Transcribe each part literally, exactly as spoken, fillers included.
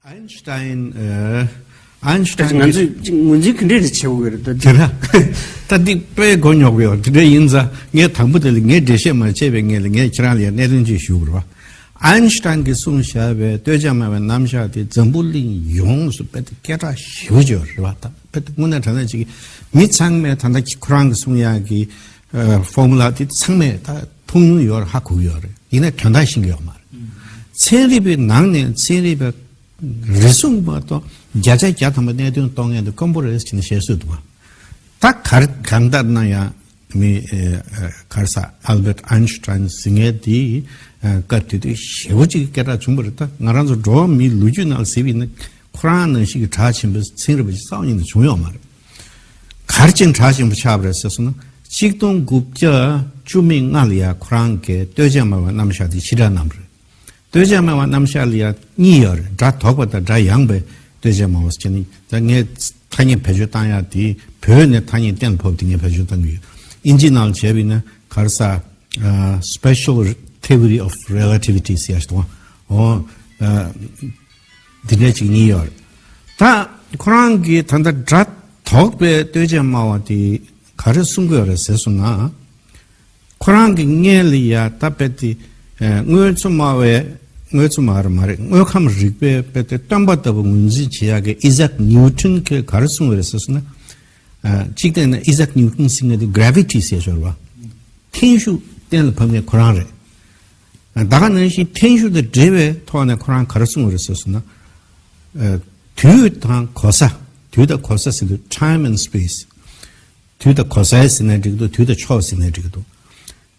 ཨན་ཤི་ཏའིན། ཨ། ཨན་ཤི་ཏའིན་ང་གི་ཚོས་ཅིག་ངོས་འཛིན་ག་འདྲས་རེ་བྱེད་དགོས་རེད་ད། དེ་ར། ད་འདི་དཔེ་མགོ་རྙོག་པ་ཡོད། དེ་འདྲ་ཡིན་ཙང་ངས་དང་པོ་དེ་ལ་ངས་འགྲེལ་བཤད་མ་བྱས་པའི་སྔོན་ལ་ངས་ཁྱེད་རང་ལ་གནད་དོན་ཅིག་ཞུ་དགོས་རེད་བ། ཨན་ཤི་ཏའིན་གྱིས་གསུངས་བཞག་པའི་ལྟོས་བཅས་སྨྲ་བའི་རྣམ་གཞག་དེ་འཛམ་བུ་གླིང་ཡོངས་སུ་དཔེ་དེ་སྐད་གྲགས་ཞེ་པོ་ཅིག་ཡོད་རེད་བ། ད་དཔེ་དེ་དངོས་གནས་དྲང་གནས་ཅིག་མི་ཚང་མས་ད་ལྟ་ཁོ་རང་གིས་གསུང་ཡག་གི་ཨ། ཕོར་མུ་ལ་དེ་ཚང་མས་ད་མཐོང་མྱོང་ཡོད་རེད། ཧ་གོ་གི་ཡོད་རེད། ཡིན་ན་དོན་དག་ཤེས་ཀྱི་ཡོད་མ་རེད། ཚན་རིག་པའི་ནང་ནས་ཚན་རིག་པའི་རེ་ཟུང་མ་གཏོགས་བརྒྱ་ཆ་བརྒྱ་ཐམ་པ་གནད་དོན་རྟོགས་མཁན་དེ་དཀོན་པོ་རེད་ཅེས་ནས་བཤད་སྲོལ་འདུག་བ། ད་གར་གང་ལྟར་ན་ཡང་མི་ཨེ་ཨེ་ག་རེ་ཟེར། ཨལ་བེར་ཨན་ཤི་ཏྲན་ཟེར་མཁན་དེ་ཨེ་སྐབས་དེ་དུས་ཞེ་པོ་ཅིག་སྐད་གྲགས་བྱུང་བ་རེད། ད་ང་རང་ཚོ་འགྲོ་བ་མིའི་ལོ་རྒྱུས་ནང་གཟིགས་པ་ཡིན་ན་ཁོ་རང་ནང་བཞིན་གྱི་གྲགས་ཆེན་པོའི་ཚན་རིག་པ་ཅིག་རྩ་བ་ཉིད་ནས་བྱུང་ཡོད་མ་རེད། ག་རེ་བྱས་ནས་གྲགས་ཆེན་པོ་ཆགས་པ་རེད་ཟེར་སོང་ན། གཅིག་སྟོང་དགུ་བརྒྱ་བཅུ་མེད་ལྔ་ལ་ཡ་ཁོ་རང་གིས་ལྟོས་བཅས་སྨྲ་བའི་རྣམ་གཞག་དེ་ཕྱིར་བསྒྲགས་གནང་བ་རེད། ལྟོས་བཅས་སྨྲ་བའི་རྣམ་གཞག་ལ་ཡ་གཉིས་ཡོད་རེད། སྒྲ་དོག་པ་དང་སྒྲ་ཡངས་པའི་ལྟོས་བཅས་སྨྲ་བ་ཟེར་ནས། ད་ངས་ཐ་སྙད་བེད་སྤྱོད་བཏང་ཡག་དེ་བོད་ནས་ཐ་སྙད་གཏན་ལ་ཕབ་དེ་ངས་བེད་སྤྱོད་བཏང་གི་ཡོད། ཨིན་ཇི་ནང་ལ་བྱས་པ་ཡིན་ན་ག་རེ་ཟེར། ཨ། Special Theory of Relativity ཟེར་ཡག་ཞིག་འདུག་བ། འོ། ཨ། འདི་འདྲ་ཅིག་གཉིས་ཡོད་རེད། ད་ཁོ་རང་གིས་ད་ལྟ་སྒྲ་དོག་པའི་ལྟོས་བཅས་སྨྲ་བ་དེ་ག་རེ་གསུང་གི་ཡོད་རེད་ཟེར་སོང་ན། ཁོ་རང་གི་སྔོན་ལ་ཡ་ད་དཔེ་དེ་ཨེ་དངོས་གཙོ་སྨྲ་བའི། དངོས་གཙོ་སྨྲ་བ་རེད་མ་རེད། དངོས་ཁམས་རིག་པའི་དཔེ་དེ་སྟོན་པ་ལྟ་བུ་ངོས་འཛིན་བྱེད་ཡག་གི་ཨི་ཟག་ཉིའུ་ཊོན་གྱིས་ག་རེ་གསུངས་པ་རེད་ཟེར་སོང་ན། ཨ། གཅིག་བལྟས་ན་ཨི་ཟག་ཉིའུ་ཊོན་ཟེར་མཁན་དེ་གྷ་རེ་ཝི་ཊི་ཟེར་ཡོད་རེད་བ། འཐེན་ཤུགས་གཏན་ལ་ཕབ་མཁན་ཁོ་རང་རེད། ད་ག་ནང་བཞིན་འཐེན་ཤུགས་དང་འབྲེལ་བའི་ཐོག་ནས་ཁོ་རང་ག་རེ་གསུངས་པ་རེད་ཟེར་སོང་ན། ཨ། དུས་དང་གོ་ས། དུས་དང་གོ་ས་ཟེར་དུས་time and space། དུས་དང་གོ་ས་ཟེར་ན་འགྲིག་གི་འདུག་དུས་དང་ཕྱོགས་ཟེར་ན་འགྲིག་གི་འདུག་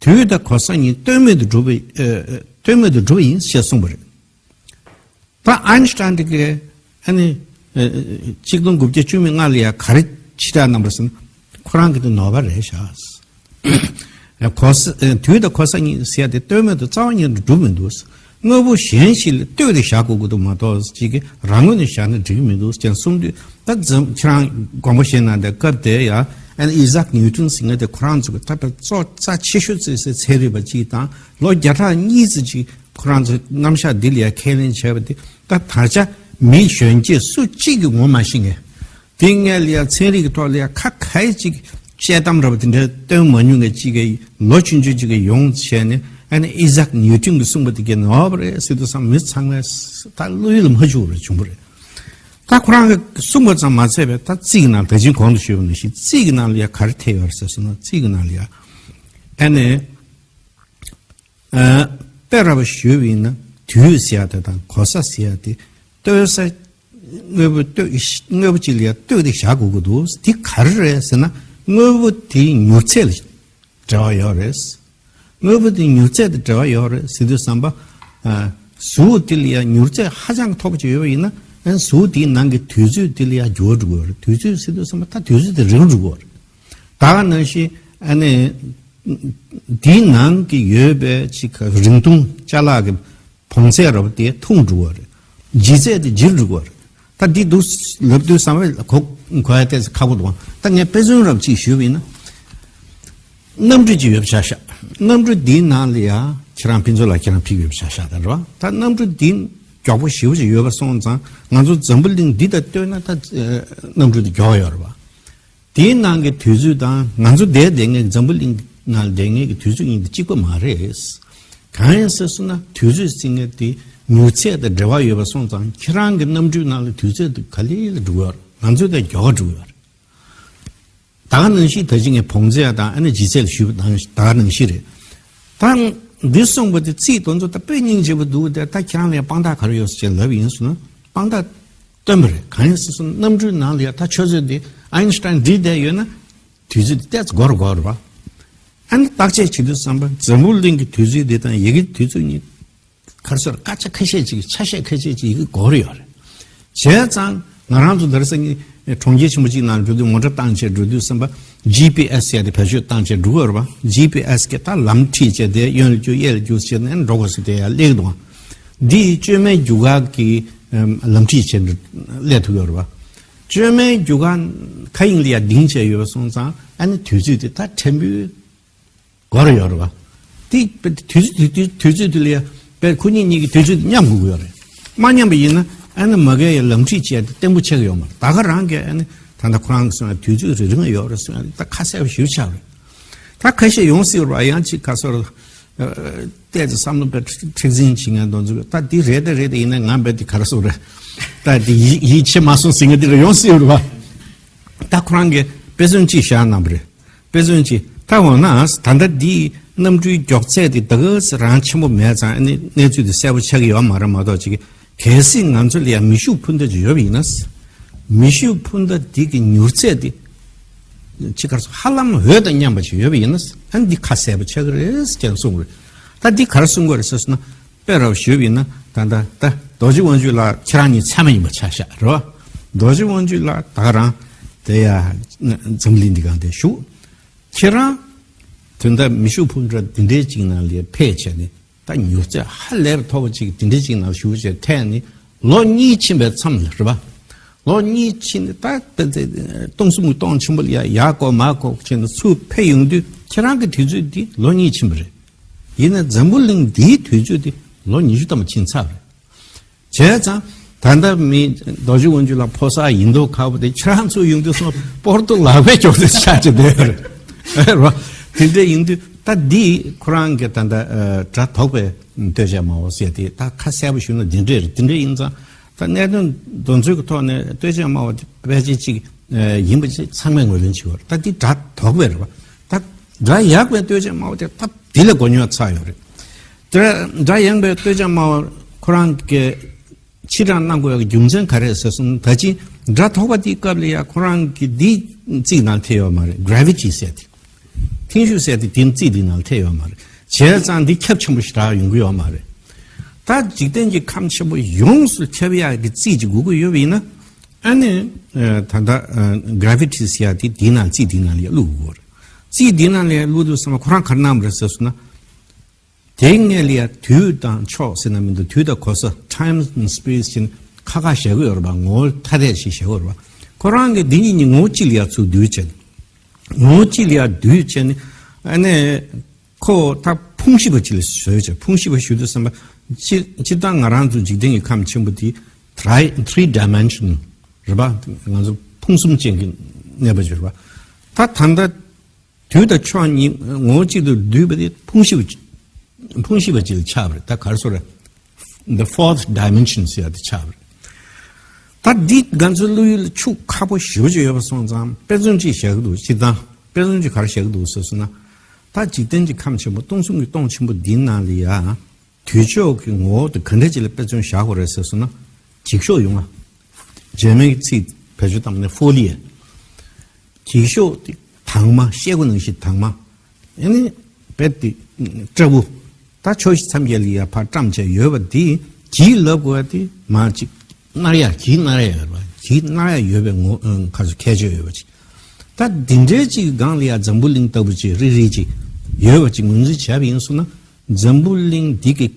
དུས་དང་གོ་ས་གཉིས་ལྟོས་མེད་དུ་གྲུབ་པ། ཨ། ལྟོས་མེད་དུ་གྲུབ་པ་ཡིན་ཞེས་གསུངས་པ་རེད། ད་ཨན་ཤི་ཏྲན་གྱིས་ཨ་ནི་ཨ་གཅིག་སྟོང་དགུ་བརྒྱ་བཅུ་མེད་ལྔ་ལ་ཡ་ག་རེ་ཕྱིར་བསྒྲགས་གནང་བ་རེད་ཟེར་ན། ཁོ་རང་གི་དེ་ནོར་བ་རེད་ཤག་གོ་ས། ཨ། དུས་དང་གོ་ས་གཉིས་ཟེར་ཡ་དེ་ལྟོས་མེད་དུ་རྩ་བ་ཉིད་དུ་གྲུབ་མི་འདུག་དངོས་པོ་གཞན་ཞིག་ལ་ལྟོས་ཏེ་བཞག་དགོས་ཀྱི་འདུག་མ་གཏོགས་གཅིག་གིས་རང་ངོས་ནས་བཞག་ན་འགྲིག་གི་མི་འདུག་ཅེས་གསུངས་དུས། ད་འཛམ། ཁྱེད་རང་དགོངས་པ་བཞེས་གནང་དེ་སྐབས་དེ་ཡ་ཨ་ནི་ཨི་ཟག་ཉིའུ་ཊོན་ཟེར་མཁན་དེ་ཁོ་རང་ཚོ་གི་ད་དཔེ་ཚོགས་རྩ་ཆེ་ཤོས་བརྩི་སའི་ཚན་རིག་པ་གཅིག་དང་། ལོ་བརྒྱ་ཕྲག་གཉིས་ཙམ་ཅིག་ཁོ་རང་ཚོས་རྣམ་གཞག་འདི་ལ་ཡ་ཁས་ལེན་བྱས་པ་དེ། ད་ད་ཆ་མི་གཞོན་སྐྱེས་སུ་གཅིག་གིས་ངོ་མ་ཤེས་མཁན། དེ་སྔོན་ལ་ཡ་ཚན་རིག་གི་ཐོག་ལ་ཡ་ཁ་ཁ་ཡེ་ཅིག་དཔྱད་གཏམ་འདྲ་པོ་དེ་འདྲ་བཏོན་མ་མྱོང་མཁན་ཅིག་གིས་ལོ་ཆུང་ཆུང་ཅིག་གིས་ཡོང་བྱས་ནས་ཨ་ནི་ཨི་ཟག་ཉིའུ་ཊོན་གྱིས་གསུངས་པ་དེ་གས་ནོར་བ་རེད་ཟེར་དུས་ཙམ། མི་ཚང་མས་ད་བློ་ཡུལ་ལ་མ་བཅུག་པ་རེད། བྱུང་བ་རེད། ད་ཁོ་རང་གིས་གསུངས་པ་ཙམ་མ་ཚད་པའི་ད་རྩིས་ཀྱི་ནང་། ད་ཅིང་གོང་དུ་ཞུས་པ་ནང་བཞིན་རྩིས་ཀྱི་ནང་ལ་ཡ་ག་རེ་ཐེ་ཡོད་རེད་ཟེར་སོང་ན། རྩིས་ཀྱི་ནང་ལ་ཡ་ཨ་ནི། ཨ། དཔེ་འདྲ་པོ་ཞུས་པ་ཡིན་ན་དུས་ཟེར་ཡ་དེ་དང་གོ་ས་ཟེར་ཡ་དེ། ལྟོས་ས། དངོས་པོ་ལྟོས། དངོས་པོ་གཅིག་ལ་ཡ་ལྟོས་ཏེ་བཞག་དགོས་ཀྱི་འདུག་དེ་ག་རེ་རེད་ཟེར་ན། དངོས་པོ་དེའི་མྱུར་ཚད་ལ་འབྲེལ་བ་ཡོད་རེད། དངོས་པོ་དེ་མྱུར་ཚད་དང་འབྲེལ་བ་ཡོད་རེད་ཟེར་དུས་ཙམ་པ། ཨ། གཟུགས་དེ་ལ་ཡང་མྱུར་ཚད་ཧ་ཅང་མཐོ་པོ་ཅིག་ཡོད་པ་ཡིན་ན། ཨ། གཟུགས་དེའི་ནང་གི་དུས་ཚོད་དེ་ལ་ཡང་འགྱུར་བ་འགྲོ་གི་ཡོད་རེད། དུས་ཚོད་ཟེར་དུས་ཙམ་པ་ད་དུས་ཚོད་དེ་རིང་འགྲོ་གི་ཡོད་རེད། ད་ག་ནང་བཞིན་ཨ་ནི་དེའི་ནང་གི་ཡོད་པའི་ཅིག་རིང་ཐུང་ཅ་ལག་གི་བོངས་ཚད་རབ་དེ་ཐུང་འགྲོ་བ་རེད། ལྗིད་ཚད་དེ་ལྗིད་འགྲོ་བ་རེད། ད་འདི་འདུག་ལབ་དུས་ཙམ་པ་གོ་གོ་ཡ་ཏོག་ཙམ་ཁག་པོ་འདུག་ད་ངས་དཔེ་མཚོན་རབ་ཅིག་ཞུས་པ་ཡིན་ན། གནམ་གྲུ་ཅིག་ཡོད་པ་ཆ་བཞག་གནམ་གྲུ་འདིའི་ནང་ལ་ཡ་ཁྱེད་རང་ཕུན་ཚོགས་ལགས་ཁྱེད་རང་ཕེབས་ཡོད་པ་ཆ་བཞག་ད་རེད་བ། ད་གནམ་གྲུ་འདི་མགྱོགས་པོ་ཞེ་པོ་ཅིག་ཡོད་པ་སོང་ཙང་། ང་ཚོ་འཛམ་བུ་གླིང་འདི་དང་བསྟུན་ན་ད་གནམ་གྲུ་འདི་མགྱོགས་ཡོད་རེད་བ། དེའི་ནང་གི་དུས་ཚོད་དང་ང་ཚོ་འདིར་བསྡད་མཁན་གྱི་འཛམ་བུ་གླིང་ནང་བསྡད་མཁན་གྱི་དུས་ཚོད་གཉིས་དེ་གཅིག་པ་མ་རེད། གང་ཡིན་ཟེར་སོང་ན་དུས་ཚོད་ཟེར་མཁན་དེ་མྱུར་ཚད་དང་འབྲེལ་བ་ཡོད་པ་སོང་ཙང་། ཁྱེད་རང་གི་གནམ་གྲུའི་ནང་ལ་དུས་ཚོད་དེ་ག་ལེ་ལ་འགྲོ་གི་ཡོད་རེད། ང་ཚོ་དང་མགྱོགས་པ་འགྲོ་གི་ཡོད་རེད། ད་ག་ནང་བཞིན་ད་ཅི་ངས་བོངས་ཚད་དང་ཨ་ནི་ལྗིད་ཚད་ལ་ཞུས་པ་དང་ད་ག་ནང་བཞིན་རེད། ད་འདི་གསུངས་པ་དེ་རྩིས་དེ་ཚོ་ད་དཔེ་སྙིང་རྗེ་པོ་འདུག་དེ་ད་ཁྱེད་རང་ལ་ཡང་དཔང་རྟགས་ག་རེ་ཡོད་ཟེར་ལབ་ཡིན་ཟེར་ན། དཔང་རྟགས་སྟོན་པ་རེད། གང་ཡིན་ཟེར་སོང་ན་གནམ་གྲུའི་ནང་ལ་ཡ་ད་ཆུ་ཚོད་འདི་ཨ་ཡིན་ཤི་ཏྲན་བསྒྲིགས་བསྡད་ཡོད་ན་དུས་ཚོད་འདི་ཏོག་ཙམ་འགོར་འགོར་རེད་བ། ཨ་ནི་བརྟག་དཔྱད་བྱེད་དུས་ཙམ་པ་འཛམ་བུ་གླིང་གི་དུས་ཚོད་འདི་དང་ཡ་གིའི་དུས་ཚོད་གཉིས་ག་རེ་ཟེར། སྐད་ཆ་ཁ་ཤས་ཅིག་ཆ་ཤས་ཁ་ཤས་ཅིག་ཡ་གི་འགོར་ཡོད་རེད། བྱས་ཙང་ང་རང་ཚོ་དེ་རིང་སང་ཉིན་གྲོང་ཁྱེར་ཆེན་པོ་གཅིག་ནང་འགྲོ་དུས་མོ་ཊ་བཏང་བྱས་འགྲོ་དུས་ཙམ་པ་ཇི་པི་ཨེ་སི་ཟེར་ཡ་དེ་བེད་སྤྱོད་བཏང་བྱས་འགྲོ་གི་ཡོད་རེད་བ། ཇི་པི་ཨེ་སི་གིས་ད་ལམ་ཁྲིད་བྱས་དེ་གཡོན་ལ་རྒྱུག་གཡས་ལ་རྒྱུག་བྱས་ནས་འགྲོ་དགོས་ཟེར་དེ་ཡར་སླེབས་འདུག་འདི་བཅོས་མའི་རྒྱུག་ཁ་གི་ལམ་ཁྲིད་བྱས་སླེབས་ཐུབ་ཡོད་རེད་བ། བཅོས་མའི་རྒྱུག་ཁ་མཁའ་དབྱིངས་ལ་ཡར་ལྡིང་བྱས་ཡོད་པ་སོང་ཙང་ཨ་ནི་དུས་ཚོད་དེ་ད་ཕྲན་བུ་འགོར་ཡོད་རེད་བ། དེ་དུས་ཚོད་དུས་དུས་དུས་ཚོད་དེ་ལ་ཡ་དཔེ་ཁོ་གཉིས་གཉིས་ཀྱི་དུས་ཚོད་དེ་མཉམ་དགོས་ཀྱི་ཡོད་རེད། མ་མཉམ་པ་ཡིན་ན་ ཨ་ནི་མ་གི་ཡ་ལམ་ཁྲིད་བྱས་ཏེ་བརྟན་པོ་ཆགས་ཀྱི་ཡོད་མ་རེད། ད་ག་རང་གི་ཨ་ནི་ད་ལྟ་ཁོ་རང་གི་སོང་ཡ་དུས་ཚོད་རེ་རིང་ཡོད་རེད་སོང་ཡ་ད་ཁ་གསལ་པོ་ཞིག་ཆགས་རེད། ད་ཁ་ཤས་ཡོང་སྲིད་རེད་བ། ཡང་ཅིག་ག་སོར་བལྟས་ཏེ་བསམ་བློ་དཔེ་མཁྲེགས་འཛིན་བྱེད་མཁན་དེ་ཚོ་ད་འདི་རེད་ད་རེད་ད་ཡིན་ན་ང་རྦད་དེ་ག་རེ་ཟེར་དགོས་རེད། ད་འདི་ཡིད་ཡིད་ཆེས་མ་སོང་ཟེར་མཁན་འདི་རེ་ཡོང་སྲིད་རེད་བ། ད་ཁོ་རང་གིས་དཔེ་མཚོན་གཅིག་བཞག་གནང་བ་རེད། དཔེ་མཚོན་གཅིག་ད་འོ་ན་ད་ལྟ་འདི་གནམ་གྲུའི་མགྱོགས་ཚད་དེ་ད་ག་ཚོད་རང་ཆེན་པོ་མེད་ཙང་ཨ་ནི་གནས་ཚུལ་དེ་གསལ་པོ་ཆགས་ཀྱི་ཡོད་མ་རེད་མ་གཏོགས་ཅིག་གལ་སྲིད་ང་ཚོ་ལ་ཡང་མེ་ཤུགས་འཕུར་མདའ་ཅིག་ཡོད་པ་ཡིན་ན། མེ་ཤུགས་འཕུར་མདའ་འདི་གི་མྱུར་ཚད་དེ་ཅིག་ག་རེ་ཟེར་ཧ་ལམ་འོད་དང་མཉམ་པ་ཞིག་ཡོད་པ་ཡིན་ན་ཨ་ནི་འདི་ཁ་གསལ་པོ་ཆགས་ཀྱི་རེད་ཅེས་གསུངས་རེད། ད་འདི་ག་རེ་གསུང་དགོས་རེད་ཟེར་སོང་ན། དཔེ་རབ་ཞུས་པ་ཡིན་ན་ད་ལྟ་ད་རྡོ་རྗེ་དབང་ཕྱུག་ལགས་ཁྱེད་རང་གཉིས་ཚད་མ་ཡིན་པ་ཆགས་ཤག་རེད་བ། རྡོ་རྗེ་དབང་ཕྱུག་ལགས་ད་ག་རང་དེ་ཡ་འཛམ་གླིང་འདི་སྒང་དེ་བཞུགས། ཁྱེད་རང་དོན་དག་མེ་ཤུགས་འཕུར་མདའ་འདི་འདྲའི་ཅིག་ནང་ལ་ཕེབས་བྱས་ནས་ད་མྱུར་ཚད་ཧ་ལས་པ་མཐོ་བ་ཅིག་འདི་འདྲའི་ཅིག་ནང་བཞུགས་བྱས་ཐད་ནས་ལོ་གཉིས་ཕྱིན་པའི་མཚམས་ལ་རེད་བ། ལོ་གཉིས་ཕྱིན་ནས་ད་ད་ད་སྟོང་གསུམ་གྱི་སྟོང་ཆེན་པོ་ལ་ཡ་ཡར་བསྐོར་མར་བསྐོར་བྱས་ནས་ཚུར་ཕེབས་ཡོང་དུས་ཁྱེད་རང་གི་དུས་ཚོད་འདི་ལོ་གཉིས་ཕྱིན་པ་རེད། ཡིན་ན་འཛམ་བུ་གླིང་འདིའི་དུས་ཚོད་འདི་ལོ་ཉི་ཤུ་ཐམ་པ་ཕྱིན་ཚར་རེད། བྱས་ཙང་ད་ལྟ་མི་རྡོ་རྗེ་དབང་ཕྱུག་ལགས་ཕོ་གསར་ཡིན་མདོག་ཁ་པོ་དེ་ཁྱེད་རང་ཚོ་ཡོང་དུས་སོང་པོར་ཏོ་ལག་པས་ཀྱོག་ཙེ་ཆགས་ཀྱི་བསྡད་ཡོད་རེད། རོ། དེ་འདྲ་ཡིན་དུས་ད་འདི་ཁོ་རང་གི་ད་ལྟ་ཨ་སྒྲ་དོག་པའི་ལྟོས་བཅས་སྨྲ་བ་ཟེར་དེ་ད་ཁ་གསལ་པོ་ཞུས་ན་འདི་འདྲ་རེད། འདི་འདྲ་ཡིན་ཙང་ད་གནད་དོན་དོན་ཚུལ་གྱི་ཐོག་ནས་ལྟོས་བཅས་སྨྲ་བ་དེ་ཕལ་ཆེར་གཅིག་ཨ་ཡིན་པ་ཅིག་ཚང་མས་ངོས་ལེན་བྱེད་ཀྱི་ཡོད་རེད། ད་འདི་སྒྲ་དོག་པ་རེད་བ། ད་སྒྲ་ཡག་པའི་ལྟོས་བཅས་སྨྲ་བ་དེ་ད་འདི་ལས་མགོ་རྙོག་ཚ་ཡོད་རེད། དེ་སྒྲ་ཡངས་པའི་ལྟོས་བཅས་སྨྲ་བ་ཁོ་རང་གི་ཕྱིར་དྲག་གནང་དགོས་པའི་རྒྱུ་མཚན་ག་རེ་རེད་ཟེར་སོང་ན། ད་ཅི་སྒྲ་དོག་པ་དེའི་སྐབས་ལ་ཡ་ཁོ་རང་གི་འདི་རྩིས་ནང་ཐེ་ཡོད་མ་རེད། གྷ་རེ་ཝི་ཊི་ཟེར་དེ། འཐེན་ཤུགས་ཟེར་དེ་དེ་རྩིས་འདི་ནང་ཐེ་ཡོད་མ་རེད། བྱས་ཙང་འདི་ཁྱབ་ཆེན་པོ་ཞེ་དྲག་ཡོང་གི་ཡོད་མ་རེད། ད་འཇིག་རྟེན་གྱི་ཁམས་ཆེན་པོ་ཡོངས་སུ་ཁྱབ་ཡག་གི་རྩིས་ཅིག་དགོས་ཀྱི་ཡོད་པ་ཡིན་ན། ཨ་ནི་ད་ལྟ་གྷ་རེ་ཝི་ཊི་ཟེར་ཡག་དེ་དེའི་ནང་རྩིས་དེའི་ནང་ལ་ཡ་བླུག་དགོས་རེད། རྩིས་དེའི་ནང་ལ་ཡ་བླུག་དུས་ཙམ་པ་ཁོ་རང་ག་རེ་གནང་བ་རེད་ཟེར་སོང་ན། དེའི་སྔོན་ལ་ཡ་དུས་དང་ཕྱོགས་ཟེར་ན་མི་འདུག་དུས་དང་གོ་ས་time and space ཅན་ཁ་ཁ་བཞག་གི་ཡོད་རེད་པ། ངོ་བོ་ཐ་དད་ཅིག་བཞག་གི་ཡོད་རེད་པ། ཁོ་རང་གིས་འདི་གཉིས་ནི་ངོ་བོ་གཅིག་ལ་ཡ་ཚུར་བསྡུས་བྱས་ནས། ངོ་བོ་གཅིག་ལ་ཡ་བསྡུས་བྱས་ནས་ཨ་ནི་ཁོ་ད་ཕུང་གཞི་པ་ཅིག་ལ་བཟོས་བྱས། ཕུང་གཞི་པ་ཞུ་དུས་ཙམ་པ་སྤྱིར་སྤྱིར་བཏང་ང་རང་ཚོ་འཇིག་རྟེན་གྱི་ཁམས་ཆེན་པོ་དེ་three three dimension རེད་པ། ང་ཚོ་ཕུང་གསུམ་ཅན་གྱི་གནས་པ་ཅིག་རེད་པ། ད་ད་ལྟ་དུས་དང་ཕྱོགས་གཉིས་ངོ་བོ་གཅིག་ཏུ་བསྡུས་པ་དེ་ཕུང་གཞི་པ་ཕུང་གཞི་པ་ཅིག་ལ་ཆགས་པ་རེད། ད་ག་རེ་ཟེར་དགོས་རེད། The fourth dimension ཟེར་ཡ་དེ་ཆགས་པ་རེད། ད་འདི་ང་ཚོའི་བློ་ཡུལ་ལ་ཤུགས་ཁག་པོ་ཞེ་པོ་ཅིག་ཡོད་པ་སོང་ཙང་དཔེ་མཚོན་ཅིག་བཞག་གི་འདུག་སྤྱིར་བཏང་དཔེ་མཚོན་ཅིག་ག་རེ་བཞག་གི་འདུག་ཟེར་སོང་ན། ད་འཇིག་རྟེན་གྱི་ཁམས་ཆེན་པོ་སྟོང་གསུམ་གྱི་སྟོང་ཆེན་པོ་འདིའི་ནང་ལ་ཡ། དུས་ཕྱོགས་ཀྱི་ངོ་བོ་དེ་ག་འདྲ་ཅིག་ལ་དཔེ་མཚོན་བཞག་དགོས་རེད་ཟེར་སོང་ན། འགྱིག་ཤོག་ཡོང་ང་། རྗེས་མའི་ཚིག་བེད་སྤྱོད་བཏང་ནས་ཕོ་ལི་ཡ། འགྱིག་ཤོག་དེ་དྭངས་མ་ཤེལ་སྒོ་ནང་བཞིན་དྭངས་མ། ཨ་ནི་རྦད་དེ་སྐྲ་བོ། ད་ཕྱོགས་བཞི་མཚམས་བརྒྱད་ལ་ཡ་ཕར་བཀྲམ་བྱས་ཡོད་པ་དེ་འགྱིག་ལབ་དགོས་པ་དེ་མ་ཅིག་གནར་ཡག་འགྱིག་གནར་ཡག་ཡོད་པ། འགྱིག་གནར་ཡག་ཡོད་པའི་ངོ་ཁ་སོ་ཁྱད་ཆོས་ཡོད་པ་ཅིག་ད་འདི་འདྲའི་ཅིག་སྒང་ལ་ཡ་འཛམ་བུ་གླིང་ལྟ་བུ་ཅིག་རིལ་རིལ་ཅིག་ཡོད་པ་ཅིག་ངོས་འཛིན་བྱས་པ་ཡིན་སོང་ན། འཛམ་བུ་གླིང་འདི་གི་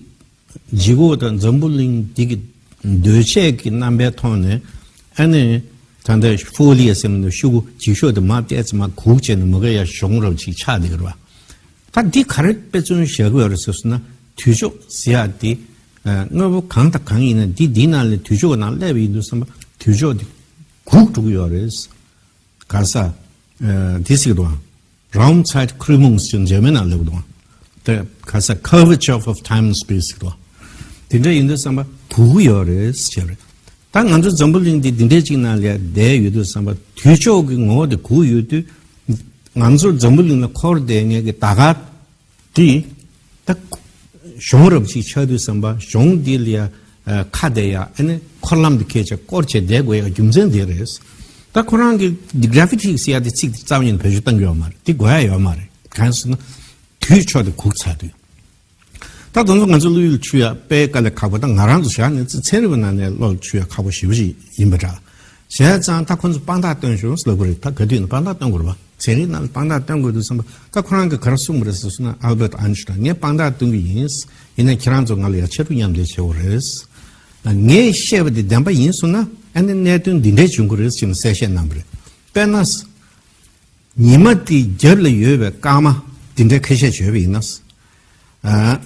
ལྗིད་ཁོག་དང་འཛམ་བུ་གླིང་འདི་གི་འདོད་ཆགས་ཀྱི་རྣམ་པའི་ཐོག་ནས་ཨ་ནི་ད་ལྟ་ཕོ་ལི་ཡ་ཟེར་མི་འདུག་ཤུ་གུ་འགྱིག་ཤོག་དེ་མར་བལྟས་ཙམ་མར་གུག་བྱས་ནས་མ་གི་ཡ་གཞོང་རབ་ཅིག་ཆགས་བསྡད་ཀྱི་རེད་བ། ད་འདི་ག་རེ་དཔེ་མཚོན་བཞག་གི་ཡོད་རེད་ཟེར་སོང་ན། དུས་ཕྱོགས་ཟེར་ཡག་འདི་དངོས་པོ་གང་དང་གང་ཡིན་ན་འདི་འདི་ནང་ལ་དུས་ཕྱོགས་ནང་སླེབས་ཡིན་དུས་ཙམ་པ་དུས་ཕྱོགས་འདི་གུག་འགྲོ་གི་ཡོད་རེད། ག་ས། ཨ་དེ་ཟེར་གི་འདུག་ཨང་། Raumzeitkrümmung ཟེར་འཇར་མན་ནང་ལབ་གི་འདུག་ཨང་། དེ་ག་ས་curvature of time and space ཟེར་གི་འདུག་ཨང་། དེ་འདྲ་ཡིན་དུས་ཙམ་པ་གུག་གི་ཡོད་རེད་ཟེར་རེད། ད་ང་ཚོ་འཛམ་བུ་གླིང་འདི་འདི་འདྲའི་ཅིག་ནང་ལ་བསྡད་ཡོད་དུས་ཙམ་པ་དུས་ཕྱོགས་ཀྱི་ངོ་བོ་དེ་གུག་ཡོད་དུས། ང་ཚོ་འཛམ་བུ་གླིང་ལ་འཁོར་བསྡད་མཁན་གྱི་ད་ག་དེ། ད་གཞུང་རབ་ཅིག་ཆགས་དུས་ཙམ་པ་གཞུང་འདི་ལ་ཡ་ཁ་གཏད་ཡ་ཨ་ནི་འཁོར་ལམ་འདི་ཁས་བྱས་སྐོར་བྱས་བསྡད་དགོས་ཡ་རྒྱུ་མཚན་དེ་རེད། ད་ཁོ་རང་གི་འདི་གྷ་རེ་ཝི་ཊི་ཟེར་ཡ་དེ་ཚིག་དེ་རྩ་བ་ཉིད་ནས་བེད་སྤྱོད་གཏང་གི་ཡོད་མ་རེད། དེ་དགོས་ཡ་ཡོད་མ་རེད། གང་ཡིན་ཟེར་ན་དུས་ཕྱོགས་དེ་གུག་ཚར་དུས། ད་དེ་ཚོ་ང་ཚོ་བློ་ཡུལ་ཆུད་ཡ་དཔེ་དཀའ་ལས་ཁག་པོ། ད་ང་རང་ཚོ་བཞག་ནས་ཚན་རིག་པའི་ནང་ནས་བློ་ལ་ཆུད་ཡ་ཁག་པོ་ཞེ་པོ་ཞིག་ཡིན་པ་འདྲ། བྱས་ཙང་ད་ཁོ་ཚོ་དཔང་རྟགས་སྟོན་ཤོག་ལབ་དགོས་རེད། ད་ག་དུས་ནས་དཔང་རྟགས་སྟོན་དགོས་རེད་པ། ཚན་རིག་ནང་ལ་དཔང་རྟགས་སྟོན་དགོས་འདུག་བསམ་པ། ད་ཁོ་རང་གིས་ག་རེ་གསུངས་པ་རེད་ཟེར་སོང་ན། Albert Einstein ངས་དཔང་རྟགས་སྟོན་གྱི་ཡིན། ཡིན་ན་ཁྱེད་རང་ཚོ་ང་ལ་ཡ་ཕྱར་གྲུ་མཉམ་འདེགས་བྱེད་དགོས་རེད། ངས་བཤད་པ་འདི་བདེན་པ་ཡིན་སོང་ན་ཨ་ནི་གནད་དོན་འདི་འདྲས་བྱུང་གི་རེད་ཅེས་གསལ་བཤད་གནང་བ་རེད། དཔེར་ན། ཉི་མ་དེའི་རྒྱབ་ལ་ཡོད་པའི་སྐར་མ་འདི་འདྲའི་ཁ་ཤས་བརྗོད་པ་ཡིན་ན། ཨ།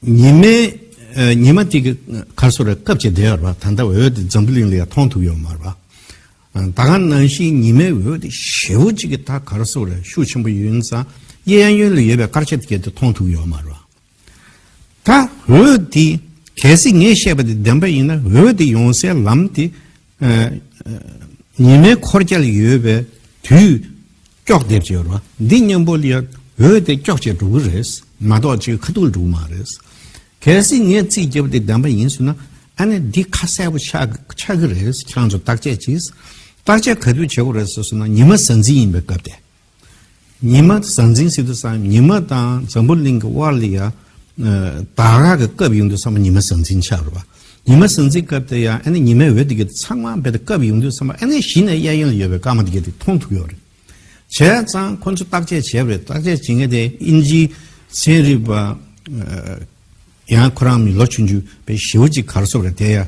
ཉི་མའི་ ཨ་ཉི་མ་དེ་གི་གར་སོ་རེ་སྐབས་ཅིག་བསྡད་ཡོད་རེད་པ། ད་ལྟ་འོད་དེ་འཛམ་བུ་གླིང་ལ་ཡང་མཐོང་ཐུབ་ཡོད་མ་རེད་པ། ཨ་ད་ག་ནང་བཞིན་ཉི་མའི་འོད་དེ་ཞེ་པོ་ཅིག་གི་ད་གར་སོ་རེ་ཤུགས་ཆེན་པོ་ཡིན་ཙང་གཡས་གཡོན་ལ་ཡོད་པའི་སྐར་ཆ་དེ་གས་དེ་མཐོང་ཐུབ་ཡོད་མ་རེད་པ། ད་འོད་དེ་གལ་སྲིད་ངས་བཤད་པ་དེ་བདེན་པ་ཡིན་ན། འོད་དེ་ཡོང་སའི་ལམ་དེ་ཨ་ཉི་མའི་འཁོར་རྒྱ་ལ་ཡོད་པའི་དུས་ཀྱོག་དེབ་ཅིག་ཡོད་རེད་པ། འདི་མཉམ་པོ་ལ་ཡང་འོད་དེ་ཀྱོག་བྱས་འགྲོ་གི་རེད་མ་གཏོགས་ཅིག་ཁ་ཐུག་ལ་འགྲོ་གི་མ་རེད། གལ་སྲིད་ངས་རྩིས་བརྒྱབ་པ་དེ་བདེན་པ་ཡིན་ཟེར་ན། ཨ་ནི་འདི་ཁ་གསལ་པོ་ཆགས་ཆགས་ཀྱི་རེད། ཁྱེད་རང་ཚོ་བརྟག་དཔྱད་གྱིས། བརྟག་དཔྱད་ག་དུས་བྱེད་དགོས་རེད་ཟེར་སོང་ན། ཉི་མ་གཟའ་འཛིན་ཡིན་པའི་སྐབས་དེ། ཉི་མ་གཟའ་འཛིན་ཟེར་དུས་ཙམ་ཉི་མ་དང་འཛམ་བུ་གླིང་གི་དབར་ལ་ཡ་ཟླ་སྐར་གྱི་སྐབས་ཡོང་དུས་ཙམ་པ་ཉི་མ་གཟའ་འཛིན་ཆགས་རེད་པ། ཉི་མ་གཟའ་འཛིན་སྐབས་དེ་ཡ་ཨ་ནི་ཉི་མའི་འོད་དེ་གི་ཚང་མ་རྦད་དེ་སྐབས་ཡོང་དུས་ཙམ་པ་ཨ་ནི་གཞི་ནས་གཡས་གཡོན་ལ་ཡོད་པའི་སྐར་མ་དེ་གས་དེ་མཐོང་ཐུབ་ཡོད་རེད། བྱས་ཙང་ཁོ་ཚོ་བརྟག་དཔྱད་བྱས་པ་རེད། བརྟག་དཔྱད་བྱེད་མཁན་དེ་དབྱིན་ཇིའི་ཚན་རིག་པ་ཨ་ཡང་ཁོ་རང་མི་ལོ་ཆུང་ཆུང་དཔེ་ཞེ་པོ་ཅིག་གར་སོ་རེད། དེ་ཡ་ཨ་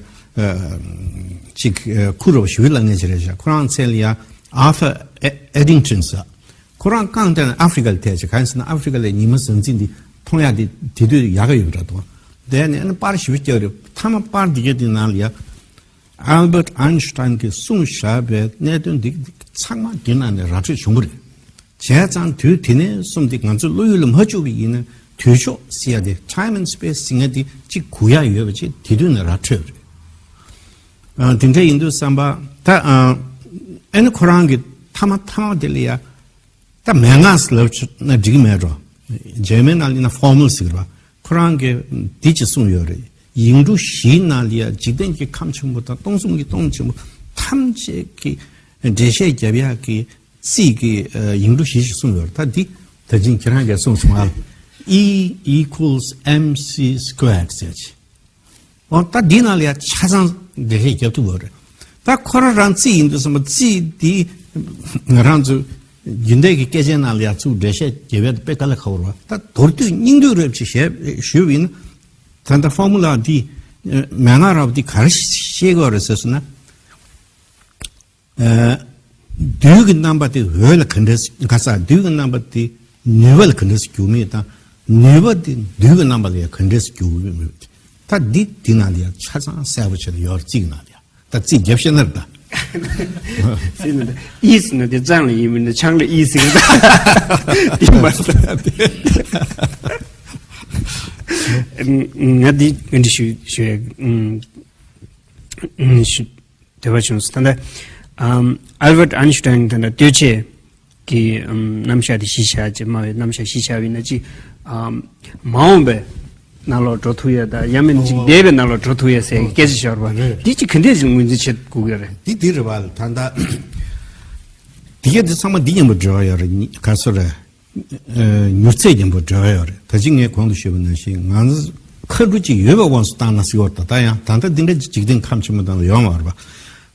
ཅིག་ཨ་ཁུ་རུ་བ་ཞེ་པོ་ལབ་མཁན་ཅིག་རེད་ཤག་ཁོ་རང་མཚན་ལ་ཡ་ཨར་ཐར་ཨེ་ཨེ་ཌིང་ཊོན་ཟེར། ཁོ་རང་རྐང་སྟོན་ནས་ཨ་ཧྥི་རི་ཀ་ལ་ཐད་ཅིག་གང་ཡིན་ཟེར་ན་ཨ་ཧྥི་རི་ཀ་ལ་ཉི་མ་གཟའ་འཛིན་འདི་མཐོང་ཡག་དེ་དེ་དུས་ཡག་ག་ཡོད་པ་འདྲ་འདུག་དེ་ནས་ཨ་ནི་པར་ཞེ་པོ་བརྒྱབ་རེད། མཐའ་མ་པར་འདི་ག་དེ་ནང་ལ་ཡ། ཨལ་བྷར་ཊི་ཨན་ཤུ་ཊན་གྱིས་གསུངས་བཞག་པའི་གནད་དོན་འདི་ཚང་མ་འདི་ནང་ནས་ར་འཕྲོད་བྱུང་བ་རེད། བྱས་ཙང་དུས་དེ་ནས་བཟུང་སྟེ་ང་ཚོ་བློ་ཡུལ་ལ་མ་བཅུག་པ་ཡིན་ན། དུས་ཕྱོགས་ཟེར་ཡ་དེ། ཊའིམ་ཨེན་སི་པེ་སི་ཟེར་ཡ་དེ་གཅིག་གུ་ཡ་ཡོད་པ་ཅིག་དེ་དུས་ནས་ར་འཕྲོད་པ་རེད། ཨ་དེ་འདྲ་ཡིན་དུས་ཙམ་པ་ད་ཨ་ཨ་ནི་ཁོ་རང་གི་མཐའ་མ་མཐའ་མ་དེ་ལ་ཡ། ད་མན་ངག་ལབ་ན་འགྲིག་མེད་འགྲོ། འཇར་མན་ནང་ལ་ཡིན་ན་ཧྥོར་མུ་ལ་ཟེར་གི་རེད་པ། ཁོ་རང་གིས་འདི་ཅིག་གསུངས་ཡོད་རེད། ཡིག་འབྲུ་བཞིའི་ནང་ལ་ཡ་འཇིག་རྟེན་གྱི་ཁམས་ཆེན་པོ་དང་སྟོང་གསུམ་གྱི་སྟོང་ཆེན་པོ་ཐམས་ཅད་ཀྱི་འགྲེལ་བཤད་རྒྱབ་ཡག་གི་རྩིས་ཀྱི་ཨ་ཡིག་འབྲུ་བཞི་ཞིག་གསུངས་ཡོད་རེད། ད་འདི་ད་ཅིང་ཁྱེད་རང་གིས་གསུངས་སོང་ཨ། E equals M C squared ཟེར་ཅིག་འོ་ད་འདི་ནང་ལ་ཡ་ཆ་ཚང་འགྲེལ་བཤད་རྒྱབ་ཐུབ་པ་རེད། ད་ཁོ་རང་རང་རྩིས་ཡིན་དུས་ཙམ་པ་རྩིས་འདི་ང་རང་ཚོ་རྒྱུན་ལྡན་གྱི་སྐད་ཆའི་ནང་ལ་ཡ་ཚུར་འགྲེལ་བཤད་རྒྱབ་ཡ་དེ་དཔེ་དཀའ་ལས་ཁག་པོ་རེད་པ། ད་མདོར་བསྡུས་སྙིང་བསྡུས་རེ་བ་ཅིག་ཞུས་པ་ཡིན་ན། ད་ལྟ་ཧྥོར་མུ་ལ་འདི་མན་ངག་རབ་འདི་ག་རེ་ཤེས་དགོས་རེད་ཟེར་སོང་ན། ཨ་རྡུལ་གྱི་རྣམ་པ་དེ་འོད་ལ་ག་འདྲས་སུ་ག་ས་རྡུལ་གྱི་རྣམ་པ་དེ་ནུས་པ་ལ་ག་འདྲས་སུ་འགྱུར་མིན་དང་། ནུས་པ་དེ་རྡུལ་གྱི་རྣམ་པ་ལ་ཡང་ག་འདྲས་སུ་འགྱུར་མིན། ད་འདི་འདི་ནང་ལ་ཡང་ཆ་ཚང་གསལ་པོ་བྱས་ནས་ཡོད་རེད། རྩིས་ཀྱི་ནང་ལ་ཡང་ད་རྩིས་རྒྱབ་ཤེས་ན་རེད་ད། ཟེར་ན་ད་ཨི་ཟེར་ན་དེ་ལྕང་ལ་ཡིན་མིན་ན་ཆང་ལ་ཨི་ཟེར་གི་ད། དེ་མ་ཟེར་ན་དེ། ང་འདི་འདི་ཞུ་ཞུ་ཡ་ཞུ། འདོད་པ་བྱུང་སོང་། ད་ལྟ་ཨམ་ཨལ་བྷར་ཊི་ཨན་ཤུ་ཊན་ད་ལྟ་ལྟོས་ཆེ་གི་ཨམ་རྣམ་གཞག་དེ་གཞི་བཞག་ཅེས་སྨྲ་བའི་རྣམ་གཞག་གཞི་བཞག་པ་ཡིན་ན་ཅི། ཨམ་མ་འོངས་པའི་ནང་ལོགས་འགྲོ་ཐུབ་ཡ་དང་ཡང་མིན་ཅིག་འདས་པའི་ནང་ལོགས་འགྲོ་ཐུབ་ཡ་ཟེར་གི་སྐད་ཆ་ཤོར་བ་རེད། འདི་ཅི་ག་འདྲས་ཅིག་ངོས་འཛིན་བྱེད་དགོས་ཀྱི་རེད། འདི་འདི་རེད་བ། ད་ལྟ་འདི་ག་འདི་ཚང་མ་འདི་མཉམ་པོ་འབྲེལ་བ་ཡོད་རེད། ག་སོ་རེད། ཨ་མྱུར་ཚད་ཀྱི་འབྲེལ་བ་ཡོད་རེད། ད་ཅི་ངས་གོང་དུ་ཞུས་པ་ནང་བཞིན་ང་ཚོ་མཁའ་འགྲོ་ཅིག་ཡོད་པའི་དབང་དུ་བཏང་ན་ཟེར་བ་རེད། ད་ཡང་ད་ལྟ་འདི་འདྲ་འཇིག་རྟེན་ཁམས་ཆེན་པོ་ནང་ལ་ཡོད་མ་རེད་པ།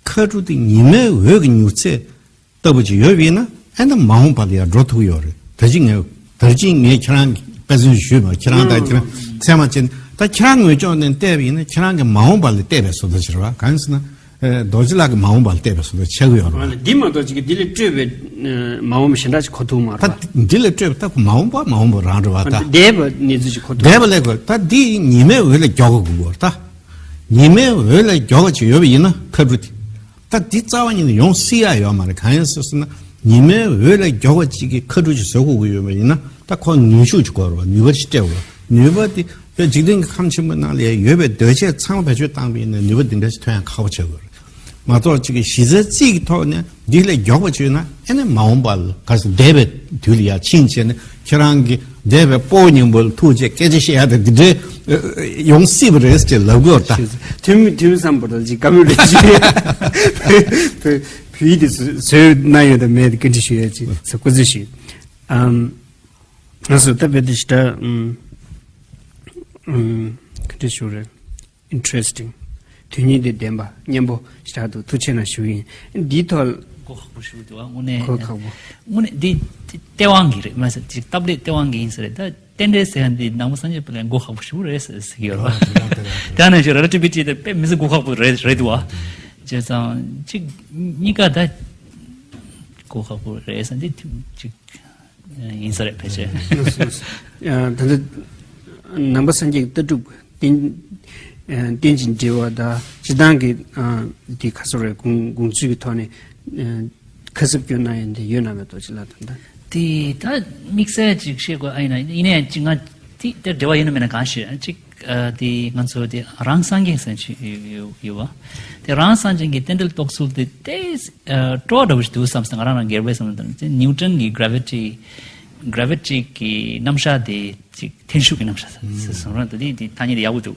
མཁའ་འགྲོ་དེ་ཉི་མའི་འོད་ཀྱི་མྱུར་ཚད་ལྟ་བུ་ཅིག་ཡོད་པ་ཡིན་ན། ཨེ་ན་མ་འོངས་པ་ལ་ཡང་འགྲོ་ཐུབ་ཡོད་རེད། ད་ཅི་ངས་ད་ཅི་ངས་ཁྱེད་རང་དཔེ་མཚོན་ཞུས་པ། ཁྱེད་རང་དང་ཁྱེད་རང་ཚད་མ་བྱས་ནས་ད་ཁྱེད་རང་ངོས་ཕྱོགས་ནས་བལྟས་པ་ཡིན་ན་ཁྱེད་རང་གི་མ་འོངས་པ་ལ་བལྟས་པའི་བཟོ་འདྲ་ཅིག་རེད་པ། གང་ཡིན་ཟེར་ན། ཨེ་རྡོ་རྗེ་ལགས་ཀྱི་མ་འོངས་པ་ལ་བལྟས་པའི་བཟོ་འདྲ་ཆགས་ཀྱི་ཡོད་རེད་པ། འདི་མ་གཏོགས་ཅིག་གི་འདི་ལས་སྤྲོས་པའི་ཨ་མ་འོངས་པ་གཞན་དག་ཅིག་གོ་ཐུབ་མ་རེད་པ། ད་འདི་ལས་སྤྲོས་པ་ད་མ་འོངས་པ་མ་འོངས་པ་རང་རེད་པ། ད་འདས་པ་གནས་ཚུལ་ཅིག་གོ་ཐུབ། འདས་པ་ལས་གོ། ད་འདི་ཉི་མའི་འོད་ལས་མགྱོགས་པ་དགོས་པ་རེད་ད། ཉི་མའི་འོད་ལས་མགྱོགས་པ་ཅིག་ཡོད་པ་ཡིན་ན་མཁའ་འགྲོ་དེ། ད་འདི་རྩ་བ་ཉིད་ནས་ཡོང་སྲིད་ཡ་ཡོད་མ་རེད། གང་ཡིན་ཟེར་ཟེར་ན་ཉི་མའི་འོད་ལས་མགྱོགས་པ་ཅིག་གི་མཁའ་འགྲོ་ཅིག་བཟོ་དགོས་ཀྱི་ཡོད་པ་ཡིན་ན། ད་ཁོ་ནུས་ཤུགས་ཅིག་དགོས་རེད་པ། ནུས་པ་ཅིག་སྤྲད་དགོས་རེད། ནུས་པ་དེ་བོད་འཇིག་རྟེན་གྱི་ཁམས་ཆེན་པོ་ནང་ལ་ཡོད་པའི་གདོས་བཅས་ཚང་མ་བེད་སྤྱོད་བཏང་པ་ཡིན་ན་ནུས་པ་འདི་འདྲ་ཞིག་ཐོན་ཡ་ཁག་པོ་ཆགས་ཀྱི་ཡོད་རེད། མ་གཏོགས་ཅིག་གི་གཞི་རྩའི་རྩིས་ཀྱི་ཐོག་ནས་འདི་ལས་མགྱོགས་པ་ཅིག་ཡོད་ན་ཨེ་ནས་མ་འོངས་པ་ལ་ག་ཚོད་འདས་པའི་དུས་ལ་ཡ་ཕྱིན་བྱས་ནས་ཁྱེད་རང་གི་འདས་པའི་སྤོ་ཉིན་པོ་ལ་ཐུག་བྱས་སྐད་ཆ་བཤད་ཡ་དང་འདི་འདྲའི་ཡོང་སྲིད་པ་རེད་ཅེས་ལབ་དགོས་རེད་ད། ཐུན་ཐུན་བསམ་པ་རེད་ཅིག་བཀའ་མོལ་རེད་ཅིག་བོད་ཡིག་དེ་བཟོས་གནང་ཡོད་དམ་མེད་དེ་བཀའ་འདྲི་ཞུ་ཡ་ཅིག་ཟེར་སྐུ་གཟུགས་ཞུ། ཨམ། ང་ཚོ་ད་བོད་དུ་ཞེ་དྲག་ཨམ། ཨམ། ག་འདྲ་ཞུ་རེད། Interesting. དོན་སྙིང་ལྡན་ལྡན་པ་སྙན་པོ་ཞེ་དྲག་འདུག་ཐུགས་རྗེ་ཆེ་གནང་ཞུ་ཡིན། འདིའི་ཐོག་གོ་ཁག་པོ་ཞུ་འདུག་ཨ། དངོས་གནས་གོ་ཁག་པོ། དངོས་གནས་འདི་སྟེས་དབང་གིས་རེད་མ་ཟད་ཅིག་སྟབས་ལེགས་སྟེས་དབང་གིས་ཡིན་ས་རེད། ད་རྟེན་འབྲེལ་ཟེར་ཡ་འདི་ནང་པ་སངས་རྒྱས་པ་ལ་གོ་ཁག་པོ་ཞེ་པོ་རེད་ཟེར་ཟེར་གྱི་ཡོད་རེད། དེ་ནང་བཞིན་Relativity དེ་དཔེ་མི་སྲིད་གོ་ཁག་པོ་རེད་རེད་འདུག་ཨ། བྱས་ཙང་ཅིག་གཉིས་ཀ་ད་གོ་ཁག་པོ་རེད་ཟེར་འདི་ཅིག་ཡིན་ས་རེད་ཕལ་ཆེར། ད་ལྟ་ནང་པ་སངས་རྒྱས་ཀྱི་ལྟ་གྲུབ་ རྟེན་ཨ་རྟེན་ཅིང་འབྲེལ་བ་དང་སྤྱིར་བཏང་གི་ཨ་དེ་ག་ཚོད་རེད། དགོངས་དགོངས་ཚུལ་གྱི་ཐོག་ནས་ཨ་ཁ་གསབ་སྐྱོན་གནང་ཡ་འདི་ཡོད་ན་མེད་དོ་ཅི་ལ་དང་ད། དེ་ད་དམིགས་བསལ་ཅིག་བཤད་དགོས་ཨ་ཡིན་ན་ཡིན་ནའི་ཅིག་ང་དེ་དེར་འབྲེལ་བ་ཡོད་ན་མེད་ན་གང་ཤེས་ཅིག་ཨ་དེ་ང་ཚོ་དེ་རང་སངས་རྒྱས་ཟེར་ཅིག་ཡོད་ཡོད་ཡོད་བ། དེ་རང་སངས་རྒྱས་ཀྱི་རྟེན་འབྲེལ་རྟོགས་ཚུལ་དེ་དེ་ཨ་སྤྲོ་བ་འདྲ་བོ་ཞིག་འདུག་བསམ་སོང་། ང་རང་རང་སྒེར་བའི་བསམ་བློ་དང་ནིའུ་ཊོན་གྱི་གྷ་རེ་ཝི་ཊི་གྷ་རེ་ཝི་ཊི་གི་རྣམ་གཞག་དེ་ཅིག་འཐེན་ཤུགས་ཀྱི་རྣམ་གཞག་ཟེར་སོང་རང་དེ་དེ་དེ་ཐ་སྙད་དེ་ཡག་པོ་འདུག་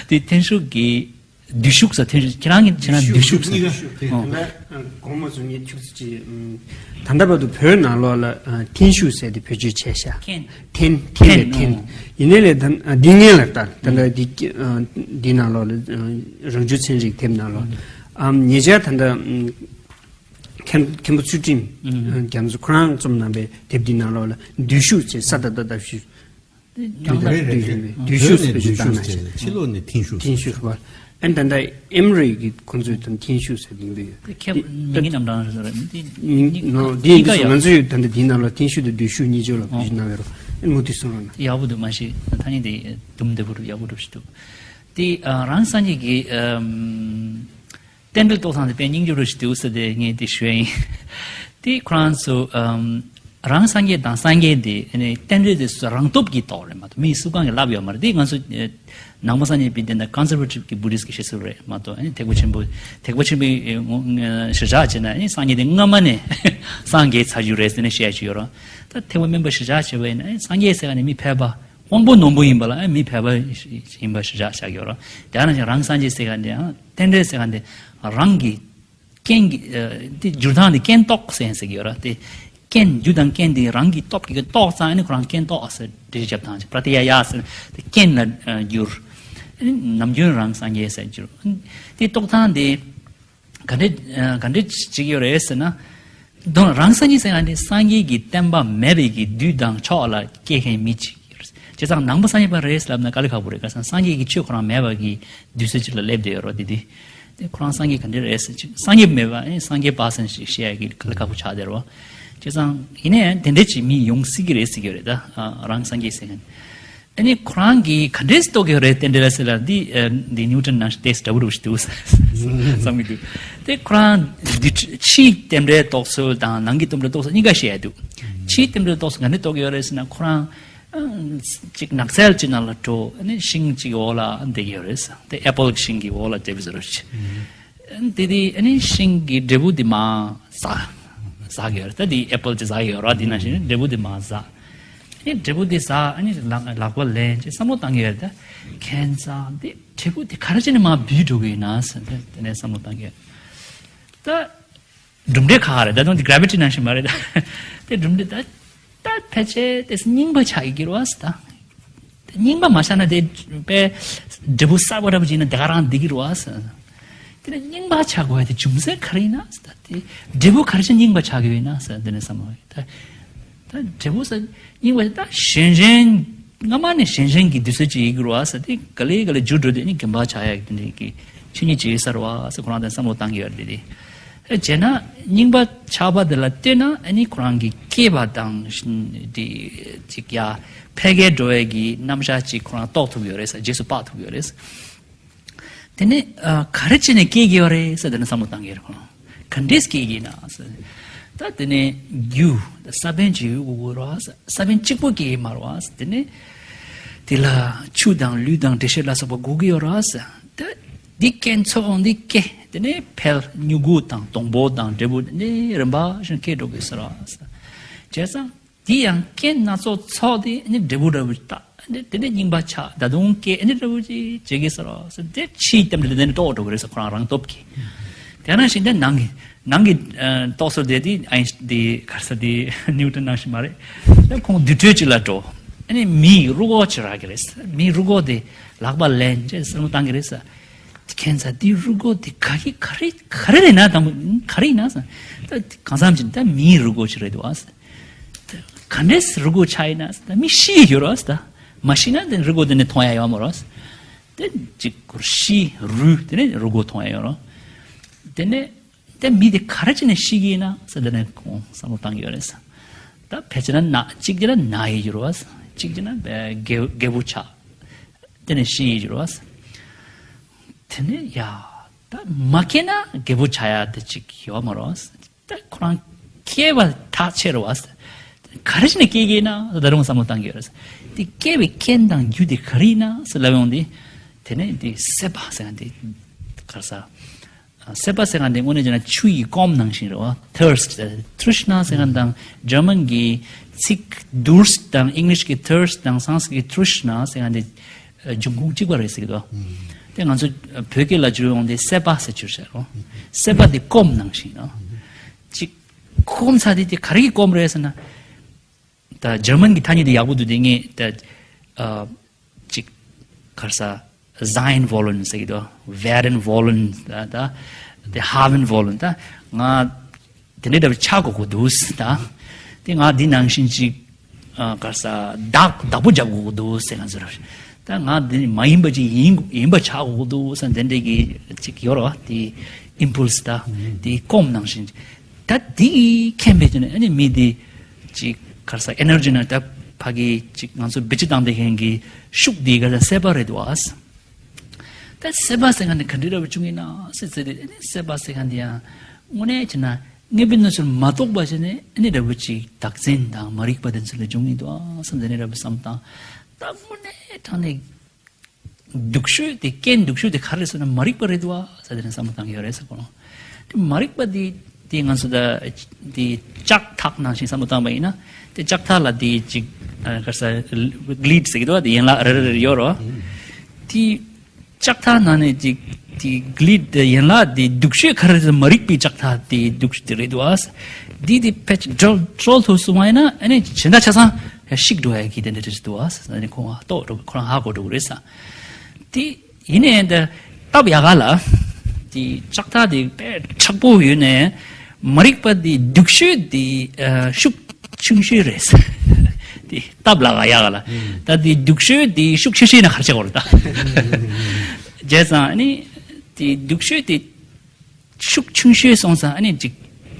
དེ་འཐེན་ཤུགས་ཀྱི་འདུས་ཤུགས་ས་འཐེན་ཤུགས་ཁྱེད་རང་གི་བྱས་ན་འདུས་ཤུགས་ས་འདུས་ཤུགས་དེ་ད་ལྟ་གོང་མ་ཚོ་ངས་ཁྱུག་ཙམ་ཅིག་ད་ལྟ་བར་དུ་བོད་ནང་ལོགས་ལ་འཐེན་ཤུགས་ཟེར་དེ་བེད་སྤྱོད་བྱས་ཤག་འཐེན་འཐེན་ལ་འཐེན། ཡིན་ནའི་ལས་ད་འདི་ངན་ལ་ལྟ་ད་ལྟ་འདི་འདི་ནང་ལོགས་ལ་རང་བྱུང་ཚན་རིག་དེབ་ནང་ལོགས་ལ་ཉེ་ཆར་ད་ལྟ་མཁན་མཁན་པོ་ཚུལ་ཁྲིམས་རྒྱ་མཚོ་ཁོ་རང་རྩོམ་གནང་པའི་དེབ་འདི་ནང་ལོགས་ལ་འདུས་ཤུགས་ཅེས་ས་ད་ད་ད་ཤུ་དུས་དང་དུས་ཡིན་པའི་འདུས་ཤུགས་ཟེར་བ་ཞིག་བཏང་ན་ཤེས། ཕྱི་ལོགས་ནས་འཐེན་ཤུགས་འཐེན་ཤུགས་ཟེར་བ། ཨ་ནི་ད་ལྟ་ཨེམ་རི་གི་ཁོང་ཚོས་དང་འཐེན་ཤུགས་ཟེར་གྱིན་འདུག་ཡོད། དེ་ཁྱབ་མི་ངན་རྣམ་གྲངས་ཟེར་བ་མི་དེ་ནོ་འདི་ཡིན་དུས་ང་ཚོས་ད་ལྟ་འདིའི་ནང་ལ་འཐེན་ཤུགས་དང་འདུས་ཤུགས་གཉིས་ཆོས་ལ་བེད་སྤྱོད་གནང་བའི་རོགས་ཨ་ནི་མུ་མཐུད་གསུང་རོགས་གནང་། ཡག་པོ་འདུག་མ་གཞི་ཐ་སྙད་དེ་དུམ་བདེ་པོ་འདུག་ཡག་པོ་འདུག་ཞིག་འདུག་དེ་རང་སངས་རྒྱས་ཀྱི་རྟེན་འབྲེལ་རྟོགས་སྟངས་དེ་དཔེ་སྙིང་རྗེ་རུ་ཞིག་འདུག་ཟེར་ཏེ་ངས་དེ་ཞུས་ཡིན། དེ་ཁོ་རང་ཚོ་ཨམ་རང་སངས་རྒྱས་དང་སངས་རྒྱས་དེ་ཨ་ནི་རྟེན་འབྲེལ་དེ་སུ་རང་སྟོབས་ཀྱིས་རྟོགས་རེད་མ་གཏོགས་མི་སུ་གང་གིས་ལབ་ཡོད་མ་རེད། དེ་ང་ཚོ་ཨ་ནང་པ་སངས་རྒྱས་པའི་དེ་འདྲ་ཀོན་སར་ཝེ་ཊིབ་ཀྱི་བུ་དིསྟ་གི་བཤད་སྲོལ་རེད་མ་གཏོགས་ཨ་ནི་ཐེག་པ་ཆེན་པོ་ཐེག་པ་ཆེན་པོའི་ཨ་ངོ་ཨ་གཞིར་བཞག་བྱས་ན་ཨ་ནི་སངས་རྒྱས་དེ་སྔ་མ་ནས་སངས་རྒྱས་ཚར་རྒྱུ་རེད་ཟེར་ནས་བཤད་ཀྱི་ཡོད་རེད། ད་ཐེག་པ་དམན་པ་གཞིར་བཞག་བྱས་པ་ཡིན་ན་ཨ་ནི་སངས་རྒྱས་ཟེར་ག་ནས་མི་ཕལ་པ། དབང་པོ་རྣོན་པོ་ཡིན་པ་ལ་མི་ཕལ་པ་ཡིན་པ་གཞིར་བཞག་བྱ་དགོས་ར། དེ་ནང་བཞིན་རང་སངས་རྒྱས་ཟེར་མཁན་དེ་ཡང་རྟེན་འབྲེལ་ཟེར་མཁན་དེ་རང་གི་རྐྱེན་གྱི་ཨ་དེ་འགྱུར་སྟངས་དེ་རྐྱེན་རྟོགས་ཟེར་ཟེར་གྱི་ཡོད་ར། དེ་རྐྱེན་རྒྱུ་དང་རྐྱེན་དེ་རང་གི་སྟོབས་ཀྱིས་རྟོགས་ཙང་ཨ་ནི་ཁོ་རང་རྐྱེན་རྟོགས་ཟེར་འགྲེལ་བཤད་བཏང་ཅིག་པྲ་ཏི་ཡ་ཡ་ཟེར་དེ་རྐྱེན་ལ་ཨ་འགྱུར། ཨ་ནི་ནམ་རྒྱུན་རང་སངས་རྒྱས་ཟེར་འགྱུར། ཨ་ནི་དེ་རྟོགས་སྟངས་དེ། ག་འདྲ་ག་འདྲ་བྱེད་ཀྱི་ཡོད་རེད་ཟེར་ན། དོན་རང་སངས་རྒྱས་ཟེར་མཁན་དེ་སངས་རྒྱས་ཀྱི་བསྟན་པ་མེད་པའི་གི་དུས་དང་ཕྱོགས་ལ་སྐྱེས་མཁན་མི་གཅིག་ཡོད་རེད། བྱས་ཙང་ནང་པ་སངས་རྒྱས་པ་རེད་ལབ་ན་དཀའ་ལས་ཁག་པོ་རེད། ག་ས་སངས་རྒྱས་ཀྱི་ཆོས་ཁོ་རང་མེད་པ་གི་དུས་ཚོད་ཅིག་ལ་སླེབས་བསྡད་ཡོད་རེད་དེ་དུས། དེ་ཁོ་རང་སངས་རྒྱས་ག་འདྲ་རེད་ཟེར་ཅིག་སངས་རྒྱས་མེད་པ་ཨེ་སངས་རྒྱས་པ་ཟེར་ཞིག་བཤད་ཡ་གི་དཀའ་ལས་ཁག་པོ་ཆགས་བསྡད་རེད་བ། བྱས་ཙང་ཡིན་ནའི་དེ་འདྲ་ཅིག་མི་ཡོང་སྲིད་ཀྱི་རེད་ཟེར་གྱི་ཡོད་རེད་ད། རང་སངས་རྒྱས་ཟེར་མཁན། ཨ་ནི་ཁོ་རང་གིས་ག་འདྲས་རྟོགས་ཀྱི་ཡོད་རེད་རྟེན་འབྲེལ་ཟེར་ལ་འདི་ཨ་འདི་ནིའུ་ཊོན་ནང་བཞིན་ཏོག་ཙམ་འདྲ་པོ་འདྲ་པོ་ཞིག་འདུག་བསམ་གྱི་འདུག་དེ་ཁོ་རང་འདི་ཕྱིའི་རྟེན་འབྲེལ་རྟོགས་ཚུལ་དང་ནང་གི་རྟེན་འབྲེལ་རྟོགས་ཚུལ་གཉིས་ཀ་བཤད་ཡ་འདུག་ཕྱིའི་རྟེན་འབྲེལ་རྟོགས་ཚུལ་ག་འདྲས་རྟོགས་ཀྱི་ཡོད་རེད་ཟེར་ན་ཁོ་རང་ཨ་ཅིག་ནགས་ཚལ་ཅིག་ནང་ལ་འགྲོ། ཨ་ནི་ཤིང་ཅིག་འོག་ལ་བསྡད་ཀྱི་ཡོད་རེད། དེ་ཨེ་པལ་གྱི་ཤིང་གི་འོག་ལ་བསྡད་པའི་བཟོ་འདྲ་ཞིག་དེ་དེ་ཨ་ནི་ཤིང་གི་འབྲས་བུ་དེ་མར་ཟག་ཟག་གི་ཡོད་རེད། ད་དེ་ཨེ་པལ་དེ་ཟག་གི་ཡོད་རེད། དེ་ནང་བཞིན་འབྲས་བུ་དེ་མར་ཟག་ཨ་ནི་འབྲས་བུ་དེ་ཟག་ཨ་ནི་ལག་ལག་པ་ལེན་ཅེས་བསམ་བློ་བཏང་གི་ཡོད་རེད། ད་ཁྱད་མཚར་དེ་འབྲས་བུ་དེ་ག་རེ་བྱས་ནས་མར་བུད་འགྲོ་གི་ཡོད་ན་ཟེར་དེ་དེ་ནས་བསམ་བློ་བཏང་གི་ཡོད། ད་གྲུབ་འབྲས་ཁག་རེད། ད་དུང་དེ་གྷ་རེ་ཝི་ཊི་ནང་བཞིན་མ་རེད། ད་དེ་གྲུབ་འབྲས་ད། ད་ཕལ་ཆེར་དེ་རྙིང་པ་ཆགས་ཀྱི་རེད་བ་ཟེར་ད། རྙིང་པ་མ་ཆགས་ན་དེ་དཔེ་འབྲས་བུ་གསར་པ་འདྲ་པོ་ཅིག་ཡིན་ན་དེ་ག་རང་བསྡད་ཀྱི་རེད་བ་ཟེར། དེ་ནས་རྙིང་པ་ཆགས་དགོས་ཡ་དེ་བྱུང་ཚད་ག་རེ་ཡིན་ན་ཟེར་ད། དེ་འབྲས་བུ་ག་རེ་བྱས་རྙིང་པ་ཆགས་ཀྱི་ཡོད་ན་ཟེར་དེ་ནས་བསམ་བློ་ད། ད་འབྲས་བུ་ཟེར་རྙིང་པ་ད་གཞན་གཞན་སྔ་མ་ནས་གཞན་གཞན་གྱི་དུས་ཚོད་ཅིག་ཡིན་དགོས་རེད་བ་ཟེར། དེ་ག་ལེ་ག་ལེ་འགྱུར་འགྲོ་དུས་ནི་རྒན་པ་ཆགས་ཡ་དེ་འདྲའི་གི་ཆོས་ཉིད་ཅིག་ཡོད་ས་རེད་བ་ཟེར་ཁོ་རང་དེ་བསམ་བློ་བཏང་གི་ཡོད་རེད་དེ། ཨེ་བྱས་ན་རྙིང་པ་ཆགས་པ་དེ་ལ་ལྟོས་ན་ཨ་ནི་ཁོ་རང་གི་སྐྱེས་པ་དང་དེ་ཅིག་ཡ་ཕལ་སྐད་འགྲོ་བའི་གི་རྣམ་གཞག་ཅིག་ཁོ་རང་རྟོགས་ཐུབ་ཡོད་རེད་ཟེར། རྗེས་སུ་དཔག་ཐུབ་ཡོད་རེད་ཟེར། དེ་ནས་ཨ་ག་རེ་བྱས་ནས་སྐྱེ་གི་ཡོད་རེད་ཟེར་དེ་ནས་བསམ་བློ་བཏང་གི་ཡོད་རེད་ཁོ་རང་། ག་འདྲས་སྐྱེ་གི་ཡིན་ན་ཟེར། ད་དེ་ནས་རྒྱུ་ས་བོན་ཅིག་ཡོད་དགོས་རེད་ཟེར། ས་བོན་གཅིག་པོ་སྐྱེ་གི་མ་རེད་བ་ཟེར། དེ་ནས་དེ་ལ་ཆུ་དང་ལུད་དང་འབྲས་ཤོད་ལ་སོགས་པ་དགོས་ཀྱི་ཡོད་རེད་ཟེར། ད་འདི་རྐྱེན་ཚོགས་འོང་འདི་སྐྱེ། དེ་ནས་འཕེལ་མྱུ་གུ་དང་སྡོང་པོ་དང་འབྲས་བུ་དེ་ནས་རིམ་པ་བཞིན་སྐྱེ་འགྲོ་གི་ཟེར་བ་ཟེར། བྱས་ཙང་འདི་ཡང་རྐྱེན་སྣ་ཚོགས་ཚོགས་ཏེ་ནི་འབྲས་བུ་འདྲ་བོ་ད་དེ་ནས་རྙིང་པ་ཆགས། ད་དུང་སྐྱེ་ནི་འདྲ་བོ་ཅིག་བྱེད་ཀྱི་ཟེར་བ་ཟེར། དེ་ཕྱིའི་རྟེན་འབྲེལ་དེ་ནས་རྟོགས་འགྲོ་གི་རེད་ཟེར་ཁོ་རང་རང་སྟོབས་ཀྱིས། དེ་ནང་བཞིན་དེ་ནང་གི་ནང་གི་ཨ་རྟོགས་ཚུལ་དེ་དེ་ཨའིན་དེ་ག་རེ་ཟེར་དེ་ནིའུ་ཊོན་ནང་བཞིན་མ་རེད། དེ་ཁོང་དུར་ཁྲོད་ཅིག་ལ་འགྲོ། ཨ་ནི་མིའི་རུས་ཁོག་ཅིག་རག་གི་རེད། མིའི་རུས་ཁོག་དེ་ལག་པ་ལེན་བྱས་བསམ་བློ་བཏང་གི་རེད་ཟེར། ཁྱད་མཚར་དེའི་རུས་ཁོག་དེ་ག་གི་ག་རེ་ག་རེ་རེད་ན་དང་པོ་ག་རེ་ཡིན་ན་ཟེར། ད་གང་འཚམ་ཅིག་ད་མིའི་རུས་ཁོག་ཅིག་རེད་འདུག་ཨ་ཟེར། ད་ག་འདྲས་རུས་ཁོག་ཆགས་ཡིན་ན་ཟེར། ད་མི་ཤི་ཡི་ཡོད་རེད་ཟེར། ད་མ་ཤི་ན་དེ་རུས་ཁོག་དེ་ནས་མཐོང་ཡ་ཡོད་མ་རེད་ཟེར། དེ་གཅིག་སྐོར་ཤི་རུལ་དེ་ནས་རུས་ཁོག་མཐོང་ཡ་ཡོད་རེད། དེ་ནས་དེ་མི་དེ་ག་རེ་བྱས་ནས་ཤི་གི་ཡིན་ན་ཟེར། དེ་ནས་ཁོང་བསམ་བློ་བཏང་གི་ཡོད་རེད་ཟེར། ད་ཕལ་ཆེར་ན་ན་གཅིག་བྱས་ན་ན་ཡི་ཡོད་རེད་བ་ཟེར། གཅིག་བྱས་ན་བ་རྒད་རྒད་པོ་ཆགས། དེ་ནས་ཤི་ཡི་རོ། དེ་ནས་ཡ། ད་མ་སྐྱེས་ན་རྒད་པོ་ཆགས་ཡ་དེ་ཅིག་ཡོད་མ་རོ། ད་ཁོ་རང་སྐྱེས་པ་ཐག་ཆད་རེད་བ། ག་རེ་བྱས་ནས་སྐྱེ་གི་ཡིན་ན་ད་རུང་བསམ་བློ་བཏང་གི་ཡོད་རེད། དེ་སྐྱེ་བའི་རྐྱེན་དང་རྒྱུ་དེ་ག་རེ་ཡིན་ན་ཟེར་ལབ་ཡོང་དུས། དེ་ནས་དེ་སྲེད་པ་ཟེར་ཡ་དེ་ག་རེ་ཟ། སྲེད་པ་ཟེར་ཡ་དེ་དངོས་གནས་བྱས་ན་ཆུ་ཡི་སྐོམ་ནང་བཞིན་རེད་བ། Thirst། Trishna ཟེར་ཡ་དང་German གྱི་ཚིག་Durst དང་English གི་thirst དང་Sanskrit གི་Trishna ཟེར་ཡ་དེ་འབྱུང་ཁུངས་གཅིག་པ་རེད་ཟེར་གི་འདུག་དེ་ང་ཚོ་བོད་སྐད་ལ་བསྒྱུར་ཡོང་དུས་སྲེད་པ་ཟེར་བསྒྱུར་བྱས་རོ། སྲེད་པ་དེ་སྐོམ་ནང་བཞིན་ནོ། ཅིག་སྐོམ་ཚ་དེ་དེ་ག་རེ་གི་སྐོམ་རེད་ཟེར་ན། ད་German གི་ཐ་སྙད་དེ་ཡག་པོ་འདུག་དེ་ངས་ད་ཨ་ཅིག་ག་རེ་ཟ། Sein wollen ཟེར་གི་འདུག Werden wollen ད་ད་དེ་haben wollen ད་ང་དེ་འདྲའི་འདྲ་བོ་ཆགས་དགོས་ཀྱི་འདུག་ད་དེ་ང་འདི་ནང་བཞིན་ཅིག་ཨ་ག་རེ་ཟ། བདག་བདག་པོ་རྒྱབ་དགོས་ཀྱི་འདུག་ཟེར་ང་ཚོར། ད་ང་འདི་མ་ཡིན་པ་ཅིག་ཡིན་ཡིན་པ་ཆགས་དགོས་ཀྱི་འདུག་ཟེར་དེ་འདྲའི་གི་ཅིག་ཡོད་རེད་བ། དེ་impulse ད་དེ་སྐོམ་ནང་བཞིན། ད་དེ་མཁྱེན་པའི་དུས་ནས་ཨ་ནི་མི་དེ་ཅིག་ག་རེ་ཟ། energy ན་ད་ཕ་གི་ཅིག་ང་ཚོ་བེད་སྤྱོད་བཏང་བསྡད་མཁན་གྱི་ཤུགས་དེ་ག་རེ་ཟ། སྲེད་པ་རེད་འདུག་ཨ། ད་སྲེད་པ་ཟེར་མཁན་དེ་ག་འདྲ་འདྲ་བོ་བྱུང་ཡིན་ན་ཟེར་ཟེར་ཏེ། ཨ་ནི་སྲེད་པ་ཟེར་མཁན་དེ་ཡང་དངོས་གནས་བྱས་ན་དངོས་པོའི་གནས་ཚུལ་མ་རྟོགས་པ་བྱས་ནས་ཨ་ནི་འདྲ་བོ་ཅིག་བདག་འཛིན་དང་མ་རིག་པ་དེ་ཚོ་ལས་བྱུང་ཡིན་འདུག་ཨ་བསམ་དེ་འདྲ་འདྲ་བོ་བསམ་བཏང་། ད་དངོས་གནས་དྲང་གནས་སྡུག་ཤོས་དེ། རྐྱེན་སྡུག་ཤོས་དེ་ག་རེ་རེད་ཟེར་ན་མ་རིག་པ་རེད་འདུག་ཨ་ཟེར་དེ་ནས་བསམ་བློ་བཏང་གི་ཡོད་རེད་ཟེར་གོ། དེ་མ་རིག་པ་དེ་དེ་ང་ཚོ་ད་དེ་ལྕགས་ཐག་ནང་བཞིན་བསམ་བློ་བཏང་པ་ཡིན་ན། དེ་ལྕགས་ཐག་ལ་དེ་ཅིག་ཨ་ག་རེ་ཟ། གླིད་ཟེར་གི་འདུག་བ། དེ་ཡན་ལག་རེ་རེ་རེ་ཡོད་རོ། དེ་ལྕགས་ཐག་ནང་ནས་ཅིག་དེ་གླིད་དེ་ཡན་ལག་དེ་སྡུག་ཤོས་ག་རེ་རེད་ཟེར་ན་མ་རིག་པའི་ལྕགས་ཐག་དེ་སྡུག་ཤོས་དེ་རེད་འདུག་ཨ། དེ་དེ་ཕལ་ཆེར་བཀྲོལ་བཀྲོལ་ཐུབ་སོང་བ་ཡིན་ན་ཨ་ནི་གཞན་དག་ཆ་ཚང་ཞིག་འགྲོ་ཡ་གི་དེ་འདྲ་རེད་འདུག་ཨ། ཨ་ནི་ཁོང་ཧ་རྟོགས་འགྲོ། ཁོ་རང་ཧ་གོ་འགྲོ་གི་རེད་ས། དེ་ཡིན་ནའི་འདི་སྟབས་ཡག་ག་ལ། དེ་ལྕགས་ཐག་དེ་དཔེ་མཁྲེགས་པོ་ཡོད་ནའི་མ་རིག་པ་དེ་སྡུག་ཤོས་དེ་ཨ་ཤུགས་ཆུང་ཤོས་རེད། དེ་སྟབས་ལ་ག་ཡག་ག་ལ། ད་དེ་སྡུག་ཤོས་དེ་ཤུགས་ཆེ་ཤོས་ན་ག་རེ་བྱེད་དགོས་རེད་ད། བྱས་ཙང་ཨ་ནི་དེ་སྡུག་ཤོས་དེ་ཤུགས་ཆུང་ཤོས་སོང་ཙང་ཨ་ནི་ཅིག་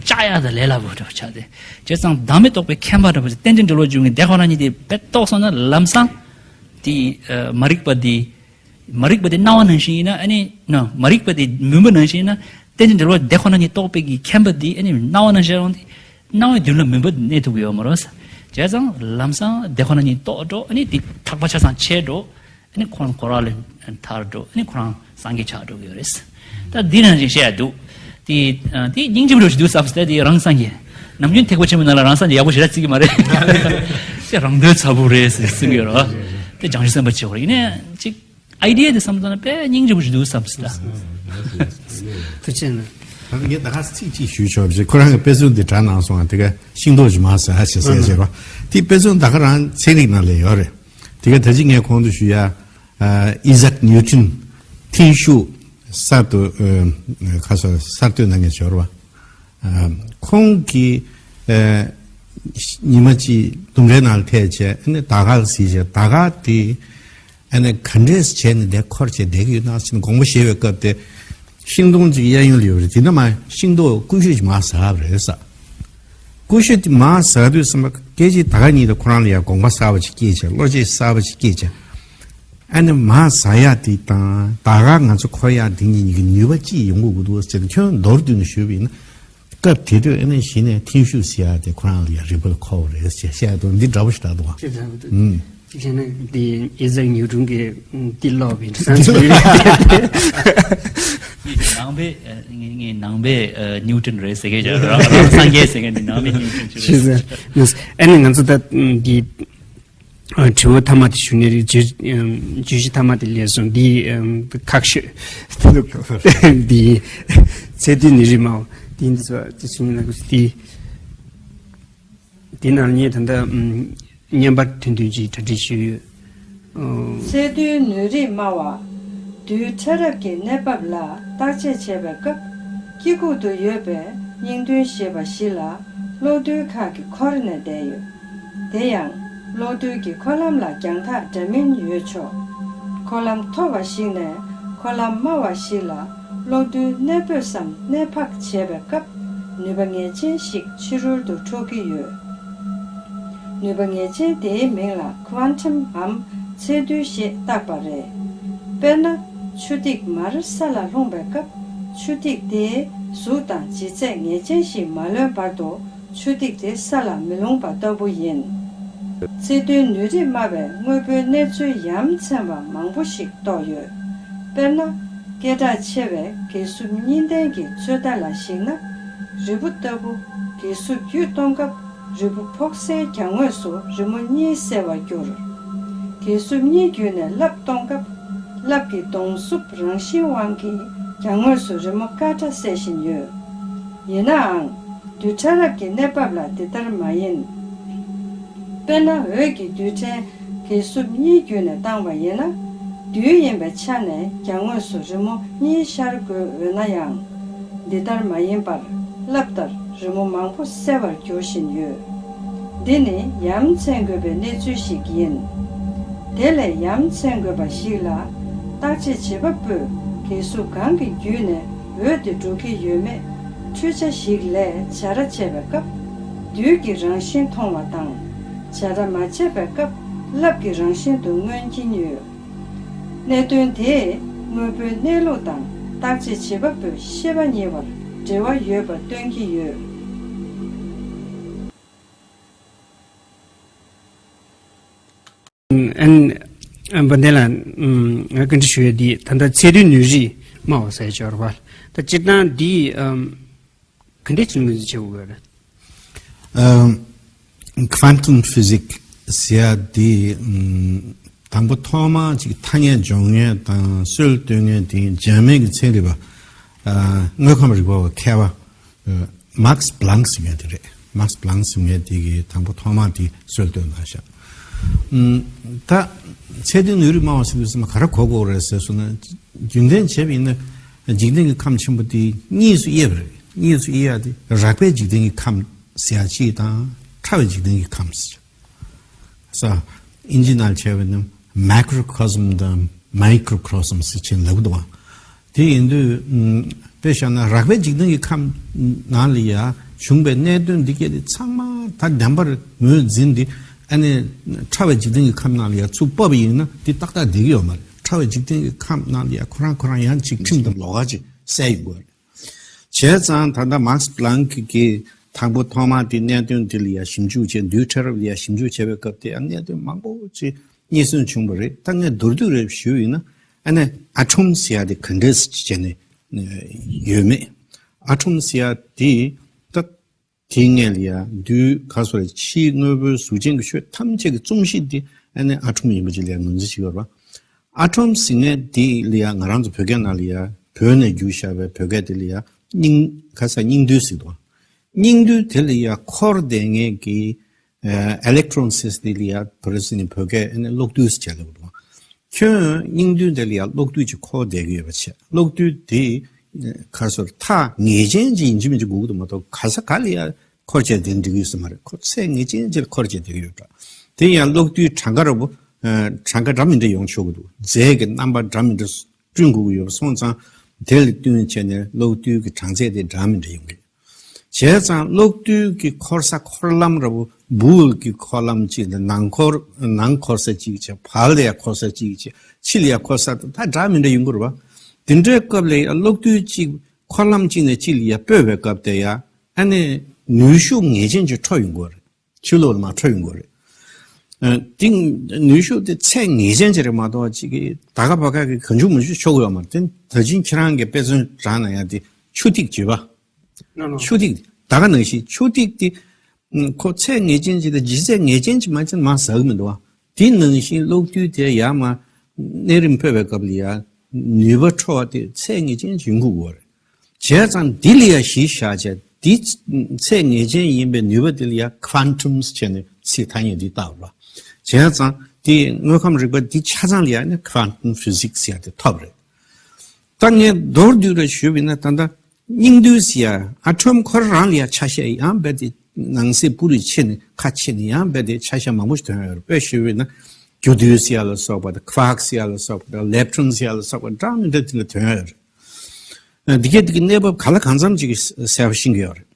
བཅག་ཡག་དང་ལས་སླ་པོ་འདྲ་པོ་ཆགས་ཏེ། བྱས་ཙང་བདག་མེད་རྟོགས་པའི་མཁྱེན་པ་འདྲ་པོ་ཅིག་རྟེན་ཅིང་འབྲེལ་བར་འབྱུང་བའི་དེ་ཁོ་ན་ཉིད་དེ་དཔེ་རྟོགས་སོང་ན་ལམ་སང་དེ་ཨ་མ་རིག་པ་དེ། མ་རིག་པ་དེ་སྣང་བ་ནང་བཞིན་ཡིན་ན་ཨ་ནི་ན། མ་རིག་པ་དེ་མུན་པ་ནང་བཞིན་ཡིན་ན་རྟེན་ཅིང་འབྲེལ་བར་དེ་ཁོ་ན་ཉིད་རྟོགས་པའི་གི་མཁྱེན་པ་དེ་ཨ་ནི་སྣང་བ་ནང་བཞིན་རུང་དེ་སྣང་བའི་མདུན་ལ་མུན་པ་གནས་ཐུབ་ཀྱི་ཡོད་མ་རེད། བྱས་ཙང་ལམ་སང་དེ་ཁོ་ན་ཉིད་རྟོགས་འགྲོ། ཨ་ནི་དེ་ཐག་པ་ཆ་ཚང་ཆད་འགྲོ། ཨ་ནི་ཁོ་རང་འཁོར་བ་ལས་ཐར་འགྲོ། ཨ་ནི་ཁོ་རང་སངས་རྒྱས་ཆགས་འགྲོ་གི་ཡོད་རེད། ད་འདི་ནང་བཞིན་བཤད་ཡ་འདུག་དེ་ཨ་དེ་སྙིང་རྗེ་པོ་འདྲ་ཞིག་འདུག་བསམ་སྟེ། དེ་རང་སངས་རྒྱས། ནམ་རྒྱུན་ཐེག་པ་ཆེན་པོའི་ནང་ལ་རང་སངས་རྒྱས་ཡག་པོ་ཞེ་དྲག་བརྩི་གི་མ་རེད། དེ་རང་དོན་ཚ་པོ་རེད་ཟེར་གསུང་གི་ཡོད་རེད། དེ་བྱང་ཆུབ་སེམས་དཔའ་ཆེ་བ་རེད། ཡིན་ནའི་ཅིག་ཨའི་ཌི་ཡ་དེ་བསམ་བློ་བཏང་ན་དཔེ་སྙིང་རྗེ་པོ་ཞིག་འདུག་བསམ་སྟེ། ཐུགས་རྗེ་ཆེ་གནང་། ད་ངས་ད་ག་ཚིག་གཅིག་ཞུས་ཆོག་པ་ཞིག་ཁོ་རང་གི་དཔེ་མཚོན་འདི་དྲངས་གནང་སོང་། དེ་ག་ཤིང་ཏོག་ཅིག་མར་ཟ་ཞེས་ཟེར་བྱས་པ། དེ་དཔེ་མཚོན་ད་ག་རང་ཚན་རིག་ནང་ལ་ཡོད་རེད། དེ་ག་ད་ཅི་ངས་གོང་དུ་ཞུ་ཡ། ཨ་ཨི་ཟེག་ནིའུ་ཊོན་ཐེན་ཤུགས་གསར་དུ་ཨ་ཁ་སོ་གསར་གཏོད་གནང་མཁན་ཞིག་ཡོད་རེད་བ། ཨ་ཁོང་གིས་ཨ་ཉི་མ་གཅིག་ལྡུམ་རའི་ནང་ལ་ཐལ་བྱས། ཨ་ནི་ཟླ་སྐར་གཟིགས་བྱས། ཟླ་སྐར་དེ་ཨ་ནི་ག་འདྲས་བྱས་ནས་འདིར་འཁོར་བྱས་བསྡད་ཀྱི་ཡོད་ན་ཟེར་ནས་དགོངས་པ་བཞེས་པའི་སྐབས་དེ། ཤིང་སྡོང་གཅིག་གཡས་གཡོན་ལ་ཡོད་རེད། དེ་ནས་མར་ཤིང་ཏོག་ཀུ་ཤུ་ཅིག་མར་ཟགས་པ་རེད་ཟེར། ཀུ་ཤུ་དེ་མར་ཟགས་དུས་ཙམ་པ་སྐད་ཅིག་ད་ག་ཉིད་དུ་ཁོ་རང་ལ་ཡང་དགོངས་པ་གསར་པ་ཅིག་སྐྱེས་བྱས། བློ་སྐྱེད་གསར་པ་ཅིག་སྐྱེས་བྱས། ཨ་ནི་མར་ཟགས་ཡག་དེ་དང་ཟླ་སྐར་ང་ཚོ་འཁོར་ཡག་དེ་གཉིས་གཉིས་ཀྱི་ནུས་པ་ཅི་ཡོང་གི་འདུག་ཟེར་ནས་ཁྱོན་མདོར་བསྡུས་ནས་ཞུས་པ་ཡིན་ན། སྐབས་དེ་དུས་ཨ་ནི་གཞི་ནས་ཐེན་ཤུགས་ཟེར་ཡག་དེ་ཁོ་རང་ལ་ཡང་རིག་པ་ལ་འཁོར་བ་རེད་ཅེས་བཤད་འདུག་འདི་འདྲ་པོ་ཞིག་རེད་འདུག་བ། དེ་འདྲ་པོ་འདུག་ཨུམ། གཅིག་བྱས་ན་འདི་ཨི་ཟེག་ཉིའུ་ཊོན་གྱི་འདི་ཀློག་པའི་ས་ཚོད་རེད། ངའི་ནང་པའི་ཨ་ངའི་ངའི་ནང་པའི་ཨ་ཉིའུ་ཊོན་རེད་ཟེར་མཁན་ཅིག་རང་རང་སངས་རྒྱས་ཟེར་མཁན་འདི་ནང་པའི་ཉིའུ་ཊོན་ཅིག་རེད། ཤེས་སོང་། ཨ་ནི་ང་ཚོ་ད་འདི་ཨ་དྲི་བ་མཐའ་མ་དེ་ཞུ་ནི་རེད། བརྗོད་ཨམ་བརྗོད་གཞི་མཐའ་མ་དེ་ལས་སོང་། འདི་ཨམ་ཁག་ཤོས་འདི་ཚད་རྡུལ་ནུས་རིགས་སྨྲ་བ་དེ་འདི་ཚོ་དེ་ཚོ་ཡིན་ན་དེ་དེ་ནང་ངས་ད་ལྟ་ཨམ་བརྙན་པར་ཐུང་ཐུང་ཅིག་གྲ་སྒྲིག་ཞུས་ཡོད། ཨོ། ཚད་རྡུལ་ནུས་རིགས་སྨྲ་བ། རྡུལ་ཕྲ་རབ་ཀྱི་གནས་བབ་ལ་བརྟག་དཔྱད་བྱེད་པའི་སྐབས། དཀྱིལ་ཁུག་ཏུ་ཡོད་པའི་བརྙན་ཐུང་ཞེས་པ་བཞི་ལ་གློག་རྡུལ་ཁག་གིས་འཁོར་ནས་བསྡད་ཡོད། དེ་ཡང་གློག་རྡུལ་གྱི་འཁོར་ལམ་ལ་རྒྱང་ཐག་འདྲ་མིན་ཡོད་ཆོག་འཁོར་ལམ་མཐོ་བ་ཞིག་ནས་འཁོར་ལམ་དམའ་བ་ཞིག་ལ་གློག་རྡུལ་གནས་སྤོས་སམ་གནས་འཕག་བྱེད་པའི་སྐབས་ནུས་པ་ངེས་ཅན་ཞིག་ཕྱི་རོལ་དུ་འཕྲོ་གི་ཡོད། ནུས་པ་ངེས་ཅན་དེའི་མིང་ལ་ཁུ་ཝན་ཊམ་འམ་ཚད་རྡུལ་ཞེས་བཏགས་པ་རེད། དཔེར་ན། ཆུ་ཐིགས་མར་ས་ལ་ལྷུང་པའི་སྐབས། ཆུ་ཐིགས་དེའི་གཟུགས་དང་ལྗིད་ཚད་ངེས་ཅན་ཞིག་མ་ལོན་བར་དུ། ཆུ་ཐིགས་དེ་ས་ལ་མི་ལྷུང་པ་ལྟ་བུ་ཡིན། ཚིག་དོན་ནུས་རིག་སྨྲ་བས་དངོས་པོའི་གནས་ཚུལ་ཡ་མཚན་པ་མང་པོ་ཞིག་རྟོགས་ཡོད། དཔེར་ན། སྐད་གྲགས་ཆེ་བའི་གས་སྲུབས་གཉིས་ལྡན་གྱི་ཚོད་ལྟ་ལ་གཞིགས་ན། རིལ་བུ་ལྟ་བུ། གས་སྲུབས་དབྱུས་གཏོང་སྐབས། རིལ་བུ་ཕོག་སའི་གྱང་ངོས་སུ་རི་མོ་གཉིས་གསལ་བར་འགྱུར། གས་སྲུབས་གཉིས་བརྒྱུད་ནས་རླབས་གཏོང་སྐབས། རླབས་ཀྱི་གདོང་བསུབ་རང་བཞིན་དབང་གིས་གྱང་ངོས་སུ་རི་མོ་དཀར་ཁྲ་གསལ་བཞིན་ཡོད། ཡིན་ནའང་། རྡུལ་ཕྲ་རབ་ཀྱི་གནས་བབ་ལ་འདི་ལྟར་མ་ཡིན། དཔེར་ན། འོད་ཀྱི་རྡུལ་ཕྲན་གས་སྲུབས་གཉིས་བརྒྱུད་ནས་བཏང་བ་ཡིན་ན། རྡུལ་ཡིན་པའི་ཆ་ནས་གྱང་ངོས་སུ་རི་མོ་གཉིས་ཤར་དགོས་འོས་ན་ཡང་། འདི་ལྟར་མ་ཡིན་པར། རླབས་ལྟར་རི་མོ་མང་པོ་གསལ་བར་འགྱུར་བཞིན་ཡོད། འདི་ནི་ཡ་མཚན་དགོས་པའི་གནས་ཚུལ་ཞིག་ཡིན། དེ་ལས་ཡ་མཚན་དགོས་པ་ཞིག་ལ། བརྟག་དཔྱད་བྱེད་པ་པོས་གས་སྲུབས་གང་གི་བརྒྱུད་ནས་འོད་དེ་འགྲོ་གི་ཡོད་མེད། འཕྲུལ་ཆ་ཞིག་ལས་བྱ་ར་བྱས་པའི་སྐབས། རྡུལ་གྱི་རང་བཞིན་མཐོང་བ་དང་། བྱ་ར་མ་བྱས་པའི་སྐབས། རླབས་ཀྱི་རང་བཞིན་དུ་མངོན་གྱིན་ཡོད། གནད་དོན་དེས་དངོས་པོའི་གནས་ལུགས་དང་བརྟག་དཔྱད་བྱེད་པ་པོའི་ཤེས་པ་གཉིས་བར་འབྲེལ་བ་ཡོད་པ་སྟོན་གྱི་ཡོད། ཨན། ཨན་པ་འདི་ལ་ང་བཀའ་འདྲི་ཞུ་ཡ་འདི་ད་ལྟ་ཚད་རྡུལ་ནུས་རིག་སྨྲ་བ་ཟེར་ཅིག་ཡོད་རེད་པ། ད་སྤྱིར་བཏང་འདི་ག་འདྲས་ཅིག་ངོས་འཛིན་བྱེད་དགོས་རེད། ཨམ། Quantum physics ཟེར་ཡ་འདི། ཨམ། དང་པོ་ཐོག་མ་ཅིག་ཐ་སྙད་སྦྱོང་མཁན་དང་སྲོལ་གཏོད་མཁན་དེ་འཇར་མན་གྱི་ཚན་རིག་པ། ཨ། དངོས་ཁམས་རིག་པ་བ་མཁས་པ། ཨ། Max Planck ཟེར་མཁན་དེ་རེད། Max Planck ཟེར་མཁན་དེ་གིས་དང་པོ་ཐོག་མ་དེ་སྲོལ་གཏོད་གནང་ཤག་ཨམ། ད་ཚད་རྡུལ་ནུས་རིག་སྨྲ་བ་ཟེར་དུས་ཙམ་པ་ག་རེ་གོ་དགོས་རེད་ཟེར་སོང་ན། རྒྱུན་ལྡན་བྱས་པ་ཡིན་ན། འཇིག་རྟེན་གྱི་ཁམས་ཆེན་པོ་དེ་གཉིས་སུ་དབྱེ་བ་རེད། གཉིས་སུ་དབྱེ་ཡ་དེ་རགས་པའི་འཇིག་རྟེན་གྱི་ཁམས་ཟེར་ཡ་གཅིག་དང་། ཕྲ་བའི་འཇིག་རྟེན་གྱི་ཁམས་ཟེར། ས། ཨིན་ཇི་ནང་བྱས་པ་ཡིན་ན་Macrocosm དང་Microcosm ཟེར་བྱས་ལབ་འདུག་བ། དེ་ཡིན་དུས། ཨམ། དཔེ་བཞག་ན་རགས་པའི་འཇིག་རྟེན་གྱི་ཁམས་ནང་ལ་ཡ་བྱུང་བའི་གནད་དོན་འདི་གས་དེ་ཚང་མ་ད་བདེན་པར་ངོས་འཛིན་ཏེ། ཨ་ནི་ཕྲ་བའི་འཇིག་རྟེན་གྱི་ཁམས་ནང་ལ་ཡ་ཚུར་ཕབ་པ་ཡིན་ན་དེ་ཏག་ཏག་བསྡད་ཀྱི་ཡོད་མ་རེད། ཕྲ་བའི་འཇིག་རྟེན་གྱི་ཁམས་ནང་ལ་ཡ་ཁོ་རང་ཁོ་རང་ཡང་ཅིག་ཁྲིམས་དང་ལོགས་ཀ་ཅིག་གསལ་ཡོང་གི་ཡོད་རེད། བྱས་ཙང་ད་ལྟ་Max Planck གིས་དང་པོ་ཐོག་མ་དེ་གནད་དོན་དེ་ལ་ཡ་ཞིབ་འཇུག་བྱས། རྡུལ་ཕྲ་རབ་ལ་ཡ་ཞིབ་འཇུག་བྱས་པའི་སྐབས་དེ་ཡང་གནད་དོན་མང་པོ་ཅིག་རྙེད་སོན་བྱུང་བ་རེད། ད་ངས་མདོར་བསྡུས་རེ་ཞུས་ཡིན་ན། ཨ་ནི་ཨ་ཊོམ་ཟེར་ཡ་དེ་ག་འདྲས་བྱས་ནས་ཡོད་མེད། ཨ་ཊོམ་ཟེར་ཡ་དེ་ད་དེའི་སྔོན་ལ་ཡ་རྡུལ་ག་སོ་རེ་ཕྱིའི་དངོས་པོའི་གཟུགས་ཅན་གྱི་ཆོས་ཐམས་ཅད་ཀྱི་རྩོམ་གཞི་དེ་ཨ་ནི་ཨ་ཊོམ་ཡིན་པ་ཅིག་ལ་ངོས་འཛིན་བྱེད་ཀྱི་ཡོད་རེད་པ། ཨ་ཊོམ་ཟེར་མཁན་དེ་ལ་ཡ་ང་རང་ཚོ་བོད་སྐད་ནང་ལ་ཡ་བོད་ནས་བསྒྱུར་བཞག་པའི་བོད་སྐད་དེ་ལ་ཡ་སྙིང་། ག་ས་སྙིང་རྡུལ་ཟེར་འདུག་པ། སྙིང་རྡུལ་དེ་ལ་ཡ་འཁོར་བསྡད་མཁན་གྱི། ཨ། ཨི་ལེག་ཊོན་ཟེར་དེ་ལ་ཡ་བོད་སྐད་ནས་བོད་སྐད་ཨ་ནི་གློག་རྡུལ་ཟེར་བྱས་ལབ་འདུག་པ། ཁྱོད་སྙིང་རྡུལ་དེ་ལ་ཡ་གློག་རྡུལ་ཅིག་འཁོར་བསྡད་ཀྱི་ཡོད་པ་བྱས། གློག་རྡུལ་དེ་ག་སོར་ཐག་ངེས་ཅན་ཅིག་ཡིན་གཅིག་མིན་གཅིག་དགོས་ཀྱི་འདུག་མ་གཏོགས་ག་ས་ག་ལ་ཡ་འཁོར་བྱས་བསྡད་འགྲིག་གི་ཡོད་ས་མ་རེད། ཁོ་ཚད་ངེས་ཅན་ཅིག་ལ་འཁོར་བྱས་བསྡད་ཀྱི་ཡོད་འདྲ། དེ་ཡང་གློག་རྡུལ་གྲངས་ཀ་ར་བོ། ཨ། གྲངས་ཀ་འདྲ་མི་འདྲ་ཡོང་ཆོག་གི་འདུག་རྫས་ཀྱི་རྣམ་པ་འདྲ་མི་འདྲ་བསྐྲུན་དགོས་ཀྱི་ཡོད་པ་སོང་ཙང་། དེ་ལ་བསྟུན་བྱས་ནས་གློག་རྡུལ་གྱི་གྲངས་ཚད་དེ་འདྲ་མི་འདྲ་ཡོང་གི། བྱས་ཙང་གློག་རྡུལ་གྱི་འཁོར་ས་འཁོར་ལམ་ར་བོ། སྦུག་གི་འཁོར་ལམ་གཅིག་དང་། ནང་འཁོར། ནང་འཁོར་ས་གཅིག་བྱས། བར་ལ་ཡ་འཁོར་ས་གཅིག་བྱས། ཕྱི་ལ་ཡ་འཁོར་ས་ད་འདྲ་མི་འདྲ་ཡོང་གི་རེད་པ། དེ་འདྲའི་སྐབས་ལ་ཡ་གློག་རྡུལ་གཅིག་འཁོར་ལམ་གཅིག་ནས་གཅིག་ལ་ཡ་སྤོས་པའི་སྐབས་དེ་ཡ། ཨ་ནི་ནུས་ཤུགས་ངེས་ཅན་ཅིག་འཕྲོ་ཡོང་གི་རེད། ཕྱི་ལོགས་ལ་མར་འཕྲོ་ཡོང་གི་རེད། ཨ། དེ་ནུས་ཤུགས་དེ་ཚད་ངེས་ཅན་ཅིག་རེད་མ་གཏོགས། ཅིག་གི་ད་ག་བ་ག་གི་གང་བྱུང་མང་བྱུང་ཆོག་གི་ཡོད་མ་རེད། དེ་ད་ཕྱིན་ཁྱེད་རང་གི་དཔེ་མཚོན་རང་ན་ཡ་དེ་ཆུ་ཐིགས་བརྗོད་པ། ལགས་ལགས། ཆུ་ཐིགས་ད་ག་ནང་བཞིན་ཆུ་ཐིགས་དེ། ཨ། ཁོ་ཚད་ངེས་ཅན་ཅིག་དང་ལྗིད་ཚད་ངེས་ཅན་ཅིག་མ་བྱས་ན་མར་ཟག་གི་མི་འདུག་པ། དེ་ནང་བཞིན་གློག་རྡུལ་དེ་ཡར་མར་གནས་རིམ་སྤོས་པའི་སྐབས་ལ་ཡ་ནུས་པ་འཕྲོ་བ་དེ་ཚད་ངེས་ཅན་ཅིག་ཡོང་དགོས་ཀྱི་ཡོད་རེད། བྱས་ཙང་འདི་ལ་ཡ་གཞི་བཞག་བྱས། འདི་ཚད་ངེས་ཅན་ཡིན་པའི་ནུས་པ་འདི་ལ་ཡ་ཁུ་ཨན་ཊམ་ཟེར་བྱས་ནས་ཚིག་ཐ་སྙད་འདི་བཏགས་པ། བྱས་ཙང་འདི་དངོས་ཁམས་རིག་པ་འདི་ཆ་ཚང་ལ་ཡ་ནི་quantum physics ཟེར་ཡ་དེ་ཐོབ་རེད། ད་ངས་མདོར་བསྡུས་ར་ཞུས་པ་ཡིན་ན། ད་ལྟ་སྙིང་རྡུལ་ཟེར་ཡ་ཨ་ཊོམ་ཁོ་རང་ལ་ཡ་ཆ་ཤས་ཡང་རྦད་དེ་ནང་གསེས་སྤུ་རུ་ཕྱེ་ནས་ཁ་ཕྱེ་ནས་ཡང་རྦད་དེ་ཆ་ཤས་མང་པོ་ཞིག་ཐོན་ཡོད་རེད། དཔེ་ཞུས་པ་ཡིན་ན་རྒྱུ་རྡུལ་ཟེར་ཡ་ལ་སོགས་པ་དང་། ཁུ་ཨརྐ་ཟེར་ཡ་ལ་སོགས་པ་དང་། ལེབ་ཊོན་ཟེར་ཡ་ལ་སོགས་པ་འདྲ་མི་འདྲ་དེ་འདྲ་ཐོན་ཡོད་རེད། འདི་གས་འདི་གི་གནས་བབ་ག་ལ་གང་འཚམ་ཅིག་གསལ་པོ་ཤེས་ཀྱི་ཡོད་རེད།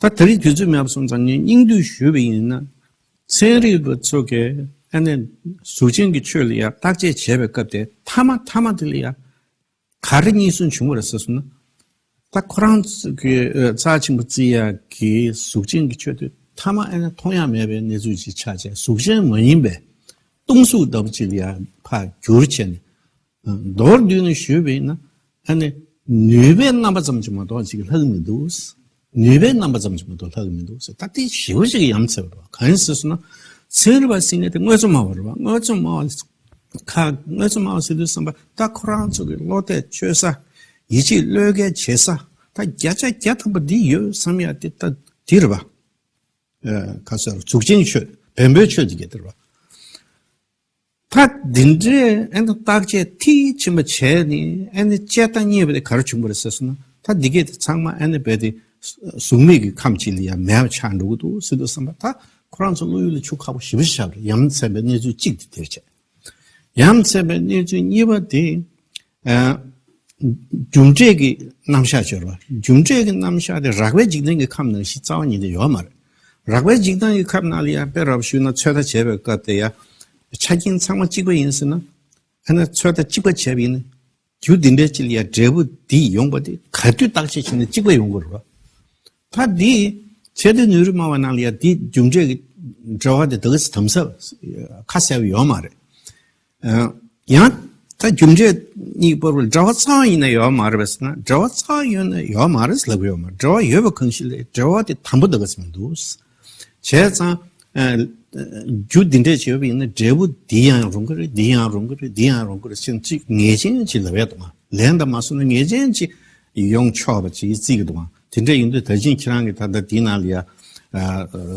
ད་ད་རེས་དུས་ཚོད་མེད་པ་སོང་ཙང་ངས་སྙིང་བསྡུས་ཞུས་པ་ཡིན་ན། ཚན་རིག་པ་ཚོ་གིས་ ཨ་ནི་གཟུགས་ཅན་གྱི་ཆོས་ལ་ཡང་བརྟག་དཔྱད་བྱས་པའི་སྐབས་དེ་མཐའ་མ་མཐའ་མ་དེ་ལ་ཡང་ག་རེ་རྙེད་སོན་བྱུང་བ་རེད་ཟེར་སོང་ན། ད་ཁོ་རང་ཚོ་གི་ཨ་རྩ་ཆེན་པོ་བརྩི་ཡག་གི་གཟུགས་ཅན་གྱི་ཆོས་དེ་མཐའ་མ་ཨ་ནི་མཐོང་ཡག་མེད་པའི་གནས་ཚུལ་ཅིག་ཆགས་བྱས། གཟུགས་ཅན་མ་ཡིན་པའི་སྟོང་གཟུགས་ལྟ་བུ་ཅིག་ལ་ཡང་ཕར་བསྒྱུར་བྱས་ནས། མདོར་བསྡུས་ནས་ཞུས་པ་ཡིན་ན། ཨ་ནི་ནུས་པའི་རྣམ་པ་ཙམ་གྱིས་མ་གཏོགས་ཅིག་ལྷག་མི་འདུག་ནུས་པའི་རྣམ་པ་ཙམ་གྱིས་མ་གཏོགས་ལྷག་མི་འདུག་ཟེར། ད་དེ་ཞེ་པོ་ཅིག་ཡ་མཚན་པ་རེད་བ། གང་ཡིན་ཟེར་སོང་ན། ཚན་རིག་པ་ཟེར་མཁན་དེ་དངོས་གཙོ་སྨྲ་བ་རེད་བ། དངོས་གཙོ་སྨྲ་བ་ཁ་དངོས་གཙོ་སྨྲ་བ་ཟེར་དུས་ཙམ་པ། ད་ཁོ་རང་ཚོ་གི་བློ་གཏད་བཅོལ་ས། ཡིད་ཆེས་བློས་འགེལ་བྱེད་ས། ད་བརྒྱ་ཆ་བརྒྱ་ཐམ་པ་འདི་ཡོད་བསམ་ཡ་དེ་ད་དེ་རེད་བ། ཨ། ཁ་སོར་གཟུགས་ཅན་ཆོས་བེམ་པོའི་ཆོས་དེ་ག་དེ་རེད་བ། ད་འདི་འདྲའི་ཨ་ནི་བརྟག་དཔྱད་མཐིལ་ཕྱིན་པ་བྱས་ནས། ཨ་ནི་དཔྱད་བརྟག་རྙེད་པ་དེ་ག་རེ་བྱུང་བ་རེད་ཟེར་སོང་ན། ད་འདི་གས་དེ་ཚང་མ་ཨ་ནི་རྦད་དེ་གཟུགས་མེད་ཀྱི་ཁམས་ཅིག་ལ་ཡང་མེད་པ་ཆགས་འགྲོ་གི་འདུག་ཟེར་དུས་ཙམ་པ། ད་ཁོ་རང་ཚོ་བློ་ཡུལ་ལ་ཆུ་ཁག་པོ་ཞེ་པོ་ཞིག་བཞག་པ་རེད། ཡ་མཚན་པའི་གནས་ཚུལ་གཅིག་དེ་དེར་བྱས། ཡ་མཚན་པའི་གནས་ཚུལ་གཉིས་པ་དེ། ཨ། རྒྱུ་འབྲས་ཀྱི་རྣམ་གཞག་སྦྱོར་བ། རྒྱུ་འབྲས་ཀྱི་རྣམ་གཞག་དེ་རགས་པའི་འཇིག་རྟེན་གྱི་ཁམས་ནང་བཞིན་རྩ་བ་ཉིད་ནས་ཡོད་མ་རེད། རགས་པའི་འཇིག་རྟེན་གྱི་ཁམས་ནང་ལ་ཡང་དཔེ་རབ་ཞུས་ན། ཚོད་ལྟ་བྱས་པའི་སྐབས་དེ་ཡང་ཆ་རྐྱེན་ཚང་མ་གཅིག་པ་ཡིན་ཟེར་ན། ཨ་ནི་ཚོད་ལྟ་གཅིག་པ་བྱས་པ་ཡིན་ན། རྒྱུ་འདི་འདྲ་ཅིག་ལ་ཡང་འབྲས་བུ་འདི་ཡོང་བ་དེ་ག་དུས་བརྟག་དཔྱད་བྱས་ན་གཅིག་པ་ཡོང་གི་རེད་བ། ད་འདི་ཚད་ལྡན་ནུས་རིག་སྨྲ་བ་ནང་ལ་ཡང་འདི་རྒྱུ་འབྲས་ཀྱི་འབྲེལ་བ་དེ་ད་ག་ཟེ་དམ་ཟབ་ཁ་གསལ་བ་ཡོད་མ་རེད། ཨ། ཡང་ད་རྒྱུ་འབྲས་གཉིས་བར་དུ་འབྲེལ་བ་རྩ་བ་ཉིད་ནས་ཡོད་མ་རེད་པས་ཟེར་ན། འབྲེལ་བ་རྩ་བ་ཉིད་ནས་ཡོད་མ་རེད་ལབ་ཀྱི་ཡོད་མ་རེད། འབྲེལ་བ་ཡོད་པ་གང་ཞིག་ལས་འབྲེལ་བ་དེ་དམ་པོ་ད་ག་ཟེ་མི་འདུག་བྱས་ཙང་། ཨ། རྒྱུ་འདི་འདྲས་བྱས་པ་ཡིན་ན་འབྲས་བུ་འདི་ཡང་རུང་གི་རེད། འདི་ཡང་རུང་གི་རེད། འདི་ཡང་རུང་གི་རེད་ཟེར་ཅིག་ངེས་ཅན་ཅིག་ལབ་ཡ་འདུག་ག་ལན་དུ་མ་སོང་ན་ངེས་ཅན་ཅིག་ཡོང་ཆོག་པ་ཅིག་བརྩི་གི་འདུག་ག་དེ་འདྲ་ཡིན་དུས་ད་ཅིང་ཁྱེད་རང་གིས་ད་ལྟ་འདི་ནང་ལ་ཡ། ཨ།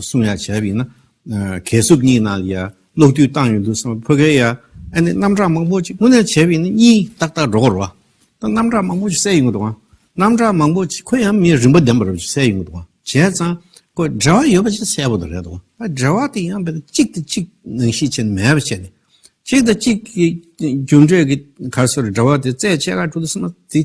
གསུང་ཡ་བྱས་པ་ཡིན་ན། ཨ། གས་སྲུབས་གཉིས་ནང་ལ་ཡ་གློག་རྡུལ་བཏང་ཡོང་དུས་ཙམ་པ་ཕ་གིར་ཡ། ཨ་ནི་རྣམ་གྲངས་མང་པོ་ཅིག་དངོས་གནས་བྱས་པ་ཡིན་ན་གཉིས་ཏག་ཏག་འགྲོ་གི་རེད་བ། ད་རྣམ་གྲངས་མང་པོ་ཅིག་གསལ་ཡོང་གི་འདུག་ག་རྣམ་གྲངས་མང་པོ་ཅིག་ཁོ་ཡང་མི་རིམ་པ་ལྡན་པ་རེད་ཅིག་གསལ་ཡོང་གི་འདུག་ག་བྱས་ཙང་ཁོ་འབྲེལ་བ་ཡོད་པ་ཅིག་གསལ་པོ་དེ་རེད་འདུག་ག་ད་འབྲེལ་བ་དེ་ཡང་དཔེར་ན་གཅིག་དང་གཅིག་ནང་བཞིན་བྱས་ནས་མེད་པ་བྱས་ནས། གཅིག་དང་གཅིག་གི་རྒྱུ་འབྲས་ཀྱི་ག་རེ་ཟེར། འབྲེལ་བ་དེ་རྩད་ཆད་ག་འགྲོ་དུས་ཙམ་པ་དེ་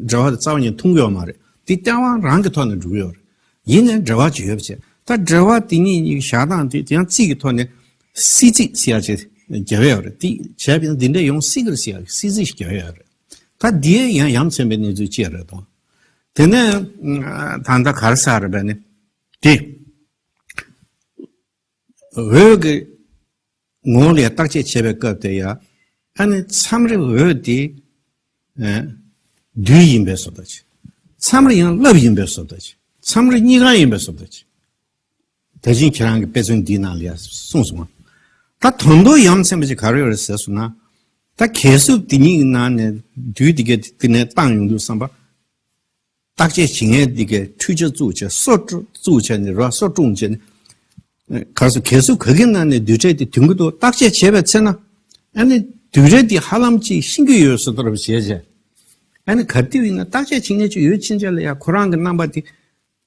འབྲེལ་བ་དེ་རྩ་བ་ཉིད་མཐོང་གི་ཡོད་མ་རེད། དེ་རྐྱང་པ་རང་གི་ཐོག་ནས་འགྲོ་གི་ཡོད་རེད། ཡིན་ནའི་འབྲེལ་བ་ཅིག་ཡོད་པ་བྱས། ད་འབྲེལ་བ་དེ་གཉིས་གཉིས་ཀྱི་བཞག་སྟངས་དེ་དེ་ཡང་རྩིས་ཀྱི་ཐོག་ནས་སྲིད་རྩིས་ཟེར་ཡ་ཅིག་རྒྱབ་ཡོད་རེད། དེ་བྱས་པ་ཡིན་ན་འདི་འདྲ་ཡོང་སྲིད་ཀྱི་རེད་ཟེར་ཡ་སྲིད་རྩིས་ཤིག་རྒྱབ་ཡོད་རེད། ད་འདི་ཡང་ཡ་མཚན་པའི་གནས་ཚུལ་ཅིག་རེད་དོ། དེ་ནས་ད་ལྟ་ག་རེ་ཟེར་རེད་པས་ནི། དེ་འོད་ཀྱི་ངོ་བོ་ལ་ཡ་བརྟག་དཔྱད་བྱེད་པའི་སྐབས་དེ་ཡ། ཨ་ནི་མཚམས་རེ་འོད་དེ། ཨ། རྡུལ་ཡིན་པའི་བཟོ་ལྟ་ཅིག་མཚམས་རེ་ཡང་རླབས་ཡིན་པའི་བཟོ་ལྟ་ཅིག་མཚམས་རེ་གཉིས་ཀ་ཡིན་པའི་བཟོ་ལྟ་ཅིག་ད་ཅིང་ཁྱེད་རང་གི་དཔེ་མཚོན་འདིའི་ནང་ལ་ཡ་གསུངས་སོང་ང་། ད་དོན་དུ་ཡ་མཚན་པ་ཅིག་ག་རེ་ཡོད་རེད་ཟེར་སོང་ན། ད་གས་སྲུབས་དེ་གཉིས་ཀྱི་ནང་ནས་རྡུལ་དེ་གས་དེ་ནས་བཏང་ཡོང་དུས་ཙམ་པ། བརྟག་དཔྱད་བྱེད་མཁན་དེ་གས་འཕྲུལ་ཆས་བཙུགས་བྱས། སོ་བཙུགས་བྱས་ནས་ར། སོ་བཀྲུངས་བྱས་ནས། ག་རེ་ཟེར། གས་སྲུབས་ག་གི་ནང་ནས་རྡུལ་ཕྲན་དེ་ཐོན་གྱི་འདུག་བརྟག་དཔྱད་བྱས་པའི་ཚེ་ན། ཨ་ནི་རྡུལ་ཕྲན་དེ་ཧ་ལམ་ཅིག་ཤེས་ཀྱི་ཡོད་བཟོ་ལྟ་བུ་བྱས་བྱས། ཨ་ནི་ག་དུས་ཡིན་ན་བརྟག་དཔྱད་བྱེད་མཁན་ཅིག་ཡོད་ཕྱིན་ཆད་ལ་ཡ་ཁོ་རང་གི་རྣམ་པ་དེ།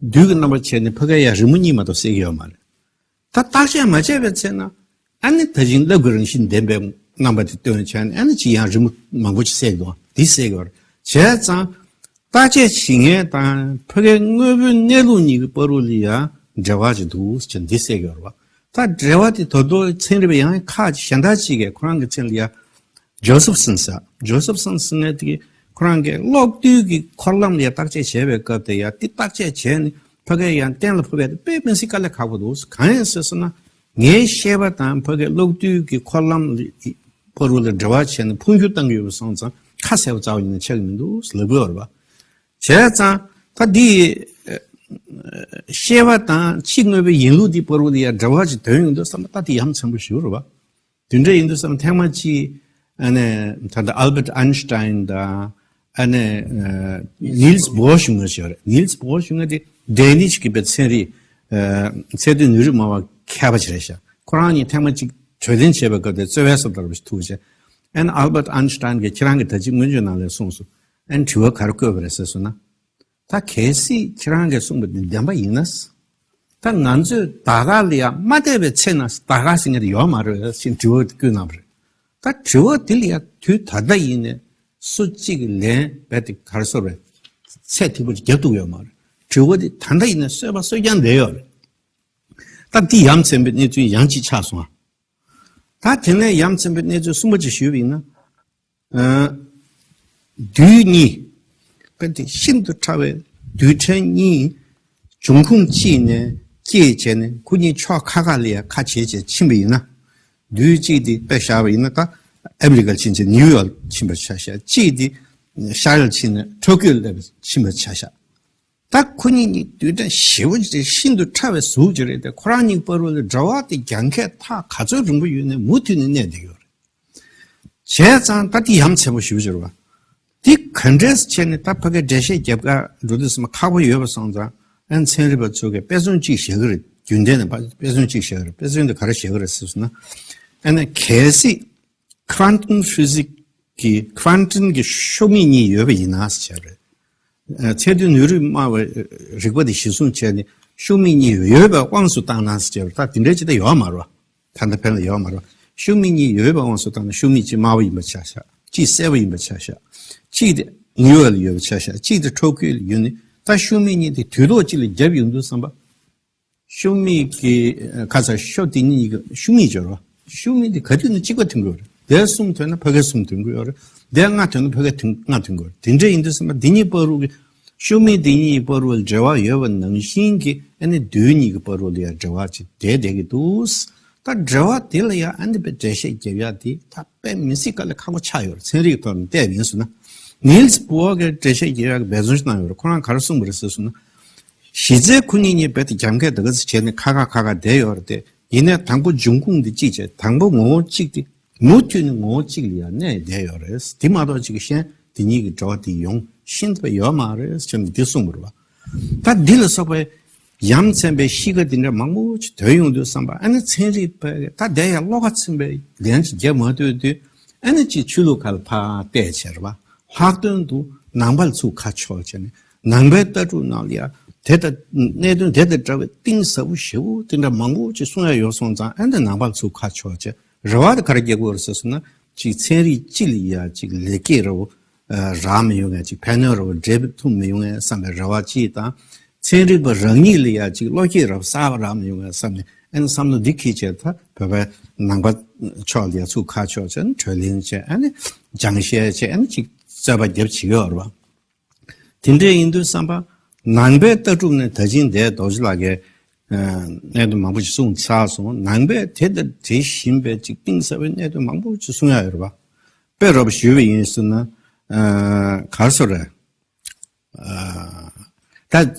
རྡུལ་གྱི་རྣམ་པ་བྱས་ནས་ཕ་གིར་ཡ་རི་མོ་གཉིས་མ་གཏོགས་གསལ་གྱི་ཡོད་མ་རེད། ད་བརྟག་དཔྱད་མ་བྱས་པའི་ཚེ་ན། ཨ་ནི་ད་ཅིང་རླབས་ཀྱི་རང་བཞིན་ལྡན་པའི་རྣམ་པ་དེ་སྟོན་བྱས་ནས། ཨ་ནི་ཅིག་ཡང་རི་མོ་མང་པོ་ཅིག་གསལ་གྱི་འདུག་འདི་གསལ་གྱི་ཡོད་རེད། བྱས་ཙང་བརྟག་དཔྱད་བྱེད་མཁན་དང་ཕ་གིའི་དངོས་པོའི་གནས་ལུགས་གཉིས་ཀྱི་བར་དུ་ལ་ཡང་འབྲེལ་བ་ཅིག་འདུག་ཅེས་འདི་གསལ་གྱི་ཡོད་རེད་བ། ད་འབྲེལ་བ་དེ་ད་དུང་ཚན་རིག་པ་ཡང་ཁག་ཅིག་གཞན་དག་ཅིག་གིས་ཁོ་རང་གི་མཚན་ལ་ཡ། ཇོ་སེབ་སན་ཟེར། ཇོ་སེབ་སན་ཟེར་མཁན་དེ་ཁོ་རང་གིས་གློག་རྡུལ་གྱི་འཁོར་ལམ་ལ་ཡ་བརྟག་དཔྱད་བྱས་པའི་སྐབས་དེ་ཡ། དེ་བརྟག་དཔྱད་བྱས་ནས་ཕ་གིར་ཡང་གཏན་ལ་ཕབ་པ་དེ་དཔེ་མི་སྲིད་དཀའ་ལས་ཁག་པོ་འདུག་གང་ཡིན་ཟེར་སོང་ན། ངའི་ཤེས་པ་དང་ཕ་གིའི་གློག་རྡུལ་གྱི་འཁོར་ལམ་བར་དུ་ལ་འབྲེལ་བ་བྱས་ནས་འཕོ་འགྱུར་བཏང་གི་ཡོད་པ་སོང་ཙང་ཁ་གསལ་པོ་རྩ་བ་ཉིད་ནས་ཆགས་ཀྱི་མི་འདུག་ལབ་ཀྱི་ཡོད་རེད་པ། བྱས་ཙང་ད་འདི་ཤེས་པ་དང་ཕྱི་དངོས་པོའི་ཡིན་ལུགས་འདི་བར་དུ་ལ་ཡ་འབྲེལ་བ་ཅིག་ཐོན་ཡོང་དུས་ཙམ་པ། ད་དེ་ཡ་མཚན་པོ་ཞིག་རེད་པ། དེ་འདྲ་ཡིན་དུས་ཙམ་ཐེངས་མ་གཅིག་ཨ་ནི་ད་ལྟ་ཨལ་བྷར་ཨན་སི་ཊ་ཡིན་དང་། ཨ་ནི་ཨ་ནིལ་སི་བྷོ་ཤི་ངོས་ཤིག་རེད། ནིལ་སི་བྷོ་ཤི་ངོས་དེ་ཌེ་ནིཤ་གི་པའི་ཚན་རིག་ཨ་ཚད་ལྡན་ནུས་རིག་སྨྲ་བ་མཁས་པ་ཅིག་རེད་ཤག་ཁོ་རང་གཉིས་ཐེངས་མ་གཅིག་གྲོས་བསྟུན་བྱས་པའི་སྐབས་དེ་རྩོད་པའི་སོ་ལྟར་བ་ཞིག་ཐུག་བྱས། ཨ་ནི་ཨལ་བྷར་ཨན་སི་ཊ་གིས་ཁྱེད་རང་གིས་ད་ཅིག་སྔོན་བརྗོད་ནང་ལ་གསུངས་སོང་། ཨ་ནི་དྲི་བ་ག་རེ་བཀོད་པ་རེད་ཟེར་སོང་ན། ད་གལ་སྲིད་ཁྱེད་རང་གིས་གསུངས་པ་འདི་བདེན་པ་ཡིན་ན། ད་ང་ཚོས་ད་ག་ལ་ཡ་མ་བལྟས་པའི་ཚེ་ན་ད་ག་ཟེར་མཁན་དེ་ཡོད་མ་རེད་ཟེར་དྲི་བ་དེ་བཀོད་གནང་བ་རེད། ད་དྲི་བ་དེ་ལ་ཡ་དུས་ད་ལྟ་ཡིན་ནས་སུ་གཅིག་གིས་ལན་རྦད་དེ་ག་རེ་ཟེར་རེད། ཚད་ཐིག་པོ་ཅིག་རྒྱབ་ཐུབ་ཡོད་མ་རེད། དྲི་བ་དེ་ད་ལྟ་ཡིན་ནས་གསོད་པ་གསོད་རྐྱང་བསྡད་ཡོད་རེད། ད་འདི་ཡ་མཚན་པའི་གནས་ཚུལ་ཡང་གཅིག་ཆགས་སོང་ཨ། ད་དེ་ནས་ཡ་མཚན་པའི་གནས་ཚུལ་གསུམ་པ་ཅིག་ཞུས་པ་ཡིན་ན། ཨ། རྡུལ་གཉིས། དཔེ་དེ་ཤིན་ཏུ་ཕྲ་བའི་རྡུལ་ཕྲན་གཉིས་འབྱུང་ཁུངས་གཅིག་ནས་སྐྱེས་བྱས་ནས་ཁོ་གཉིས་ཕྱོགས་ཁ་ཁ་ལ་ཡ་ཁ་བྱེ་བྱེ་ཕྱིན་པ་ཡིན་ན། རྡུལ་གཅིག་དེ་དཔེ་བཞག་པ་ཡིན་ན་ད་ཨ་མི་རི་ཀར་ཕྱིན་བྱས་ནིའུ་ཡོག་ཕྱིན་པ་ཆ་བཞག་གཅིག་དེ་ཤར་ལ་ཕྱིན་ནས་ཊོ་ཀིའོ་ལ་ཕྱིན་པ་ཆ་བཞག་ད་ཁོ་གཉིས་གཉིས་རྡུལ་ཕྲན་ཞེ་པོ་ཅིག་ཤིན་ཏུ་ཕྲ་བའི་གཟུགས་ཅིག་རེད་དེ། ཁོ་རང་གཉིས་བར་དུ་ལ་འབྲེལ་བ་དེ་རྒྱང་ཁ་ཐག་ག་ཚོད་རིང་པོ་ཡོད་ནའི་མུ་མཐུད་ནས་གནས་བསྡད་ཡོད་རེད། བྱས་ཙང་ད་དེ་ཡ་མཚན་པོ་ཞེ་པོ་ཅིག་རེད་བ། དེ་ག་འདྲས་བྱས་ནས་ད་ཕ་གིར་འགྲེལ་བཤད་རྒྱབ་ག་འགྲོ་དུས་ཙམ་པ་ཁག་པོ་ཡོད་པ་སོང་ཙང་། ཨ་ནི་ཚན་རིག་པ་ཚོ་གིས་དཔེ་མཚོན་གཅིག་བཞག་གི་རེད། རྒྱུན་ལྡན་ནས་ཕ་དཔེ་མཚོན་གཅིག་བཞག་གི་རེད། དཔེ་མཚོན་དེ་ག་རེ་བཞག་གི་རེད་ཟེར་སོང་ན། ཨ་ནི་གལ་སྲིད་ཁ་ཝན་ཊམ་ཕི་ཟིག་གི་ཁ་ཝན་ཊམ་གི་ཤོག་མིག་གཉིས་ཡོད་པ་ཡིན་ན་ཟེར་བྱས་རེད། ཚད་རྡུལ་ནུས་རིགས་སྨྲ་བའི་རིག་པ་དེ་གཞིར་བཟུང་བྱས་ནས་ཤོག་མིག་གཉིས་ཡོད་པའི་དབང་དུ་བཏང་ན་ཟེར་བྱས་པ། ད་དེ་འདྲའི་ཅིག་ད་ཡོད་མ་རེད་བ། ད་ལྟ་ཕན་ལ་ཡོད་མ་རེད་བ། ཤོག་མིག་གཉིས་ཡོད་པའི་དབང་དུ་བཏང་ན་ཤོག་མིག་གཅིག་དམར་པོ་ཡིན་པ་ཆ་བཞག་གཅིག་སེར་པོ་ཡིན་པ་ཆ་བཞག་གཅིག་དེ་ནིའུ་ཡོག་ལ་ཡོད་པ་ཆ་བཞག་གཅིག་དེ་ཊོ་ཀིའོ་ལ་ཡོད་ནི། ད་ཤོག་མིག་གཉིས་དེ་དུས་ཐོག་གཅིག་ལ་རྒྱབ་ཡོང་དུས་ཙམ་པ། ཤོག་མིག་གི་ཁ་ཚ་ཤོག་དེ་གཉིས་ཀྱི་ཤོག་མིག་སྦྱོར་བ། ཤོག་མིག་དེ་ག་དུས་ནས་གཅིག་པ་ཐོན་གྱི་ཡོད་རེད། དེ་གསུམ་ཐོན་ན་ཕ་གི་གསུམ་ཐོན་གྱི་ཡོད་རེད། དེ་ལྔ་ཐོན་ན་ཕ་གི་ཐོན་ལྔ་ཐོན་གྱི་ཡོད་རེད། དེ་འདྲ་ཡིན་དུས་ཙམ་པ་དེ་གཉིས་བར་དུ་གི་ཤོག་མིག་དེ་གཉིས་བར་དུ་ལ་འབྲེལ་བ་ཡོད་པ་ནང་བཞིན་གྱི་ཨ་ནི་རྡུལ་གཉིས་ཀྱི་བར་དུ་ལ་ཡང་འབྲེལ་བ་ཅིག་བསྡད་བསྡད་ཀྱི་འདུག་ད་འབྲེལ་བ་དེ་ལ་ཡང་ཨ་ནི་དཔེ་འགྲེལ་བཤད་རྒྱབ་ཡག་དེ་ད་དཔེ་མི་སྲིད་དཀའ་ལས་ཁག་པོ་ཆགས་ཡོད་རེད། ཚན་རིག་ཐོག་ནས་བལྟས་པ་ཡིན་ཟེར་ན། ནིལ་སི་བོར་གྱིས་འགྲེལ་བཤད་རྒྱག་ཡག་གི་འབད་བརྩོན་ཞིག་གནང་ཡོད་རེད། ཁོ་རང་ག་རེ་གསུངས་པ་རེད་ཟེར་སོང་ན། གཞི་རྩའི་ཁོ་གཉིས་གཉིས་རྦད་དེ་རྒྱང་ཁ་དེ་ག་ཚོད་བྱས་ནས་ཁ་ཁ་ཁ་ཁ་བསྡད་ཡོད་རེད་དེ། ཡིན་ནའི་དང་པོ་འབྱུང་ཁུངས་དེ་གཅིག་བྱས། དང་པོ་ངོ་བོ་གཅིག་དེ་མུ་མཐུད་ནས་ངོ་བོ་གཅིག་ལ་ཡང་གནས་བསྡད་ཡོད་རེད། དེ་མ་གཏོགས་གཅིག་གི་གཞན་དེ་གཉིས་ཀྱི་འབྲེལ་བ་དེ་ཡོང་ཤེས་ཐུབ་པ་ཡོད་མ་རེད་ཟེར་ནས་འདི་གསུངས་པ་རེད་བ། ད་འདི་ལ་སོགས་པའི་ཡ་མཚན་པའི་གཤིས་ཀ་འདི་འདྲ་མང་པོ་ཅིག་ཐོན་ཡོང་དུས་ཙམ་པ། ཨ་ནི་ཚན་རིག་པས་ད་དེ་ཡང་བློ་ཁ་ཚིམ་པའི་ལན་ཅིག་རྒྱག་མ་ཐུབ་དུས། ཨ་ནི་ཅིག་ཆོས་ལུགས་ཁ་ལ་ཕར་བལྟས་བྱས་རེད་བ། ལྷག་དོན་དུ་ནང་པ་ལ་ཚུར་ཁ་ཕྱོགས་བྱས་ནས་ནང་པའི་ལྟ་གྲུབ་ནང་ལ་ཡ་དེ་ལྟ་གནད་དོན་དེ་དང་འདྲ་བའི་གཏིང་ཟབ་པོ་ཞེ་པོ་དེ་འདྲ་མང་པོ་ཅིག་གསུང་ཡ་ཡོད་སོང་ཙང་། ཨ་ནི་ནང་པ་ལ་ཚུར་ཁ་ཕྱོགས་བྱས། རེ་བ་དེ་ག་རེ་རྒྱག་དགོས་རེད་ཟེར་སོང་ན། ཅིག་ཚན་རིག་སྤྱི་ལ་ཡ་ཅིག་ལེགས་སྐྱེས་ར་བོ་རག་མི་ཡོང་ངེས། ཅིག་ཕན་གནོད་ར་བོ་འབྲེལ་ཐུབ་མི་ཡོང་ངེས་བསམ་པའི་རེ་བ་གཅིག་དང་། ཚན་རིག་པ་རང་ཉིད་ལ་ཡ་ཅིག་བློ་སྐྱེད་ར་བོ་གསར་པ་རག་མི་ཡོང་ངེས་བསམ་ནས། ཨ་ནི་བསམ་བློ་འདི་འཁྱེར་བྱས། ད་བོད་པའི་ནང་པ་ཕྱོགས་ལ་ཡ་ཚུར་ཁ་ཕྱོགས་བྱས། ཨ་ནི་གྲོས་གླེང་བྱས། ཨ་ནི་སྦྱང་བཤད་བྱས། ཨ་ནི་ཅིག་རྩོད་པ་རྒྱབ་བྱེད་ཀྱི་ཡོད་རེད་བ། དེ་འདྲ་ཡིན་དུས་ཙམ་པ། ནང་པའི་ལྟ་གྲུབ་ནས་ད་ཕྱིན་དེ་རྡོ་རྗེ་ལགས་ཀྱིས་ཨ་གནད་དོན་མང་པོ་ཞིག་གསུངས་ཚར་སོང་། ནང་པས་དེ་དང་དེ་བཞིན་པའི་ཅིག་གཏིང་ཟབ་པའི་གནད་དོན་མང་པོ་ཞིག་གསུང་ཡ་ཡོད་རེད་བ། དཔེ་རོབ་ཞུས་པ་ཡིན་ཟེར་ན། ཨ་ག་རེ་ཟེར་རེད། ཨ་ད་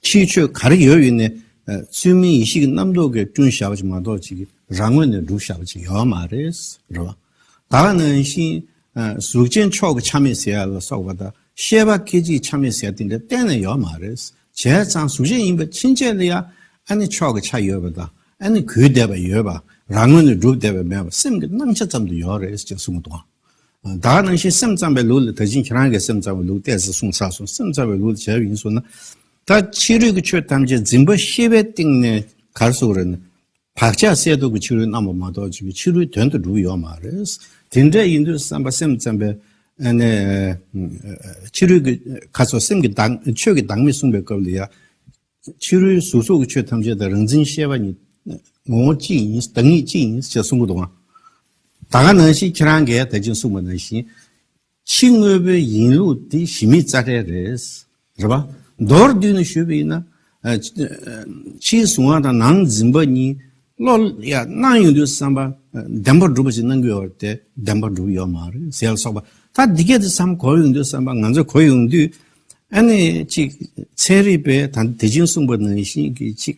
ཕྱིའི་ཆོས་ག་རེ་ཡོད་ཡོད་ནའི་ཨ་ཚུལ་མིན་ཡེ་ཤེས་ཀྱི་རྣམ་རྟོག་གིས་བསྐྲུན་བཞག་པ་ཅིག་མ་གཏོགས། ཅིག་རང་ངོས་ནས་གྲུབ་བཞག་པ་ཅིག་ཡོད་མ་རེད། རེད་བ། ད་ག་ནང་བཞིན་ཨ་གཟུགས་ཅན་མཆོག་གི་ཆ་མེད་ཟེར་ཡ་ལ་སོགས་པ་དང་། ཤེས་པ་སྐད་ཅིག་ཆ་མེད་ཟེར་ཡ་དེ་འདྲ་གཏན་ནས་ཡོད་མ་རེད། བྱས་ཙང་གཟུགས་ཅན་ཡིན་པ་ཕྱིན་ཆད་ལ་ཡ་ཨ་ནི་མཆོག་གི་ཆ་ཡོད་པ་དང་། ཨ་ནི་གུས་བསྡད་པ་ཡོད་པ། རང་ངོས་ནས་གྲུབ་བསྡད་པ་མེད་པ། སེམས་ཀྱི་སྣང་ཆ་ཙམ་དུ་ཡོད་རེད་ཅེས་གསུངས་འདུག་ད་ག་ནང་བཞིན་སེམས་ཙམ་པའི་ལུགས་ལ། ད་གིན་ཁྱེད་རང་གིས་སེམས་ཙམ་པའི་ལུགས་ཏོག་ཙམ་གསུངས་ཚར་སོང་། སེམས་ཙམ་པའི་ལུགས་ལ་བྱས་པ་ཡིན་སོང་ན། ད་ཕྱི་རོལ་གྱི་ཆོས་ཐམས་ཅད་འཛིན་པ་ཤེས་པའི་སྟེང་ནས་ག་རེ་ཟེར་དགོས་རེད་ན། བག་ཆགས་སད་རྡོག་གི་ཕྱི་རོལ་སྣང་བ་མ་གཏོགས་ཅིག་གི་ཕྱི་རོལ་དོན་དུ་གྲུབ་ཡོད་མ་རེད། དེ་འདྲ་ཡིན་དུས་ཙམ་པ། སེམས་ཙམ་པའི་ཨ་ནི་ཕྱི་རོལ་གྱི་ཁ་སོགས་སེམས་ཀྱི་བདག་ཆོས་ཀྱི་བདག་མེད་གསུངས་པའི་སྐབས་ལ་ཡ། ཕྱི་རོལ་གཟུགས་སོགས་ཀྱི་ཆོས་ཐམས་ཅད་དང་རང་འཛིན་ཤེས་པ་ཉིད་ངོ་བོ་གཅིག་ཡིན། བདག་ཉིད་གཅིག་ཡིན་ཅེས་གསུང་གི་འདུག་ཨང་། ད་ག་ནང་བཞིན་ཁྱེད་རང་གིས་ད་གིན་གསུངས་པ་ནང་བཞིན། ཕྱི་དངོས་པོའི་ཡིན་ལུགས་དེ་གཞི་མེད་རྩ་བྲལ་རེད། རེད་པ། མདོར་བསྡུས་ནས་ཞུས་པ་ཡིན་ན། ཨ་ཕྱིའི་གཟུང་བ་དང་ནང་འཛིན་པ་གཉིས་བློ་ཡ་སྣང་ཡོང་དུས་ཙམ་པ། ཨ་བདེན་པར་གྲུབ་པ་ཞིག་སྣང་གི་ཡོད་རེད་དེ། བདེན་པར་གྲུབ་ཡོད་མ་རེད་ཟེར་ལ་སོགས་པ། ད་འདི་སྐད་དུ་བསམ་གོ་ཡོང་དུས་ཙམ་པ། ང་ཚོས་གོ་ཡོང་དུས། ཨ་ནི་ཅིག་ཚན་རིག་པས་ད་དེ་བཞིན་གསུངས་པ་ནང་བཞིན་གྱི་ཅིག་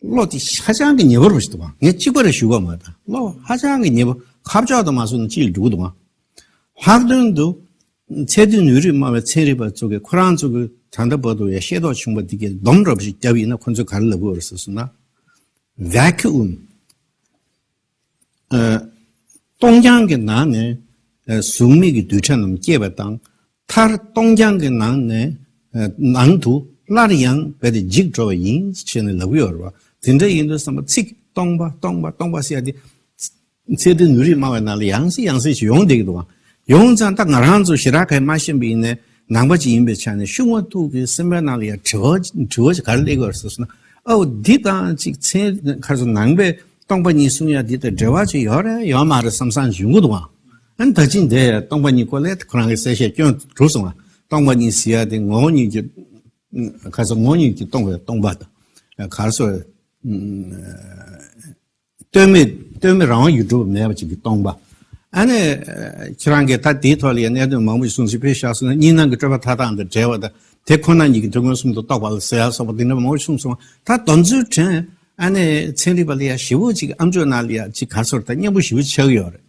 བློ་དེ་ཧ་ཅང་གི་ཉེ་བར་ཞིག་འདུག་ག་ངས་གཅིག་པ་རེ་ཞུ་གི་མ་རེད། བློ་ཧ་ཅང་གི་ཉེ་བ། ཁ་ཕྱོགས་དང་མ་སོང་ན་གཅིག་ལ་འགྲོ་གི་འདུག་ག་ལྷག་དོན་དུ་ཚད་རྡུལ་ནུས་རིགས་སྨྲ་བའི་ཚན་རིག་པ་ཚོ་གིས་ཁོ་རང་ཚོ་གི་ད་ལྟ་བར་དུ་ཡང་ཤེས་རྟོགས་བྱུང་བ་འདི་གའི་སྡོམ་འདྲ་པོ་ཞིག་བརྒྱབ་ཡིན་ན། ཁོ་ཚོས་ག་རེ་ལབ་ཀྱི་ཡོད་རེད་ཟེར་སོང་ན། ཝེ་ཀུ་ཨུམ། ཨ་སྟོང་རྐྱང་གི་ནང་ནས་ཨ་གཟུགས་མེད་ཀྱི་རྡུལ་ཕྲན་རྣམས་སྐྱེས་པ་དང་། མཐར་སྟོང་རྐྱང་གི་ནང་ནས་ཨ་ནང་དུ་སླར་ཡང་རྦད་དེ་འཇིག་འགྲོ་བ་ཡིན་ཞེས་ནས་ལབ་ཀྱི་ཡོད་རེད་པ། དེ་འདྲ་ཡིན་དུས་ཙམ་པ། ཚིག་སྟོང་པ་སྟོང་པ་སྟོང་པ་ཟེར་ཡ་དེ། ཚད་རྡུལ་ནུས་རིགས་སྨྲ་བའི་ནང་ལ་ཡང་སེ་ཡང་སེ་ཞིག་ཡོང་བསྡད་ཀྱི་འདུག་ག་ཡོང་ཙང་ད་ང་རང་ཚོ་ཞེ་དྲག་གིས་མ་ཤེས་པ་ཡིན་ནའི། ནང་པ་ཅིག་ཡིན་པའི་ཆ་ནས་ཤུགས་མ་ཐུག་གི་སེམས་པའི་ནང་ལ་ཡང་དྲི་བ་དྲི་བ་ཞིག་ག་རེ་སླེབས་ཀྱི་ཡོད་རེད་ཟེར་སོང་ན། ཨོ་འདི་དང་ཅིག་ཚན་ག་རེ་ཟེར། ནང་པའི་ སྟོང་པ་ཉིད་གསུང་ཡ་འདི་དང་འབྲེལ་བ་ཅིག་ཡོད་རེད་ཡོད་མ་རེད་བསམ་བསམ་ཞུ་གི་འདུག་ཨ། ཨ་ནི་ད་ཅི་འདི་སྟོང་པ་ཉིད་སྐོར་ལ་ཁོ་རང་གི་གསལ་བཤད་སྐྱོན་གྲུབ་སོང་ཨ། སྟོང་པ་ཉིད་ཟེར་ཡ་དེ་ངོ་བོ་ཉིད་ཀྱི་ག་ཚོད་ངོ་བོ་ཉིད་ཀྱིས་སྟོང་པའི་སྟོང་པ་དང་ག་རེ་ཟེར། ལྟོས་མེད་ལྟོས་མེད་རང་དབང་ཡུལ་གྲུབ་མེད་པ་ཅིག་གི་སྟོང་པ། ཨ་ནི་ཁྱེད་རང་གིས་ད་དེའི་ཐོག་ལ་ཡང་གནད་དོན་མང་པོ་ཞིག་གསུངས་ཤིང་དཔེ་བཞག་སོང་ན་གཉིས་སྣང་གི་སྤྲོས་པ་མཐའ་དག་དང་བྲལ་བ་དང་དེ་ཁོ་ན་ཉིད་ཀྱི་དོན་ཀུན་གསུམ་དུ་རྟོགས་པ་ལ་ཟེར་ཡ་སོགས་པ་འདི་འདྲ་མང་པོ་གསུངས་སོང་། ད་དོན་ཚུལ་དྲན་ཨ་ནི་ཚན་རིག་པ་ལ་ཡ་ཞེ་པོ་ཅིག་ཨམ་ཅོག་ནང་ལ་ཡ་ཅིག་ག་རེ་ཟེར་ད་སྙན་པོ་ཞེ་པོ་ཆགས་ཀྱི་ཡོད་རེད།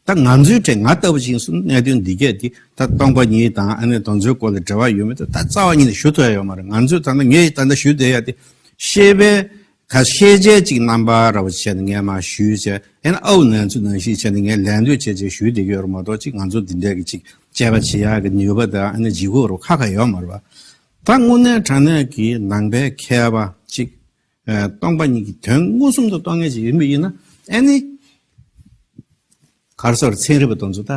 ད་ང་ཚོའི་གྲས་ང་ལྟ་བུ་ཅིག་སོང་གནད་དོན་འདི་གས་འདི་ད་སྟོང་པ་ཉིད་དང་ཨ་ནི་དོན་ཚུལ་སྐོར་ལ་འབྲེལ་བ་ཡོད་མེད་ད་ད་རྩ་བ་ཉིད་ནས་ཞུ་ཐུབ་ཡ་ཡོད་མ་རེད། ང་ཚོས་ད་ལྟ་ངས་ད་ལྟ་ཞུ་བསྡད་ཡ་དེ་ཤེས་པའི་ག་ཤེས་བྱའི་ཅིག་རྣམ་པ་འདྲ་བོ་བྱས་ནས་ངས་མར་ཞུས་བྱས་ཨ་ནི་ཨའུ་ནན་ཚུ་ནང་བཞིན་བྱས་ནས་ངས་ལན་འདེབས་བྱས་བྱས་ཞུས་བསྡད་ཀྱི་ཡོད་རེད་མ་གཏོགས་ཅིག་ང་ཚོ་འདི་འདྲས་ཀྱི་ཅིག་དཔྱད་པ་བྱེད་ཡ་གི་ནུས་པ་དང་ཨ་ནི་ལྗིད་ཁོག་རུ་ཁ་ཁ་ཡོད་མ་རེད་པ། ད་དངོས་གནས་དྲང་གནས་ཀྱི་ནང་པའི་མཁས་པ་ཅིག་ཨ་སྟོང་པ་ཉིད་ཀྱི་དོན་མངོན་སུམ་དུ་རྟོགས་མཁན་ཅིག་ཡིན་པ་ཡིན་ན་ཨ་ནི་ག་རེ་ཟེར་ཚན་རིག་པ་དེ་ཚོ་ད་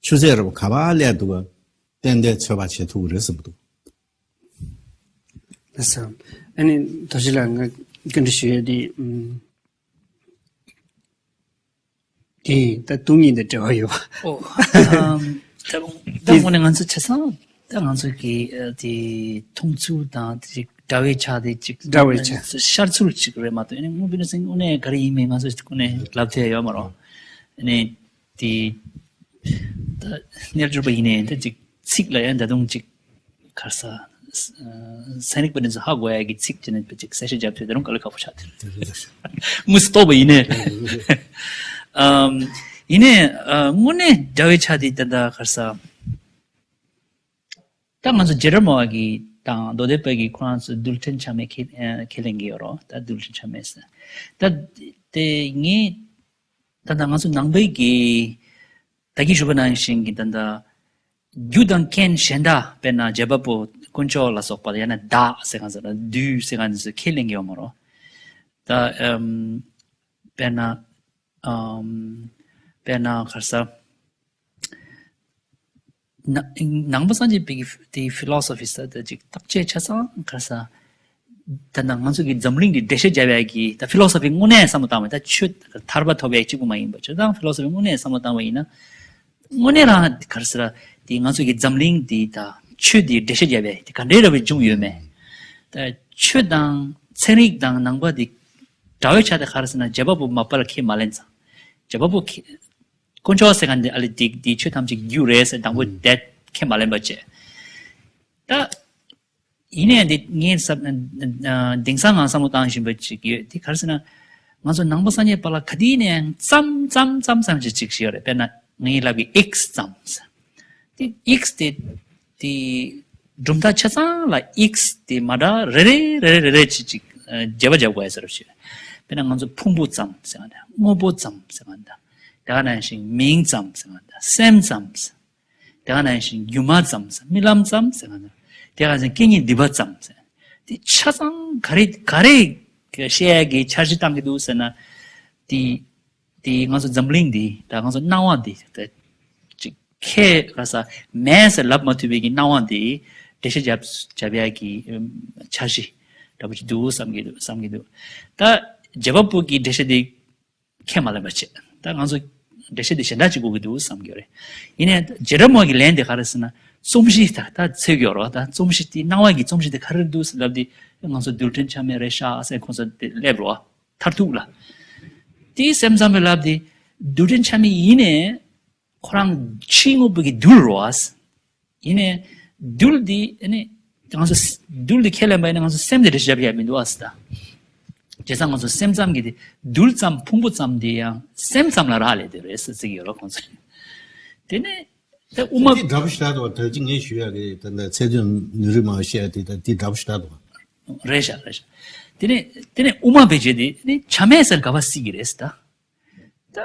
ཆུ་ཚད་རེ་བ་ག་པར་སླེབས་འདུག་ག་ཏན་ཏན་ཚོད་དཔག་བྱེད་ཐུབ་ཀྱི་རེད་བསམ་གྱི་འདུག་ལགས་སོ། ཨ་ནི་རྡོ་རྗེ་ལགས་ང་བཀའ་འདྲི་ཞུ་ཡ་དེ་ཨམ། དེ་ད་སྟོང་ཉིད་དང་འབྲེལ་བ་ཡོད་པ། ཨོ། ཨམ། ད་ད་དངོས་གནས་ང་ཚོ་ཆ་ཚང་ད་ང་ཚོ་གི་ཨ་དེ་མཐོང་ཚུལ་དང་དེ་ཅིག་འདྲ་བའི་ཆ་དེ་ཅིག་འདྲ་བའི་ཆ། ཤར་ཚུལ་ཅིག་རེད་མ་གཏོགས་ཨ་ནི་དངོས་པོའི་ནང་དངོས་གནས་ག་རེ་ཡིན་མིན་ང་ཚོ་དངོས་གནས་ལབ་ཐུབ་ཡ་ཡོད་མ་རེད། ཨ་ནི་དེ་ད་རྣལ་འབྱོར་པ་ཡིན་ནའི་ད་ཅིག་ཚིག་ལ་ཡང་ད་དུང་ཅིག་ག་རེ་ཟེར། ཚན་རིག་པ་འདི་ཚོ་ཧ་གོ་ཡ་གི་ཚིག་ཅིག་ནས་ཅིག་གསལ་བཤད་རྒྱབ་ཐུབ་ད་རུང་དཀའ་ལས་ཁག་པོ་ཆགས་ཐུབ། དངོས་སུ་རྟོགས་པ་ཡིན་ནའི། ཨམ། ཡིན་ནའི་ཨ་དངོས་གནས་འདྲ་བའི་ཆ་དེ་ད་ད་ག་རེ་ཟེར། ད་ང་ཚོ་རྗེ་རབས་སྨྲ་བ་གི་དང་མདོ་སྡེ་པ་གི་ཁོ་རང་ཚོ་རྡུལ་ཕྲན་ཆ་མེད་ཁས་ཁས་ལེན་གྱི་ཡོད་རེད། ད་རྡུལ་ཕྲན་ཆ་མེད་ཟེར། ད་དེ་ངས་ད་ད་ང་ཚོ་ནང་པའི་གི་ད་གིན་ཞུས་པ་ནང་བཞིན་གྱི་ད་ལྟ་རྒྱུ་དང་རྐྱེན་གཞན་དག་དཔེར་ན་རྗེ་དཔའ་བོ་དཀོན་མཆོག་ལ་སོགས་པ་ཡང་ན་བདག་ཟེར་ག་ཟེར་ན་བདུད་ཟེར་ག་འདི་ཚོ་ཁས་ལེན་གྱི་ཡོད་མ་རེད། ད་ཨམ་དཔེར་ན་ཨམ་དཔེར་ན་ག་རེ་ཟེར་ན་ནང་པ་སངས་རྒྱས་པའི་གི་དེ་ཕི་ལོ་སོ་ཕི་ཟེར་ད་ཅིག་བརྟག་དཔྱད་ཆ་ཚང་ག་རེ་ཟེར། ད་ནང་ང་ཚོ་གི་འཛམ་གླིང་འདི་འགྲེལ་བཤད་རྒྱབ་ཡ་གི་ད་ཕི་ལོ་སོ་ཕི་དངོས་གནས་བསམ་བློ་བཏང་བ་ད་ཆོས་ཐར་པ་ཐོབ་ཡ་གཅིག་པུ་མ་ཡིན་པ་ཆོས་དང་ཕི་ལོ་སོ་ཕི་དངོས་གནས་བསམ་བློ་བཏང་བ་ཡིན་ན། དངོས་གནས་རང་ག་རེ་ཟེར་དེ་ང་ཚོ་གི་འཛམ་གླིང་འདི་ད་ཆོས་འདི་འགྲེལ་བཤད་རྒྱབ་ཡ་དེ་ག་འདྲའི་ར་བའི་འབྱུང་ཡོད་མེད། ད་ཆོས་དང་ཚན་རིག་དང་ནང་པ་འདི་འདྲ་བའི་ཆ་དེ་ག་རེ་ཟེར་ན་རྗེ་དཔའ་བོ་མ་པ་ལ་ཁས་མ་ལེན་ཙང་། རྗེ་དཔའ་བོ་ཁས་དཀོན་མཆོག་ཟེར་མཁན་འདི་ཨ་ལེ་འདི་འདི་ཆོས་ཐམས་ཅད་ཀྱི་རྒྱུ་རེད་ཟེར་དང་པོ་དེ་ཁས་མ་ལེན་པ་བྱས། ད་ཡིན་ནའི་འདི་ངས་ས་ཨ་དེང་སང་ང་བསམ་བློ་བཏང་བཞིན་པ་ཅིག་ཡོད་དེ་ག་རེ་ཟེར་ན། ང་ཚོ་ནང་པ་སངས་རྒྱས་པ་ལ་ག་དུས་ནས་ཙམ་ཙམ་ཙམ་ཙམ་ཞིག་ཅིག་ཞིག་ཡོད་རེད། དཔེར་ན་ངའི་ལབ་ཀྱི་ཨིགས་ཙམ་ཟེར། དེ་ཨིགས་དེ་དེ་གྲུབ་མཐའ་ཆ་ཚང་ལ་ཨིགས་དེ་མ་འདྲ་རེ་རེ་རེ་རེ་རེ་རེ་ཅིག་ཅིག་ཨ་བརྗེ་པོ་རྒྱབ་དགོས་ཡ་ཟེར་རོ་ཞེས། དཔེར་ན་ང་ཚོ་ཕུང་པོ་ཙམ་ཟེར་བ་དང་དངོས་པོ་ཙམ་ཟེར་བ་དང་དེ་ག་ནང་བཞིན་མིང་ཙམ་ཟེར་བ་དང་སེམས་ཙམ་ཟེར། དེ་ག་ནང་བཞིན་སྒྱུ་མ་ཙམ་ཟེར་རྨི་ལམ་ཙམ་ཟེར་བ་དང་དེ་ག་ནང་བཞིན་སྐད་གཉིས་སྡིག་པ་ཙམ་ཟེར། དེ་ཆ་ཚང་ག་རེ་ག་རེ་བཤད་ཡ་གི་འཆར་གཞི་བཏང་གི་འདུག་ཟེར་ན་དེ། དེ་ང་ཚོ་འཛམ་གླིང་འདི་ད་ང་ཚོ་སྣང་བ་འདི་ད་ཅིག་ཁས་ལ་ས་མེད་ཟེར་ལབ་མ་ཐུབ་པའི་གི་སྣང་བ་འདི་འགྲེལ་བཤད་རྒྱབ་རྒྱབ་ཡ་གི་ཨམ་འཆར་གཞི་འདྲ་པོ་ཅིག་འདུག་བསམ་གི་འདུག་བསམ་གི་འདུག་ད་རྗེ་དཔའ་བོ་གི་འགྲེལ་བཤད་འདི་ཁས་མ་ལེན་པ་བྱས། ད་ང་ཚོ་འགྲེལ་བཤད་འདི་གཞན་དག་ཅིག་དགོས་ཀྱི་འདུག་བསམ་གི་རེད། ཡིན་ནའི་རྗེ་རབས་སྨྲ་བ་གི་ལན་དེ་ག་རེ་ཟེར་ན་རྩོམ་གཞི་ད་ད་འཚོལ་གི་ཡོད་རེད་བ། ད་རྩོམ་གཞི་དེ་སྣང་བ་གི་རྩོམ་གཞི་དེ་ག་རེ་འདུག་ཟེར་ལབ་དེ་ང་ཚོ་རྡུལ་ཕྲན་ཆ་མེད་རེད་ཤག་ཟེར་ཁོང་ཚོ་དེ་སླེབས་རེད་བ། མཐར་ཐུག་ལ། དེའི་སེམས་ཙམ་པའི་ལབ་དེ་རྡུལ་ཕྲན་ཆ་མེད་ཡིན་ནའི་ཁོ་རང་ཕྱིའི་དངོས་པོ་གི་རྡུལ་རེད་བ། ཡིན་ནའི་རྡུལ་དེ་ཨ་ནི་ང་ཚོ་རྡུལ་དེ་ཁས་ལེན་པ་ཡིན་ན་ང་ཚོ་སེམས་དེ་འགྲེལ་བཤད་རྒྱབ་ཡ་མི་འདུག་ཨ་ཟེར་ད། བྱས་ཙང་ང་ཚོ་སེམས་ཙམ་གྱི་དེ་རྡུལ་ཙམ་ཕུང་པོ་ཙམ་དེ་ཡང་སེམས་ཙམ་ལ་རག་ལས་དེ་རེད་ཟེར་ཟེར་གྱི་ཡོད་རེད་ཁོང་ཚོ། དེ་ནས་དེ་དབུ་མ། དེ་འདྲ་པོ་ཞིག་རེད་འདུག་ད་ཅི་ངས་ཞུ་ཡ་གི་ད་ལྟ་ཚད་ལྡན་ནད་རིགས་མང་བཤད་ཡ་དེ་ད་དེ་འདྲ་པོ་ཞིག་རེད་འདུག་རེད་ཤག་རེད་ཤག་དེ་ནས་དེ་ནས་དབུ་མ་བེད་སྤྱད་དེ་ནི་ཆ་མེད་ཟེར་ག་པར་སྲིད་ཀྱི་རེད་ཟེར་ད། ད་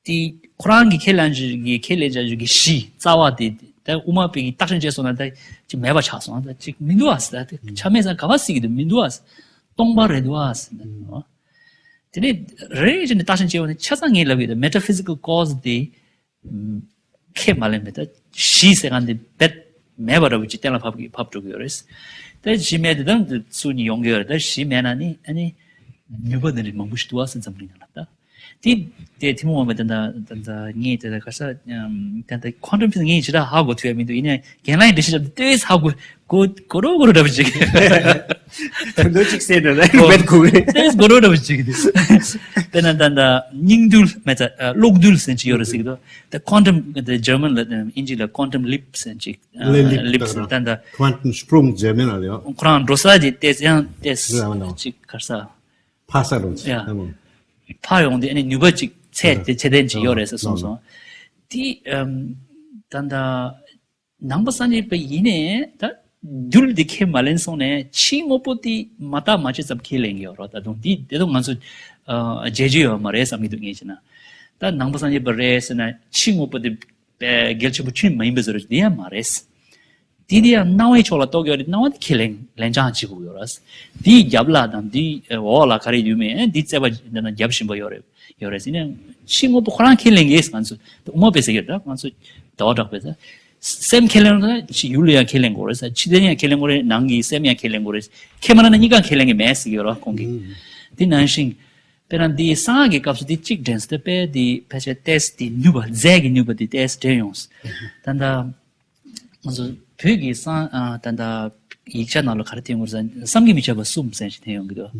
དེ་ཁོ་རང་གི་ཁས་ལེན་རྒྱུ་གི་ཁས་ལེན་བྱ་རྒྱུ་གི་གཞི་རྩ་བ་དེ་ད་དབུ་མ་པའི་གི་རྟགས་ཅན་བྱས་སོང་ན་ད་ཅིག་མེད་པ་ཆགས་སོང་ད་ཅིག་མི་འདུག་ཨ་ཟེར་ད་དེ་ཆ་མེད་ཟེར་ག་པར་སྲིད་ཀྱི་འདུག་མི་འདུག་ཨ་ཟེར་སྟོང་པ་རེད་འདུག་ཨ་ཟེར་ད། དེ་ནས་རེ་རེ་བྱས་ནས་རྟགས་ཅན་བྱས་པ་ནི་ཆ་ཚང་ངས་ལབ་ཡོད་ད་metaphysical cause དེ། ཁས་མ་ལེན་པའི་ད་གཞི་ཟེར་ག་འདི་རྦད་མེད་པ་འདྲ་བོ་ཅིག་གཏན་ལ་ཕབ་ཀྱི་ཕབ་འགྲོ་གི་ཡོད་རེད། ད་གཞི་མེད་དེ་ད་འདི་ཚུར་ཉིད་ཡོང་གི་ཡོད་རེད། ད་གཞི་མེད་ན་ནི་ཨ་ནི་ ནུས་པ་འདི་འདྲ་མང་པོ་ཞིག་འདུག་ཨ་སེམས་ཙམ་གྱི་ནང་ལ་ད། དེ་དེ་ཐུན་མོང་མ་ད་ད་ད་ངས་ད་ད་ག་ས་ད་ད་ཁོན་ཊམ་ཕི་ཛི་ངས་ཞེ་དྲག་ཧ་གོ་ཐུབ་ཡ་མི་འདུག་ཡིན་ནའི་རྒན་ལགས་འདྲི་ཞིག་ལ་ཏོས་ཧ་གོ་གོ་གོ་རོ་གོ་རོ་འདྲ་པོ་ཅིག་ད་འདོད་ཅིག་སེ་འདྲ་ལ་བེད་གོ་རེད། ཏོས་གོ་རོ་འདྲ་པོ་ཅིག་དེ་དཔེར་ན་ད་ད་སྙིང་རྡུལ་མེད་ད་གློག་རྡུལ་ཟེར་ཅིག་ཡོད་རེད་ཟེར་གི་འདུག་ད་ཁོན་ཊམ་ད་ཇར་མན་ལ་ཨིན་ཇི་ལ་ཁོན་ཊམ་ལིབ་ཟེར་ཅིག་ལེ་ལིབ་ལིབ་ད་ཟེར་ད་ད་ཁོན་ཊམ་སྤྲུང་ཇར་མན་ལ་ཡོད། ཁོ་རང་འགྲོ་ས་ཅིག་ཏོས་ཡང་ཏོས་ཅིག་ག་ས། ཕ་ས་རུ་ཡ། ཕ་ཡོང་དེ་ཨ་ནི་ནུས་པ་ཅིག་ཚད་དེ་ཚད་ལྡན་ཅིག་ཡོད་རེད་ཟེར་གསུངས་སོང་། དེ་ཨམ་ད་ད་ནང་པ་སངས་རྒྱས་པ་ཡིན་ནའི་ད་རྡུལ་དེ་ཁས་མ་ལེན་སོང་ནས་ཕྱི་དངོས་པོ་དེ་མ་བརྟགས་མ་དཔྱད་ཙམ་ཁས་ལེན་གྱི་ཡོད་རེད། ད་དུང་དེ་དེ་དུང་ང་ཚོ་ཨ་བརྗེད་རྒྱུ་ཡོད་མ་རེད་བསམ་གྱི་འདུག་ངས་བྱས་ན། ད་ནང་པ་སངས་རྒྱས་པ་རེད་ཟེར་ན་ཕྱི་དངོས་པོ་དེ་གལ་ཆེན་པོ་ཆུན་མ་ཡིན་པའི་བཟོ་འདྲ་དེ་ཡང་མ་རེད། དེ་དེ་ཡང་སྣང་བའི་ཕྱོགས་ལ་གཏོགས་ཡོད་རེད། སྣང་བ་དེ་ཁས་ལེན་ལེན་སྦྱང་བྱེད་དགོས་ཡོད་རེད། དེའི་རྒྱབ་ལ་དང་དེའི་འོག་ལ་ག་རེ་ཡོད་མེད་དེ་རྩད་པ་འདི་ན་རྒྱབ་བཞིན་པ་ཡོད་རེད། ཡོད་རེད་ཟེར་ནས་ཕྱི་དངོས་པོ་ཁོ་རང་ཁས་ལེན་གྱིས་ང་ཚོ་དབུ་མ་པས་ཟེར་གྱི་རེད། ང་ཚོ་ཟླ་བ་གྲགས་པས་ཟེར། སེམས་ཁས་ལེན་ན་ཕྱི་ཡུལ་ལ་ཡང་ཁས་ལེན་དགོས་རེད་ཟེར། ཕྱི་དོན་ཡང་ཁས་ལེན་དགོས་རེད། ནང་གི་སེམས་ཡང་ཁས་ལེན་དགོས་རེད། ཁས་མ་ལེན་ན་གཉིས་ཀ་ཁས་ལེན་གྱི་མེད་ཟེར་གྱི་ཡོད་རེད་ཁོང་གིས། དེ་ནང་བཞིན་དཔེར་ན་འདི་གསང་སྔགས་ཀྱི་སྐབས་སུ་འདི་གཅིག་དྲན་སོང་དཔེ་འདི་ཕལ་ཆེར་ཏོས་འདི་ནུས་པ་རྫས་ཀྱི་ནུས་པ་འདི་ཏོས་དྲན་ཡོང་། ད་ལྟ་ང་ཚོ་བོད་ཀྱི་གསང་ཨ་ད་ལྟ་ཡིག་ཆ་ནང་ལ་ག་རེ་ཐོན་ཡོང་རེད་ཟེར་ན་བསམ་གྱིས་མི་ཁྱབ་པ་གསུམ་ཟེར་ཞིག་ཐོན་ཡོང་གི་འདུག་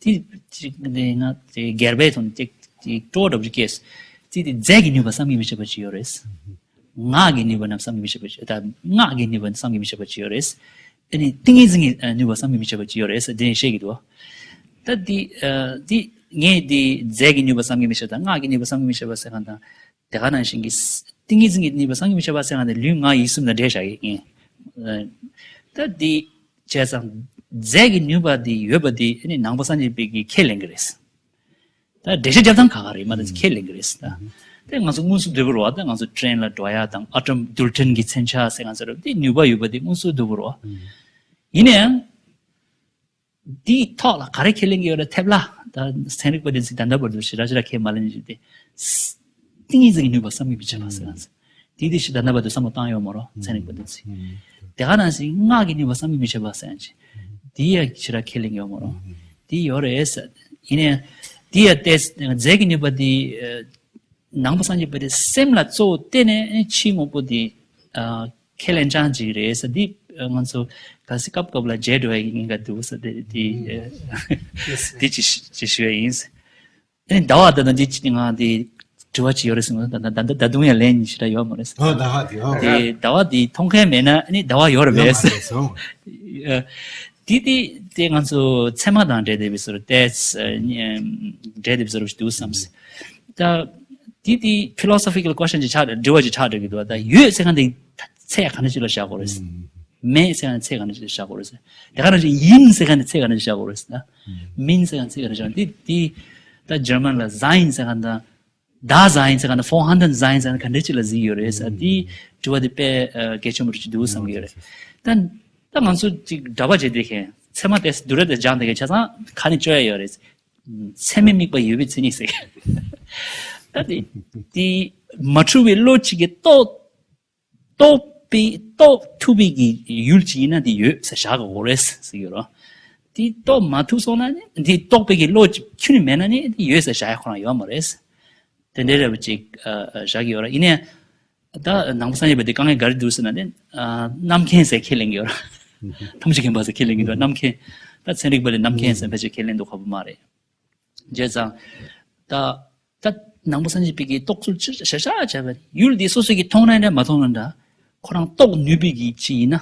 དེ་གཅིག་འདི་ང་དེ་སྒེར་པའི་ཐོག་ནས་གཅིག་གཅིག་སྤྲོ་བོ་འདྲ་པོ་ཅིག་སྐྱེས། གཅིག་དེ་རྫས་ཀྱི་ནུས་པ་བསམ་གྱིས་མི་ཁྱབ་པ་ཅིག་ཡོད་རེད། ངག་གི་ནུས་པ་རྣམས་བསམ་གྱིས་མི་ཁྱབ་པ་ཅིག་ད་ངག་གི་ནུས་པ་བསམ་གྱིས་མི་ཁྱབ་པ་ཅིག་ཡོད་རེད། ཨ་ནི་ཏིང་ངེ་འཛིན་གྱི་ཨ་ནུས་པ་བསམ་གྱིས་མི་ཁྱབ་པ་ཅིག་ཡོད་རེད་ཟེར་དེ་བཤད་ཀྱི་འདུག་ད་འདི་ཨ་འདི་ངས་འདི་རྫས་ཀྱི་ནུས་པ་བསམ་གྱིས་མི་ཁྱབ་དང་ངག་གི་ནུས་པ་བསམ་གྱིས་མི་ཁྱབ་པ་ཟེར་མཁན་དང་དེ་ག་ནང་བཞིན་གྱི་ཏིང་ངེ་འཛིན་གྱི་ནུས་པ་བསམ་གྱིས་མི་ཁྱབ་པ་ཟེར་མཁན་དེ་ལུས་ངག་ཡིད་གསུམ་ལ་འགྲེལ་བཞག་གི་ཡིན། ད་འདི་བྱས་ཙང་རྫས་ཀྱི་ནུས་པ་འདི་ཡོད་པ་འདི་ཨ་ནི་ནང་པ་སངས་རྒྱས་པའི་གི་ཁས་ལེན་གྱི་རེད། ད་འགྲེལ་བཤད་རྒྱབ་སྟངས་ཁག་ཁག་རེད་མ་ད་ཁས་ལེན་གྱི་རེད་ད། དེ་ང་ཚོ་དངོས་སུ་སྡུད་པ་རེད་བ། ད་ང་ཚོ་ཊེན་ལ་འགྲོ་ཡ་དང་ཨ་ཊོམ་རྡུལ་ཕྲན་གྱི་མཚོན་ཆ་ཟེར་ང་ཚོ་རེད་དེ་ནུས་པ་ཡོད་པ་དེ་དངོས་སུ་སྡུད་པ་རེད་བ། ཡིན་ན་ཡང་དེའི་ཐོག་ལ་ག་རེ་ཁས་ལེན་གྱི་ཡོད་རེད་ཐེབས་ལ་ད་ཚན་རིག་པ་དེ་ཚོས་ད་ལྟ་བར་དུ་ཞེ་དྲག་ཞེ་དྲག་ཁས་མ་ལེན་ཞིག་དེ། ཏིང་ངེ་འཛིན་གྱི་ནུས་པ་བསམ་གྱིས་མི་ཁྱབ་པ་ཟེར་ང་ཚོ། དེ་དེ་ཞིག་ད་ལྟ་བར་དུ་བསམ་བློ་བཏང་ཡོད་མ་རེད་ཚན་རིག་པ་དེ་ཚོས། དེ་ག་ནང་བཞིན་ངག་གི་ནུས་པ་བསམ་གྱིས་མི་ཁྱབ་པ་ཟེར་ཡང་ཅི། དེ་ཡ་ཞེ་དྲག་ཁས་ལེན་ཡོད་མ་རེད། དེ་ཡོད་རེད་ཟེར། ཡིན་ནའི་དེ་ཡ་ཏོས་རྫས་ཀྱི་ནུས་པ་དེ་ནང་པ་སངས་རྒྱས་པ་དེ་སེམས་ལ་གཙོ་བོ་བལྟས་ནས་ཕྱིའི་དངོས་པོ་དེ་ཁས་ལེན་སྦྱང་ཅིག་རེད་ཟེར། དེ་ང་ཚོ་གལ་སྲིད་སྐབས་སྐབས་ལ་བརྗེད་འགྲོ་ཡ་གི་ཉེན་ཁ་འདུག་ཟེར་དེ་དེ་དེ་ཅི་ཅི་ཞུ་ཡ་ཡིན། ཨ་ནི་ཟླ་བ་ད་ལྟ་འདི་ཅི་ང་འདི་དྲི་བ་ཅིག་ཡོད་རེད་ཟེར་ན་ད་ད་ད་ད་དུང་ཡང་ལན་ཞེ་དྲག་ཡོད་མ་རེད་ཟེར། ཨ་ཟླ་བ་དེ་ཨ་དེ་ཟླ་བ་འདི་མཐོང་མཁན་མེད་ན་ཨ་ནི་ཟླ་བ་ཡོད་རེད་ཡོད་པས་མ་རེད་ཟེར། ཨ་དེ་དེ་དེ་ང་ཚོ་ཚད་མ་དང་འབྲེལ་བསྡད་པའི་བཟོ་འདྲ་ཏོས་ཨ་ནི་འབྲེལ་བསྡད་པའི་བཟོ་འདྲ་ཞིག་འདུག་བསམ་སོང་། ད་དེ་དེ་ཕི་ལོ་སོ་ཕི་ཀལ་ཀོ་ཤན་ཅིག་ཆགས་འདྲི་བ་ཅིག་ཆགས་འགྲོ་གི་འདུག་ད་ཡོད་ཟེར་མཁན་དེ་ཚད་ག་འདྲ་ཅིག་ལ་བཞག་དགོས་རེད། མེད་ཟེར་མཁན་ཚད་ག་འདྲ་ཅིག་ལ་བཞག་དགོས་རེད་ཟེར། དེ་ག་འདྲ་ཅིག་ཡིན་ཟེར་མཁན་ཚད་ག་འདྲ་ཅིག་བཞག་དགོས་རེད་ཟེར། མིན་ཟེར་མཁན་ཚད་ག་འདྲ་ཅིག་བཞག་དེ་དེ་ད་ཇར་མན་ལ་ཟེན་ཟེར་མཁན་དང་ད་ཟེན་ཟེར་མཁན་དང་ཕོར་ཧན་ཌེཌ་ཟེན་ཟེར་མཁན་ག་འདྲ་ཅིག་ལ་གཟིགས་ཡོད་རེད་ཟེར། དེ་དྲི་བ་དེ་དཔེ་ཨ་གལ་ཆེན་པོ་ཅིག་འདུག་བསམ་གྱི་ཡོད་རེད། ད་ད་ང་ཚོ་ཅིག་གྲྭ་པ་བྱས་བསྡད་མཁན་ཚད་མ་ཏོས་བསྡུར་བ་དེ་སྦྱངས་བསྡད་མཁན་ཆ་ཚང་ཁ་ནས་བཅོ་ཡ་ཡོད་རེད། ཚད་མའི་དམིགས་པ་ཡོད་པའི་མཚན་ཉིད་ཟེར། ད་དེ་དེ་མ་འཁྲུལ་བའི་བློ་གཅིག་གིས་རྟོགས་རྟོགས་པའི་རྟོགས་ཐུབ་པའི་གི་ཡུལ་ཅིག་ཡིན་ན་དེ་ཡོད་ཟེར་བཞག་དགོས་རེད་ཟེར་གྱི་ཡོད་རེད། དེ་རྟོགས་མ་ཐུབ་སོང་ན་ནི་དེ་རྟོགས་པའི་གི་བློ་ཅིག་ཁྱོན་ནས་མེད་ན་ནི་དེ་ཡོད་ཟེར་བཞག་ཡ་ཁོ་རང་ཡོད་མ་རེད། དེ་འདྲའི་རེ་བ་ཅིག་ཨ་ཨ་བཞག་གི་ཡོད་རེད། ཡིན་ནའི་ད་ནང་པ་སངས་རྒྱས་པ་དེ་དཀའ་ངལ་ག་རེ་འདུག་ཟེར་ན་ནི་ཨ་རྣམ་མཁྱེན་ཟེར་ཁས་ལེན་གྱི་ཡོད་རེད། ཐམས་ཅད་མཁྱེན་པ་ཟེར་ཁས་ལེན་གྱི་འདུག་རྣམ་མཁྱེན། ད་ཚན་རིག་པ་ལས་རྣམ་མཁྱེན་ཟེར་ཕལ་ཆེར་ཁས་ལེན་འདུག་ཁག་པོ་མ་རེད། བྱས་ཙང་། ད་ད་ནང་པ་སངས་རྒྱས་པའི་གི་རྟོགས་ཚུལ་ཅི་ཞེ་ས་བྱས་པ་ཡུལ་འདི་སོ་སོ་གི་མཐོང་ན་འདྲ་མ་མཐོང་ན་འདྲ་ཁོ་རང་རྟོགས་ནུས་པའི་གི་ཅི་ཡིན་ན།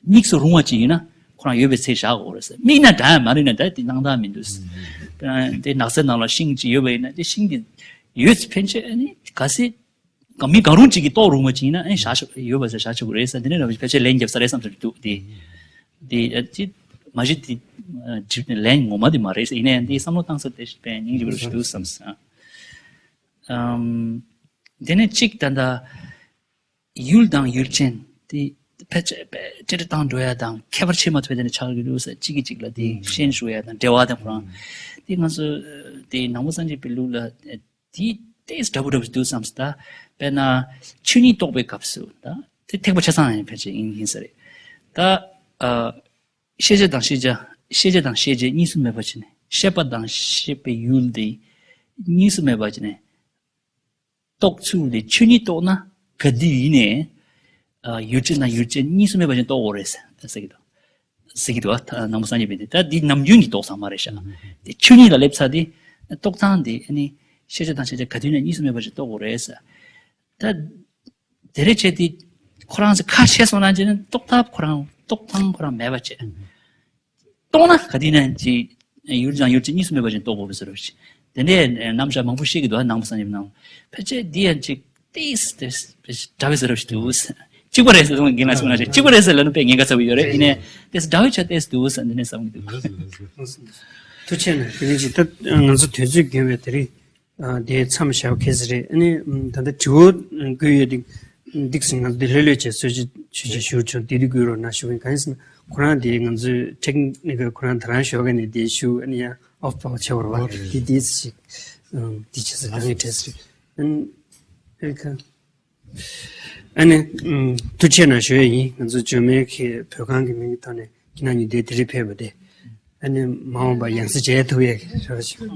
དམིགས་སུ་རུང་བ་ཅི་ཡིན་ན་ཁོ་རང་ཡོད་པའི་ཚད་བཞག་དགོས་རེད་ཟེར། དམིགས་ན་འདྲ་མ་རེད་ན་ད་དེ་སྣང་དག་མི་འདུག་དཔེར་ན་དེ་ནགས་ཚལ་ནང་ལ་ཤིང་ཅིག་ཡོད་པ་ཡིན་ན་དེ་ཤིང་དེ་ཡོད་ཚེ་ཕན་ཆད་ནི་ག་སྲིད། གང་མི་གང་རུང་གཅིག་གིས་རྟོགས་རུང་བ་ཅིག་ཡིན་ན་ཨེ་བཞག་ཆོག་ཡོད་པ་ཟེར་བཞག་ཆོག་གི་རེད་ཟེར། འདི་ནས་ཕལ་ཆེར་ལན་རྒྱབ་ས་རེད་བསམ་ཚུལ་འདུག་དེ་དེ་ཨ་ཅི་མ་གཞི་དེ་ཨ་ལན་ངོ་མ་དེ་མ་རེད་ཟེར། ཡིན་ནའི་འདི་བསམ་བློ་བཏང་ས་དེ་དཔེ་སྙིང་རྗེ་པོ་ཞིག་འདུག་བསམ་སོང་། ཨམ། དེ་ནས་གཅིག་ད་ལྟ་ཡུལ་དང་ཡུལ་ཅན་དེ་ཕལ་ཆེར་དཔེ་ཅི་འདྲ་བཏང་འགྲོ་ཡ་དང་ཁྱད་པར་ཕྱེ་མ་ཐུབ་དེ་ནས་ཆགས་ཀྱི་འདུག་ཟེར། གཅིག་གིས་གཅིག་ལ་དེ་ཤན་ཞུགས་ཡ་དང་འབྲེལ་བ་དང་ཁོ་རང་དེ་ང་ཚོ་དེ་ནང་པ་སངས་རྒྱས་པའི་ལུགས་ལ། དེ་ཏོག་ཙམ་འདྲ་པོ་འདྲ་པོ་ཞིག་འདུག་བསམ་སོང་། ད་དཔེར་ན་ཆོས་ཉིད་རྟོགས་པའི་སྐབས་སུ་ད་དེ་ཐེག་པ་ཆ་ཚང་ཡང་ཕལ་ཆེར་ཡིན་ཡིན་ས་རེད། ད་ཨ་ཤེས་བྱ་དང་ཤེས་བྱ་ཤེས་བྱ་དང་ཤེས་བྱེད་གཉིས་སུ་མེད་པ་བྱས་ནས་ ཤེས་པ་དང་ཤེས་པའི་ཡུལ་དེ་གཉིས་སུ་མེད་པ་བྱས་ནས་རྟོགས་ཚུལ་དེ་ཆོས་ཉིད་རྟོགས་ན་ག་དུས་ཡིན་ནའི་ཨ་ཡུལ་ཅན་དང་ཡུལ་ཅན་གཉིས་སུ་མེད་པ་བྱས་ནས་རྟོགས་དགོས་རེད་ཟེར་གྱི་འདུག་ཟེར་གྱི་འདུག་ཨ། ནང་པ་སངས་རྒྱས་པའི་དེ་ད་འདི་ནམ་རྒྱུན་གྱི་རྟོགས་བསམ་མ་རེད་ཤག་དེ་ཆོས་ཉིད་ལ་སླེབས་ཚར་དེ་རྟོགས་སྟངས་དེ་ཨ་ནི་ཤེས་བྱ་དང་ཤེས་བྱ་ག་དུས་ན་གཉིས་སུ་མེད་པ་ཞིག་རྟོགས་དགོས་རེད་ཟེར། ད་དེ་རེད་བྱས་དེ་ཁོ་རང་ཚོ་ཁ་ཕྱེ་སོང་ན་ཅི་ན་རྟོགས་ཐབས་ཁོ་རང་རྟོགས་སྟངས་ཁོ་རང་མེད་པ་བྱས། རྟོགས་ན་ག་དུས་ན་ཅི་ཡུལ་ཅན་ཡུལ་ཅན་གཉིས་སུ་མེད་པ་ཞིག་རྟོགས་དགོས་རེད་ཟེར་བ་ཞིག་དེ་འདྲའི་རྣམ་གཞག་མང་པོ་ཤེས་ཀྱི་འདུག་ནང་པ་སངས་རྒྱས་པའི་ནང་ཕལ་ཆེར་འདི་ཡང་ཅིག་ཏིས་ཏིས་འདྲ་བའི་ཟེར་བ་ཞིག་འདུག་གཅིག་པ་རེད་ཟེར་སོང་། རྒན་ལགས་གསུངས་ན་རེད། གཅིག་པ་རེད་ཟེར་ལབ་ན་དཔེ་ཉེན་ཁ་ཚ་པོ་ཡོད་རེད། ཡིན་ནའི་ཏེས་འདྲ་བའི་ཆ་ཏེས་འདུག་ཟེར་འདི་ནས་བསམ་གྱི་འདུག་ཐུགས་རྗེ་གནང་། དེ་རིང་ཅིག་ད་ང་ཚོ་དུས་ཚོད་རྒན་པའི་དེ་རིང་དེ་མཚམས་བཞག་གལ་སྲིད་རེད། ཨ་ནི་ད་ལྟ་དྲི་བ་དགོས་ཡོད་དེ་འདུག་ཟེར་ང་ཚོ་དེ་ལྷོད་ལྷོད་བྱས་ཚོད་ཅིག་ཆུ་ཅིག་ཞུ་ཆོག་དེ་དུས་དགོས་རོགས་གནང་ཞུ་གི་ཡིན། གང་ཡིན་ཟེར་ན་ཁོ་རང་དེ་ང་ཚོའི་ཊེག་ནི་ཀལ་ཁོ་རང་ད་རང་ཞོགས་ཀ་ནས་དེ་ཞུ་ཨ་ནི་ཡང་ཨོ་ཕོ་ཆེ་བར་བ་དེ་དེ་ཞིག་དེ་ཆེ་ས་ད་ངས་བྲེལ་སྲིད། ཨ་ནི་ཨ་ནི་ཐུགས་རྗེ་གནང་ཞུ་ཡ་ཡིན། ང་ཚོ་འཇོན་མེད་ཀྱི་བོད་ཁང་གི་མིང་གི་ཐོག་ནས་ཁྱེད་རང་གཉིས་དེ་དེ་རིང་ཕེབས་པ་དེ་ཨ་ནི་མ་འོངས་པ་ཡང་སེ་མཇལ་ཐུབ་ཡ་གི་རེ་བ་ཞུ།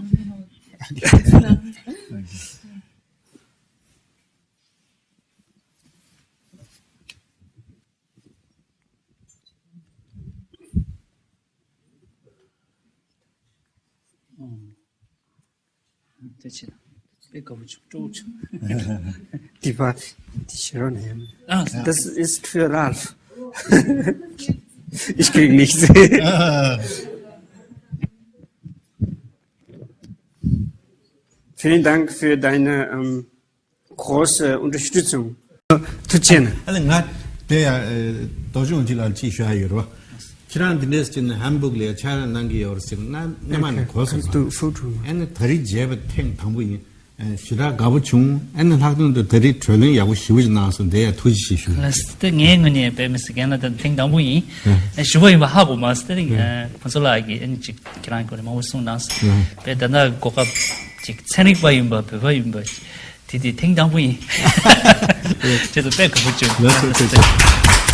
དེ་ཆེ་དཔེ་དགའ་པོ་བྱུང་། སྤྲོ་བོ་བྱུང་། Die Party, die Schirone. Ah, das ist für Ralf. Ich krieg nichts. Vielen Dank für deine ähm, große Unterstützung. ཐུགས་རྗེ་གནང་། ཨ་ལེ་ང་དེ་ཡ་རྡོ་རྗེ་དབང་ཕྱུག་ལགས་ཅིག་ཞུ་ཡ་ཡོད་རེད་བ། ཁྱེད་རང་འདི་འདྲས་ཀྱི་ནི་ཧམ་བུག་ལ་ཕྱག་ལས་གནང་གི་ཡོད་རེད་ཟེར་ན་སྔ་མ་ནས་གོ་སོང་། Kannst du Foto machen? ཨ་ནི་ད་རེས་མཇལ་བ་ཐེངས་དང་པོ་ཡིན། ཞེ་དྲག་དགའ་པོ་བྱུང་། ཨ་ནི་ལྷག་དོན་དུ་ད་རེས་གྲོས་གླེང་ཡག་པོ་ཞེ་པོ་ཅིག་གནང་སོང་། དེ་ཡ་ཐུགས་རྗེ་ཆེ་ཞུ། ལགས་སོ། ད་ངའི་ངོས་ནས་དཔེ་མི་སྲིད་རྒན་ལགས་ད་ཐེངས་དང་པོ་ཡིན། ཞུ་བ་ཡིན་པ་ཧ་གོ་མ་སོང་། ད་རེས་ཁོང་ཚོ་ལགས་ཀྱིས་ཨ་ནི་ཅིག་ཁྱེད་རང་སྐོར་ནས་མང་པོ་གསུངས་གནང་སོང་། དཔེ་ད་ལྟ་གོ་སྐབས་ཅིག་ཚན་རིག་པ་ཡིན་པ་བོད་པ་ཡིན་པ་དེ་དེ་ཐེངས་དང་པོ་ཡིན། ཁྱེད་ཚོ་དཔེ་དགའ་པོ་བྱུང་། ལགས་སོ། ཐུགས་རྗེ་ཆེ།